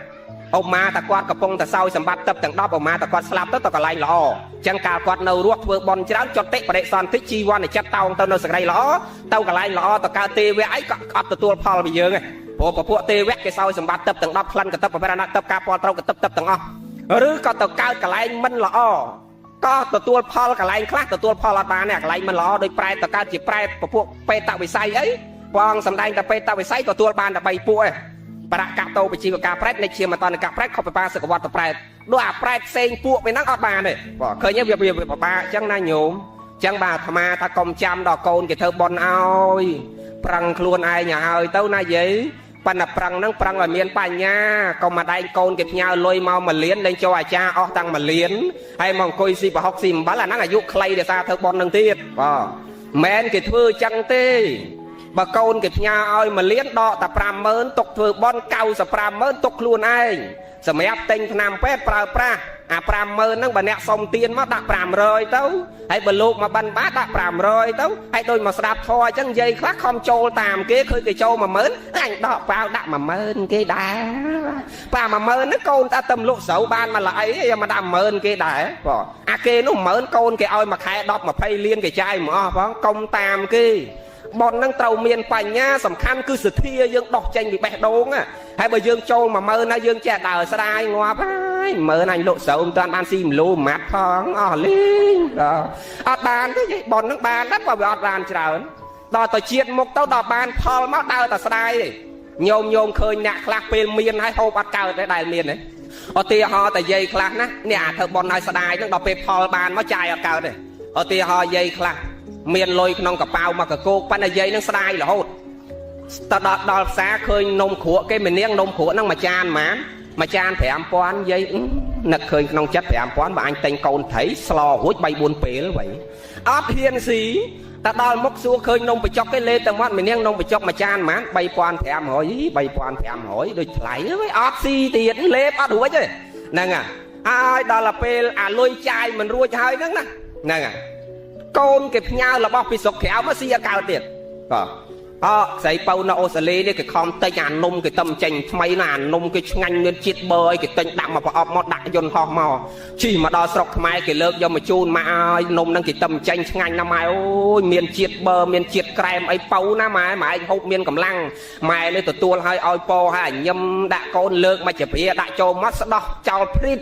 A: ឧបមាតាគាត់កំពុងតែសោយសម្បត្តិទឹកទាំង10ឧបមាតាគាត់ស្លាប់ទៅទៅកន្លែងល្អអញ្ចឹងកាលគាត់នៅរស់ធ្វើបុណ្យច្រើនចតិបរិសន្ធិជីវនចិត្តតោងទៅនៅសេចក្តីល្អទៅកន្លែងល្អទៅកើតទេវៈអីក៏អត់ទទួលផលពីយើងទេព្រោះពពួកទេវៈគេសោយសម្បត្តិទឹកទាំង10ក្លិនកទឹកប្រភេទទឹកការពលត្រូវកទឹកទឹកទាំងអស់ឬក៏ទៅកើតកន្លែងមិនល្អក៏ទទួលផលកន្លែងខ្លះទទួលផលអត់បានទេកន្លែងមិនល្អដូចប្រែតទៅកើតជាប្រែតពពួកបេតវិស័យអីបងសំដែងតែបេតវិស័យទទួលបានតែ3ពួកឯងបរកតោបជីវកាប្រែតនៃជាមតនកប្រែតខុបបាសកវត្តប្រែតដូចអាប្រែតផ្សេងពួកវាហ្នឹងអត់បានទេបងឃើញទេវាពិបាកអញ្ចឹងណាញោមអញ្ចឹងបាទអាត្មាថាកុំចាំដល់កូនគេធ្វើបុណ្យឲ្យប្រឹងខ្លួនឯងឲ្យហើយទៅណាយាយប៉ុន្តែប្រឹងហ្នឹងប្រឹងឲ្យមានបញ្ញាកុំមកដែងកូនគេផ្ញើលុយមក1លានលែងចូលអាចារ្យអស់តាំង1លានហើយមកអង្គុយស៊ីប្រហុកស៊ីអំបិលអាហ្នឹងអាយុខ្លីដោយសារធ្វើបុណ្យហ្នឹងទៀតបាទមិនមែនគេធ្វើចឹងទេបើកូនគេផ្ញើឲ្យ1លានដកតែ50000ទុកធ្វើបុណ្យ950,000ទុកខ្លួនឯងសម្រាប់ទិញថ្នាំពេទ្យប្រើប្រាស់អា50000ហ្នឹងបើអ្នកសុំទានមកដាក់500ទៅហើយបើលោកមកបិណ្ឌបាតដាក់500ទៅហើយដូចមកស្ដាប់ធម៌អញ្ចឹងនិយាយខ្លះខំចូលតាមគេឃើញគេចូល10000អញដកប៉ាវដាក់10000គេដែរប៉ា10000ហ្នឹងកូនតាទៅលក់ស្រូវបានមកល្អីយកមកដាក់10000គេដែរបងអាគេនោះ10000កូនគេឲ្យមួយខែ10 20លានគេចាយមកអស់បងកុំតាមគេ ប៉ុនហ្នឹងត្រូវមានបញ្ញាសំខាន់គឺសទ្ធាយើងដោះចេញពីបេះដូងហើយបើយើងចូល10000ណាយើងចេះដើរស្ដាយងាប់ហើយ10000អញលក់ស្រូវមិនតាន់បានស៊ីមលូម៉ាត់ផងអស់លីងអត់បានទេប៉ុនហ្នឹងបានដែរបើវាអត់បានច្រើនដល់ទៅជាតិមុខទៅដល់បានផលមកដើរតែស្ដាយទេញោមញោមឃើញអ្នកខ្លះពេលមានហើយហូបអត់កើតទេដែលមានទេឧទាហរណ៍តែយាយខ្លះណាអ្នកអាធ្វើប៉ុនឲ្យស្ដាយហ្នឹងដល់ពេលផលបានមកចាយអត់កើតទេឧទាហរណ៍យាយខ្លះមានលុយក្នុងកប៉ៅមកកកោកប៉ុន្តែយាយនឹងស្ដាយរហូតទៅដល់ផ្សារឃើញនំគ្រក់គេម្នាងនំគ្រក់ហ្នឹងមួយចានហ្មងមួយចាន5000យាយនឹកឃើញក្នុងចិត្ត5000បើអញទិញកូនត្រីស្លរួច3 4ពេលវ៉ៃអត់ហ៊ានស៊ីតែដល់មុខសួរឃើញនំបញ្ចុកគេលេទៅមាត់ម្នាងនំបញ្ចុកមួយចានហ្មង3500 3500ដូចថ្លៃវិញអត់ស៊ីទៀតលេបអត់រួចទេហ្នឹងហើយដល់ទៅពេលអាលុយចាយមិនរួចហើយហ្នឹងណាហ្នឹងហើយកូនគេផ្ញើរបស់ពីស្រុកក្រៅមកស៊ីអត់កើតទៀតបាទអស្រីពៅនៅអូស្ត្រាលីនេះគេខំទិញអានំគេតំចេញថ្មីណាអានំគេឆ្ងាញ់មានជាតិប័រអីគេទិញដាក់មកប្រអប់មកដាក់យន្តហោះមកជិះមកដល់ស្រុកខ្មែរគេលើកយកមកជូនម៉ែឲ្យនំហ្នឹងគេតំចេញឆ្ងាញ់ណាស់ម៉ែអូយមានជាតិប័រមានជាតិក្រែមអីពៅណាម៉ែម៉ែឯងហូបមានកម្លាំងម៉ែនេះទទួលឲ្យឲ្យពោឲ្យញឹមដាក់កូនលើកមកជាព្រាដាក់ចូលមកស្ដោះចោលព្រីត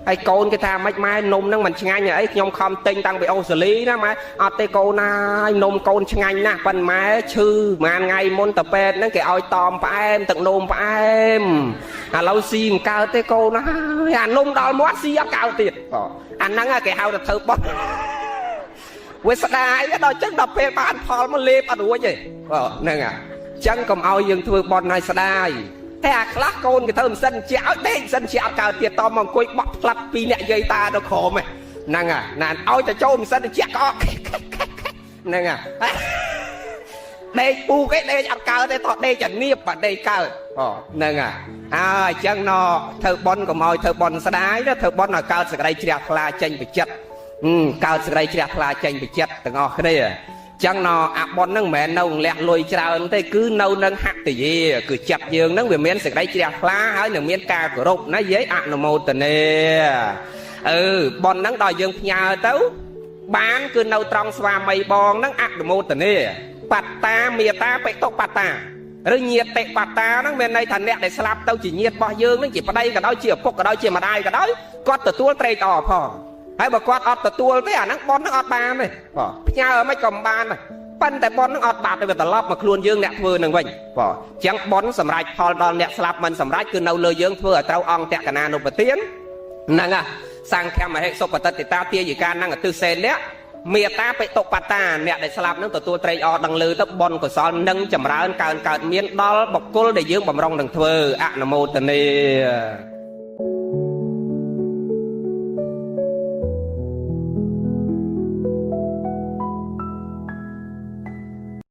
A: ហើយកូនគេថាម៉េចម៉ែនំហ្នឹងមិនឆ្ងាញ់អីខ្ញុំខំទិញតាំងពីអូស្ត្រាលីណាម៉ែអត់ទេកូនណាយនំកូនឆ្ងាញ់ណាស់ប៉ុន្តែម៉ែឈឺប្រហែលថ្ងៃមុនទៅពេទ្យហ្នឹងគេឲ្យតមផ្អែមទឹកនោមផ្អែមឥឡូវស៊ីមិនកើតទេកូនណាយអានំដល់មាត់ស៊ីអត់កើតទៀតអាហ្នឹងគេហៅថាធ្វើបោះវាស្ដាយដល់ចឹងដល់ពេលបានផលមកលេបអត់រួចទេហ្នឹងហ่ะចឹងកុំឲ្យយើងធ្វើបន់ឲ្យស្ដាយតែអាខ្លះកូនគេធ្វើមិនសិនជាឲ្យដេកមិនសិនជាអត់កើតទៀតតមកអង្គុយបក់ផ្លាប់ពីអ្នកយាយតានៅក្រោមហ្នឹងណាឲ្យតែចូលមិនសិនជាក្អកហ្នឹងដេកពូគេដេកអត់កើតទេតដេកចានៀបបាទដេកកើតហ្នឹងហើយអញ្ចឹងណធ្វើបន់កុំឲ្យធ្វើបន់ស្ដាយណាធ្វើបន់ឲ្យកើតសេចក្តីជ្រះថ្លាចេញពីចិត្តកើតសេចក្តីជ្រះថ្លាចេញពីចិត្តទាំងអស់គ្នាចឹងណអាប៉ុនហ្នឹងមិនមែននៅលះលុយច្រើនទេគឺនៅនឹងហតិយាគឺចិត្តយើងហ្នឹងវាមានសេចក្តីជ្រះថ្លាហើយនឹងមានការគោរពណាយាយអនុមោទនាប៉ុនហ្នឹងដល់យើងផ្ញើទៅបានគឺនៅត្រង់ស្វាមីបងហ្នឹងអនុមោទនាបត្តាមេតាបិតុបត្តាឬញាតិបត្តាហ្នឹងមានន័យថាអ្នកដែលស្លាប់ទៅជាញាតិរបស់យើងហ្នឹងជាប្តីក៏ដោយជាឪពុកក៏ដោយជាម្ដាយក៏ដោយគាត់ទទួលត្រេកអរផងហើយបើគាត់អត់ទទួលទេអាហ្នឹងប៉ុនហ្នឹងអត់បានទេបាទផ្ញើមិនក៏មិនបានដែរប៉ុន្តែប៉ុនហ្នឹងអត់បាត់ទេវាត្រឡប់មកខ្លួនយើងអ្នកធ្វើនឹងវិញបាទអញ្ចឹងប៉ុនសម្រាប់ផលដល់អ្នកស្លាប់មិនសម្រាប់គឺនៅលើយើងធ្វើឲ្យត្រូវអង្គតកណានុបទានហ្នឹងហ่ะសង្ឃមហិសុបតិតិតាទាយិកានឹងអទិសេនៈមេតាបិតុបតាអ្នកដែលស្លាប់នឹងទទួលត្រេកអរដឹងឮទៅបុណ្យកុសលនឹងចម្រើនកើនកើតមានដល់បុគ្គលដែលយើងបំរុងនឹងធ្វើអនុមោទនា។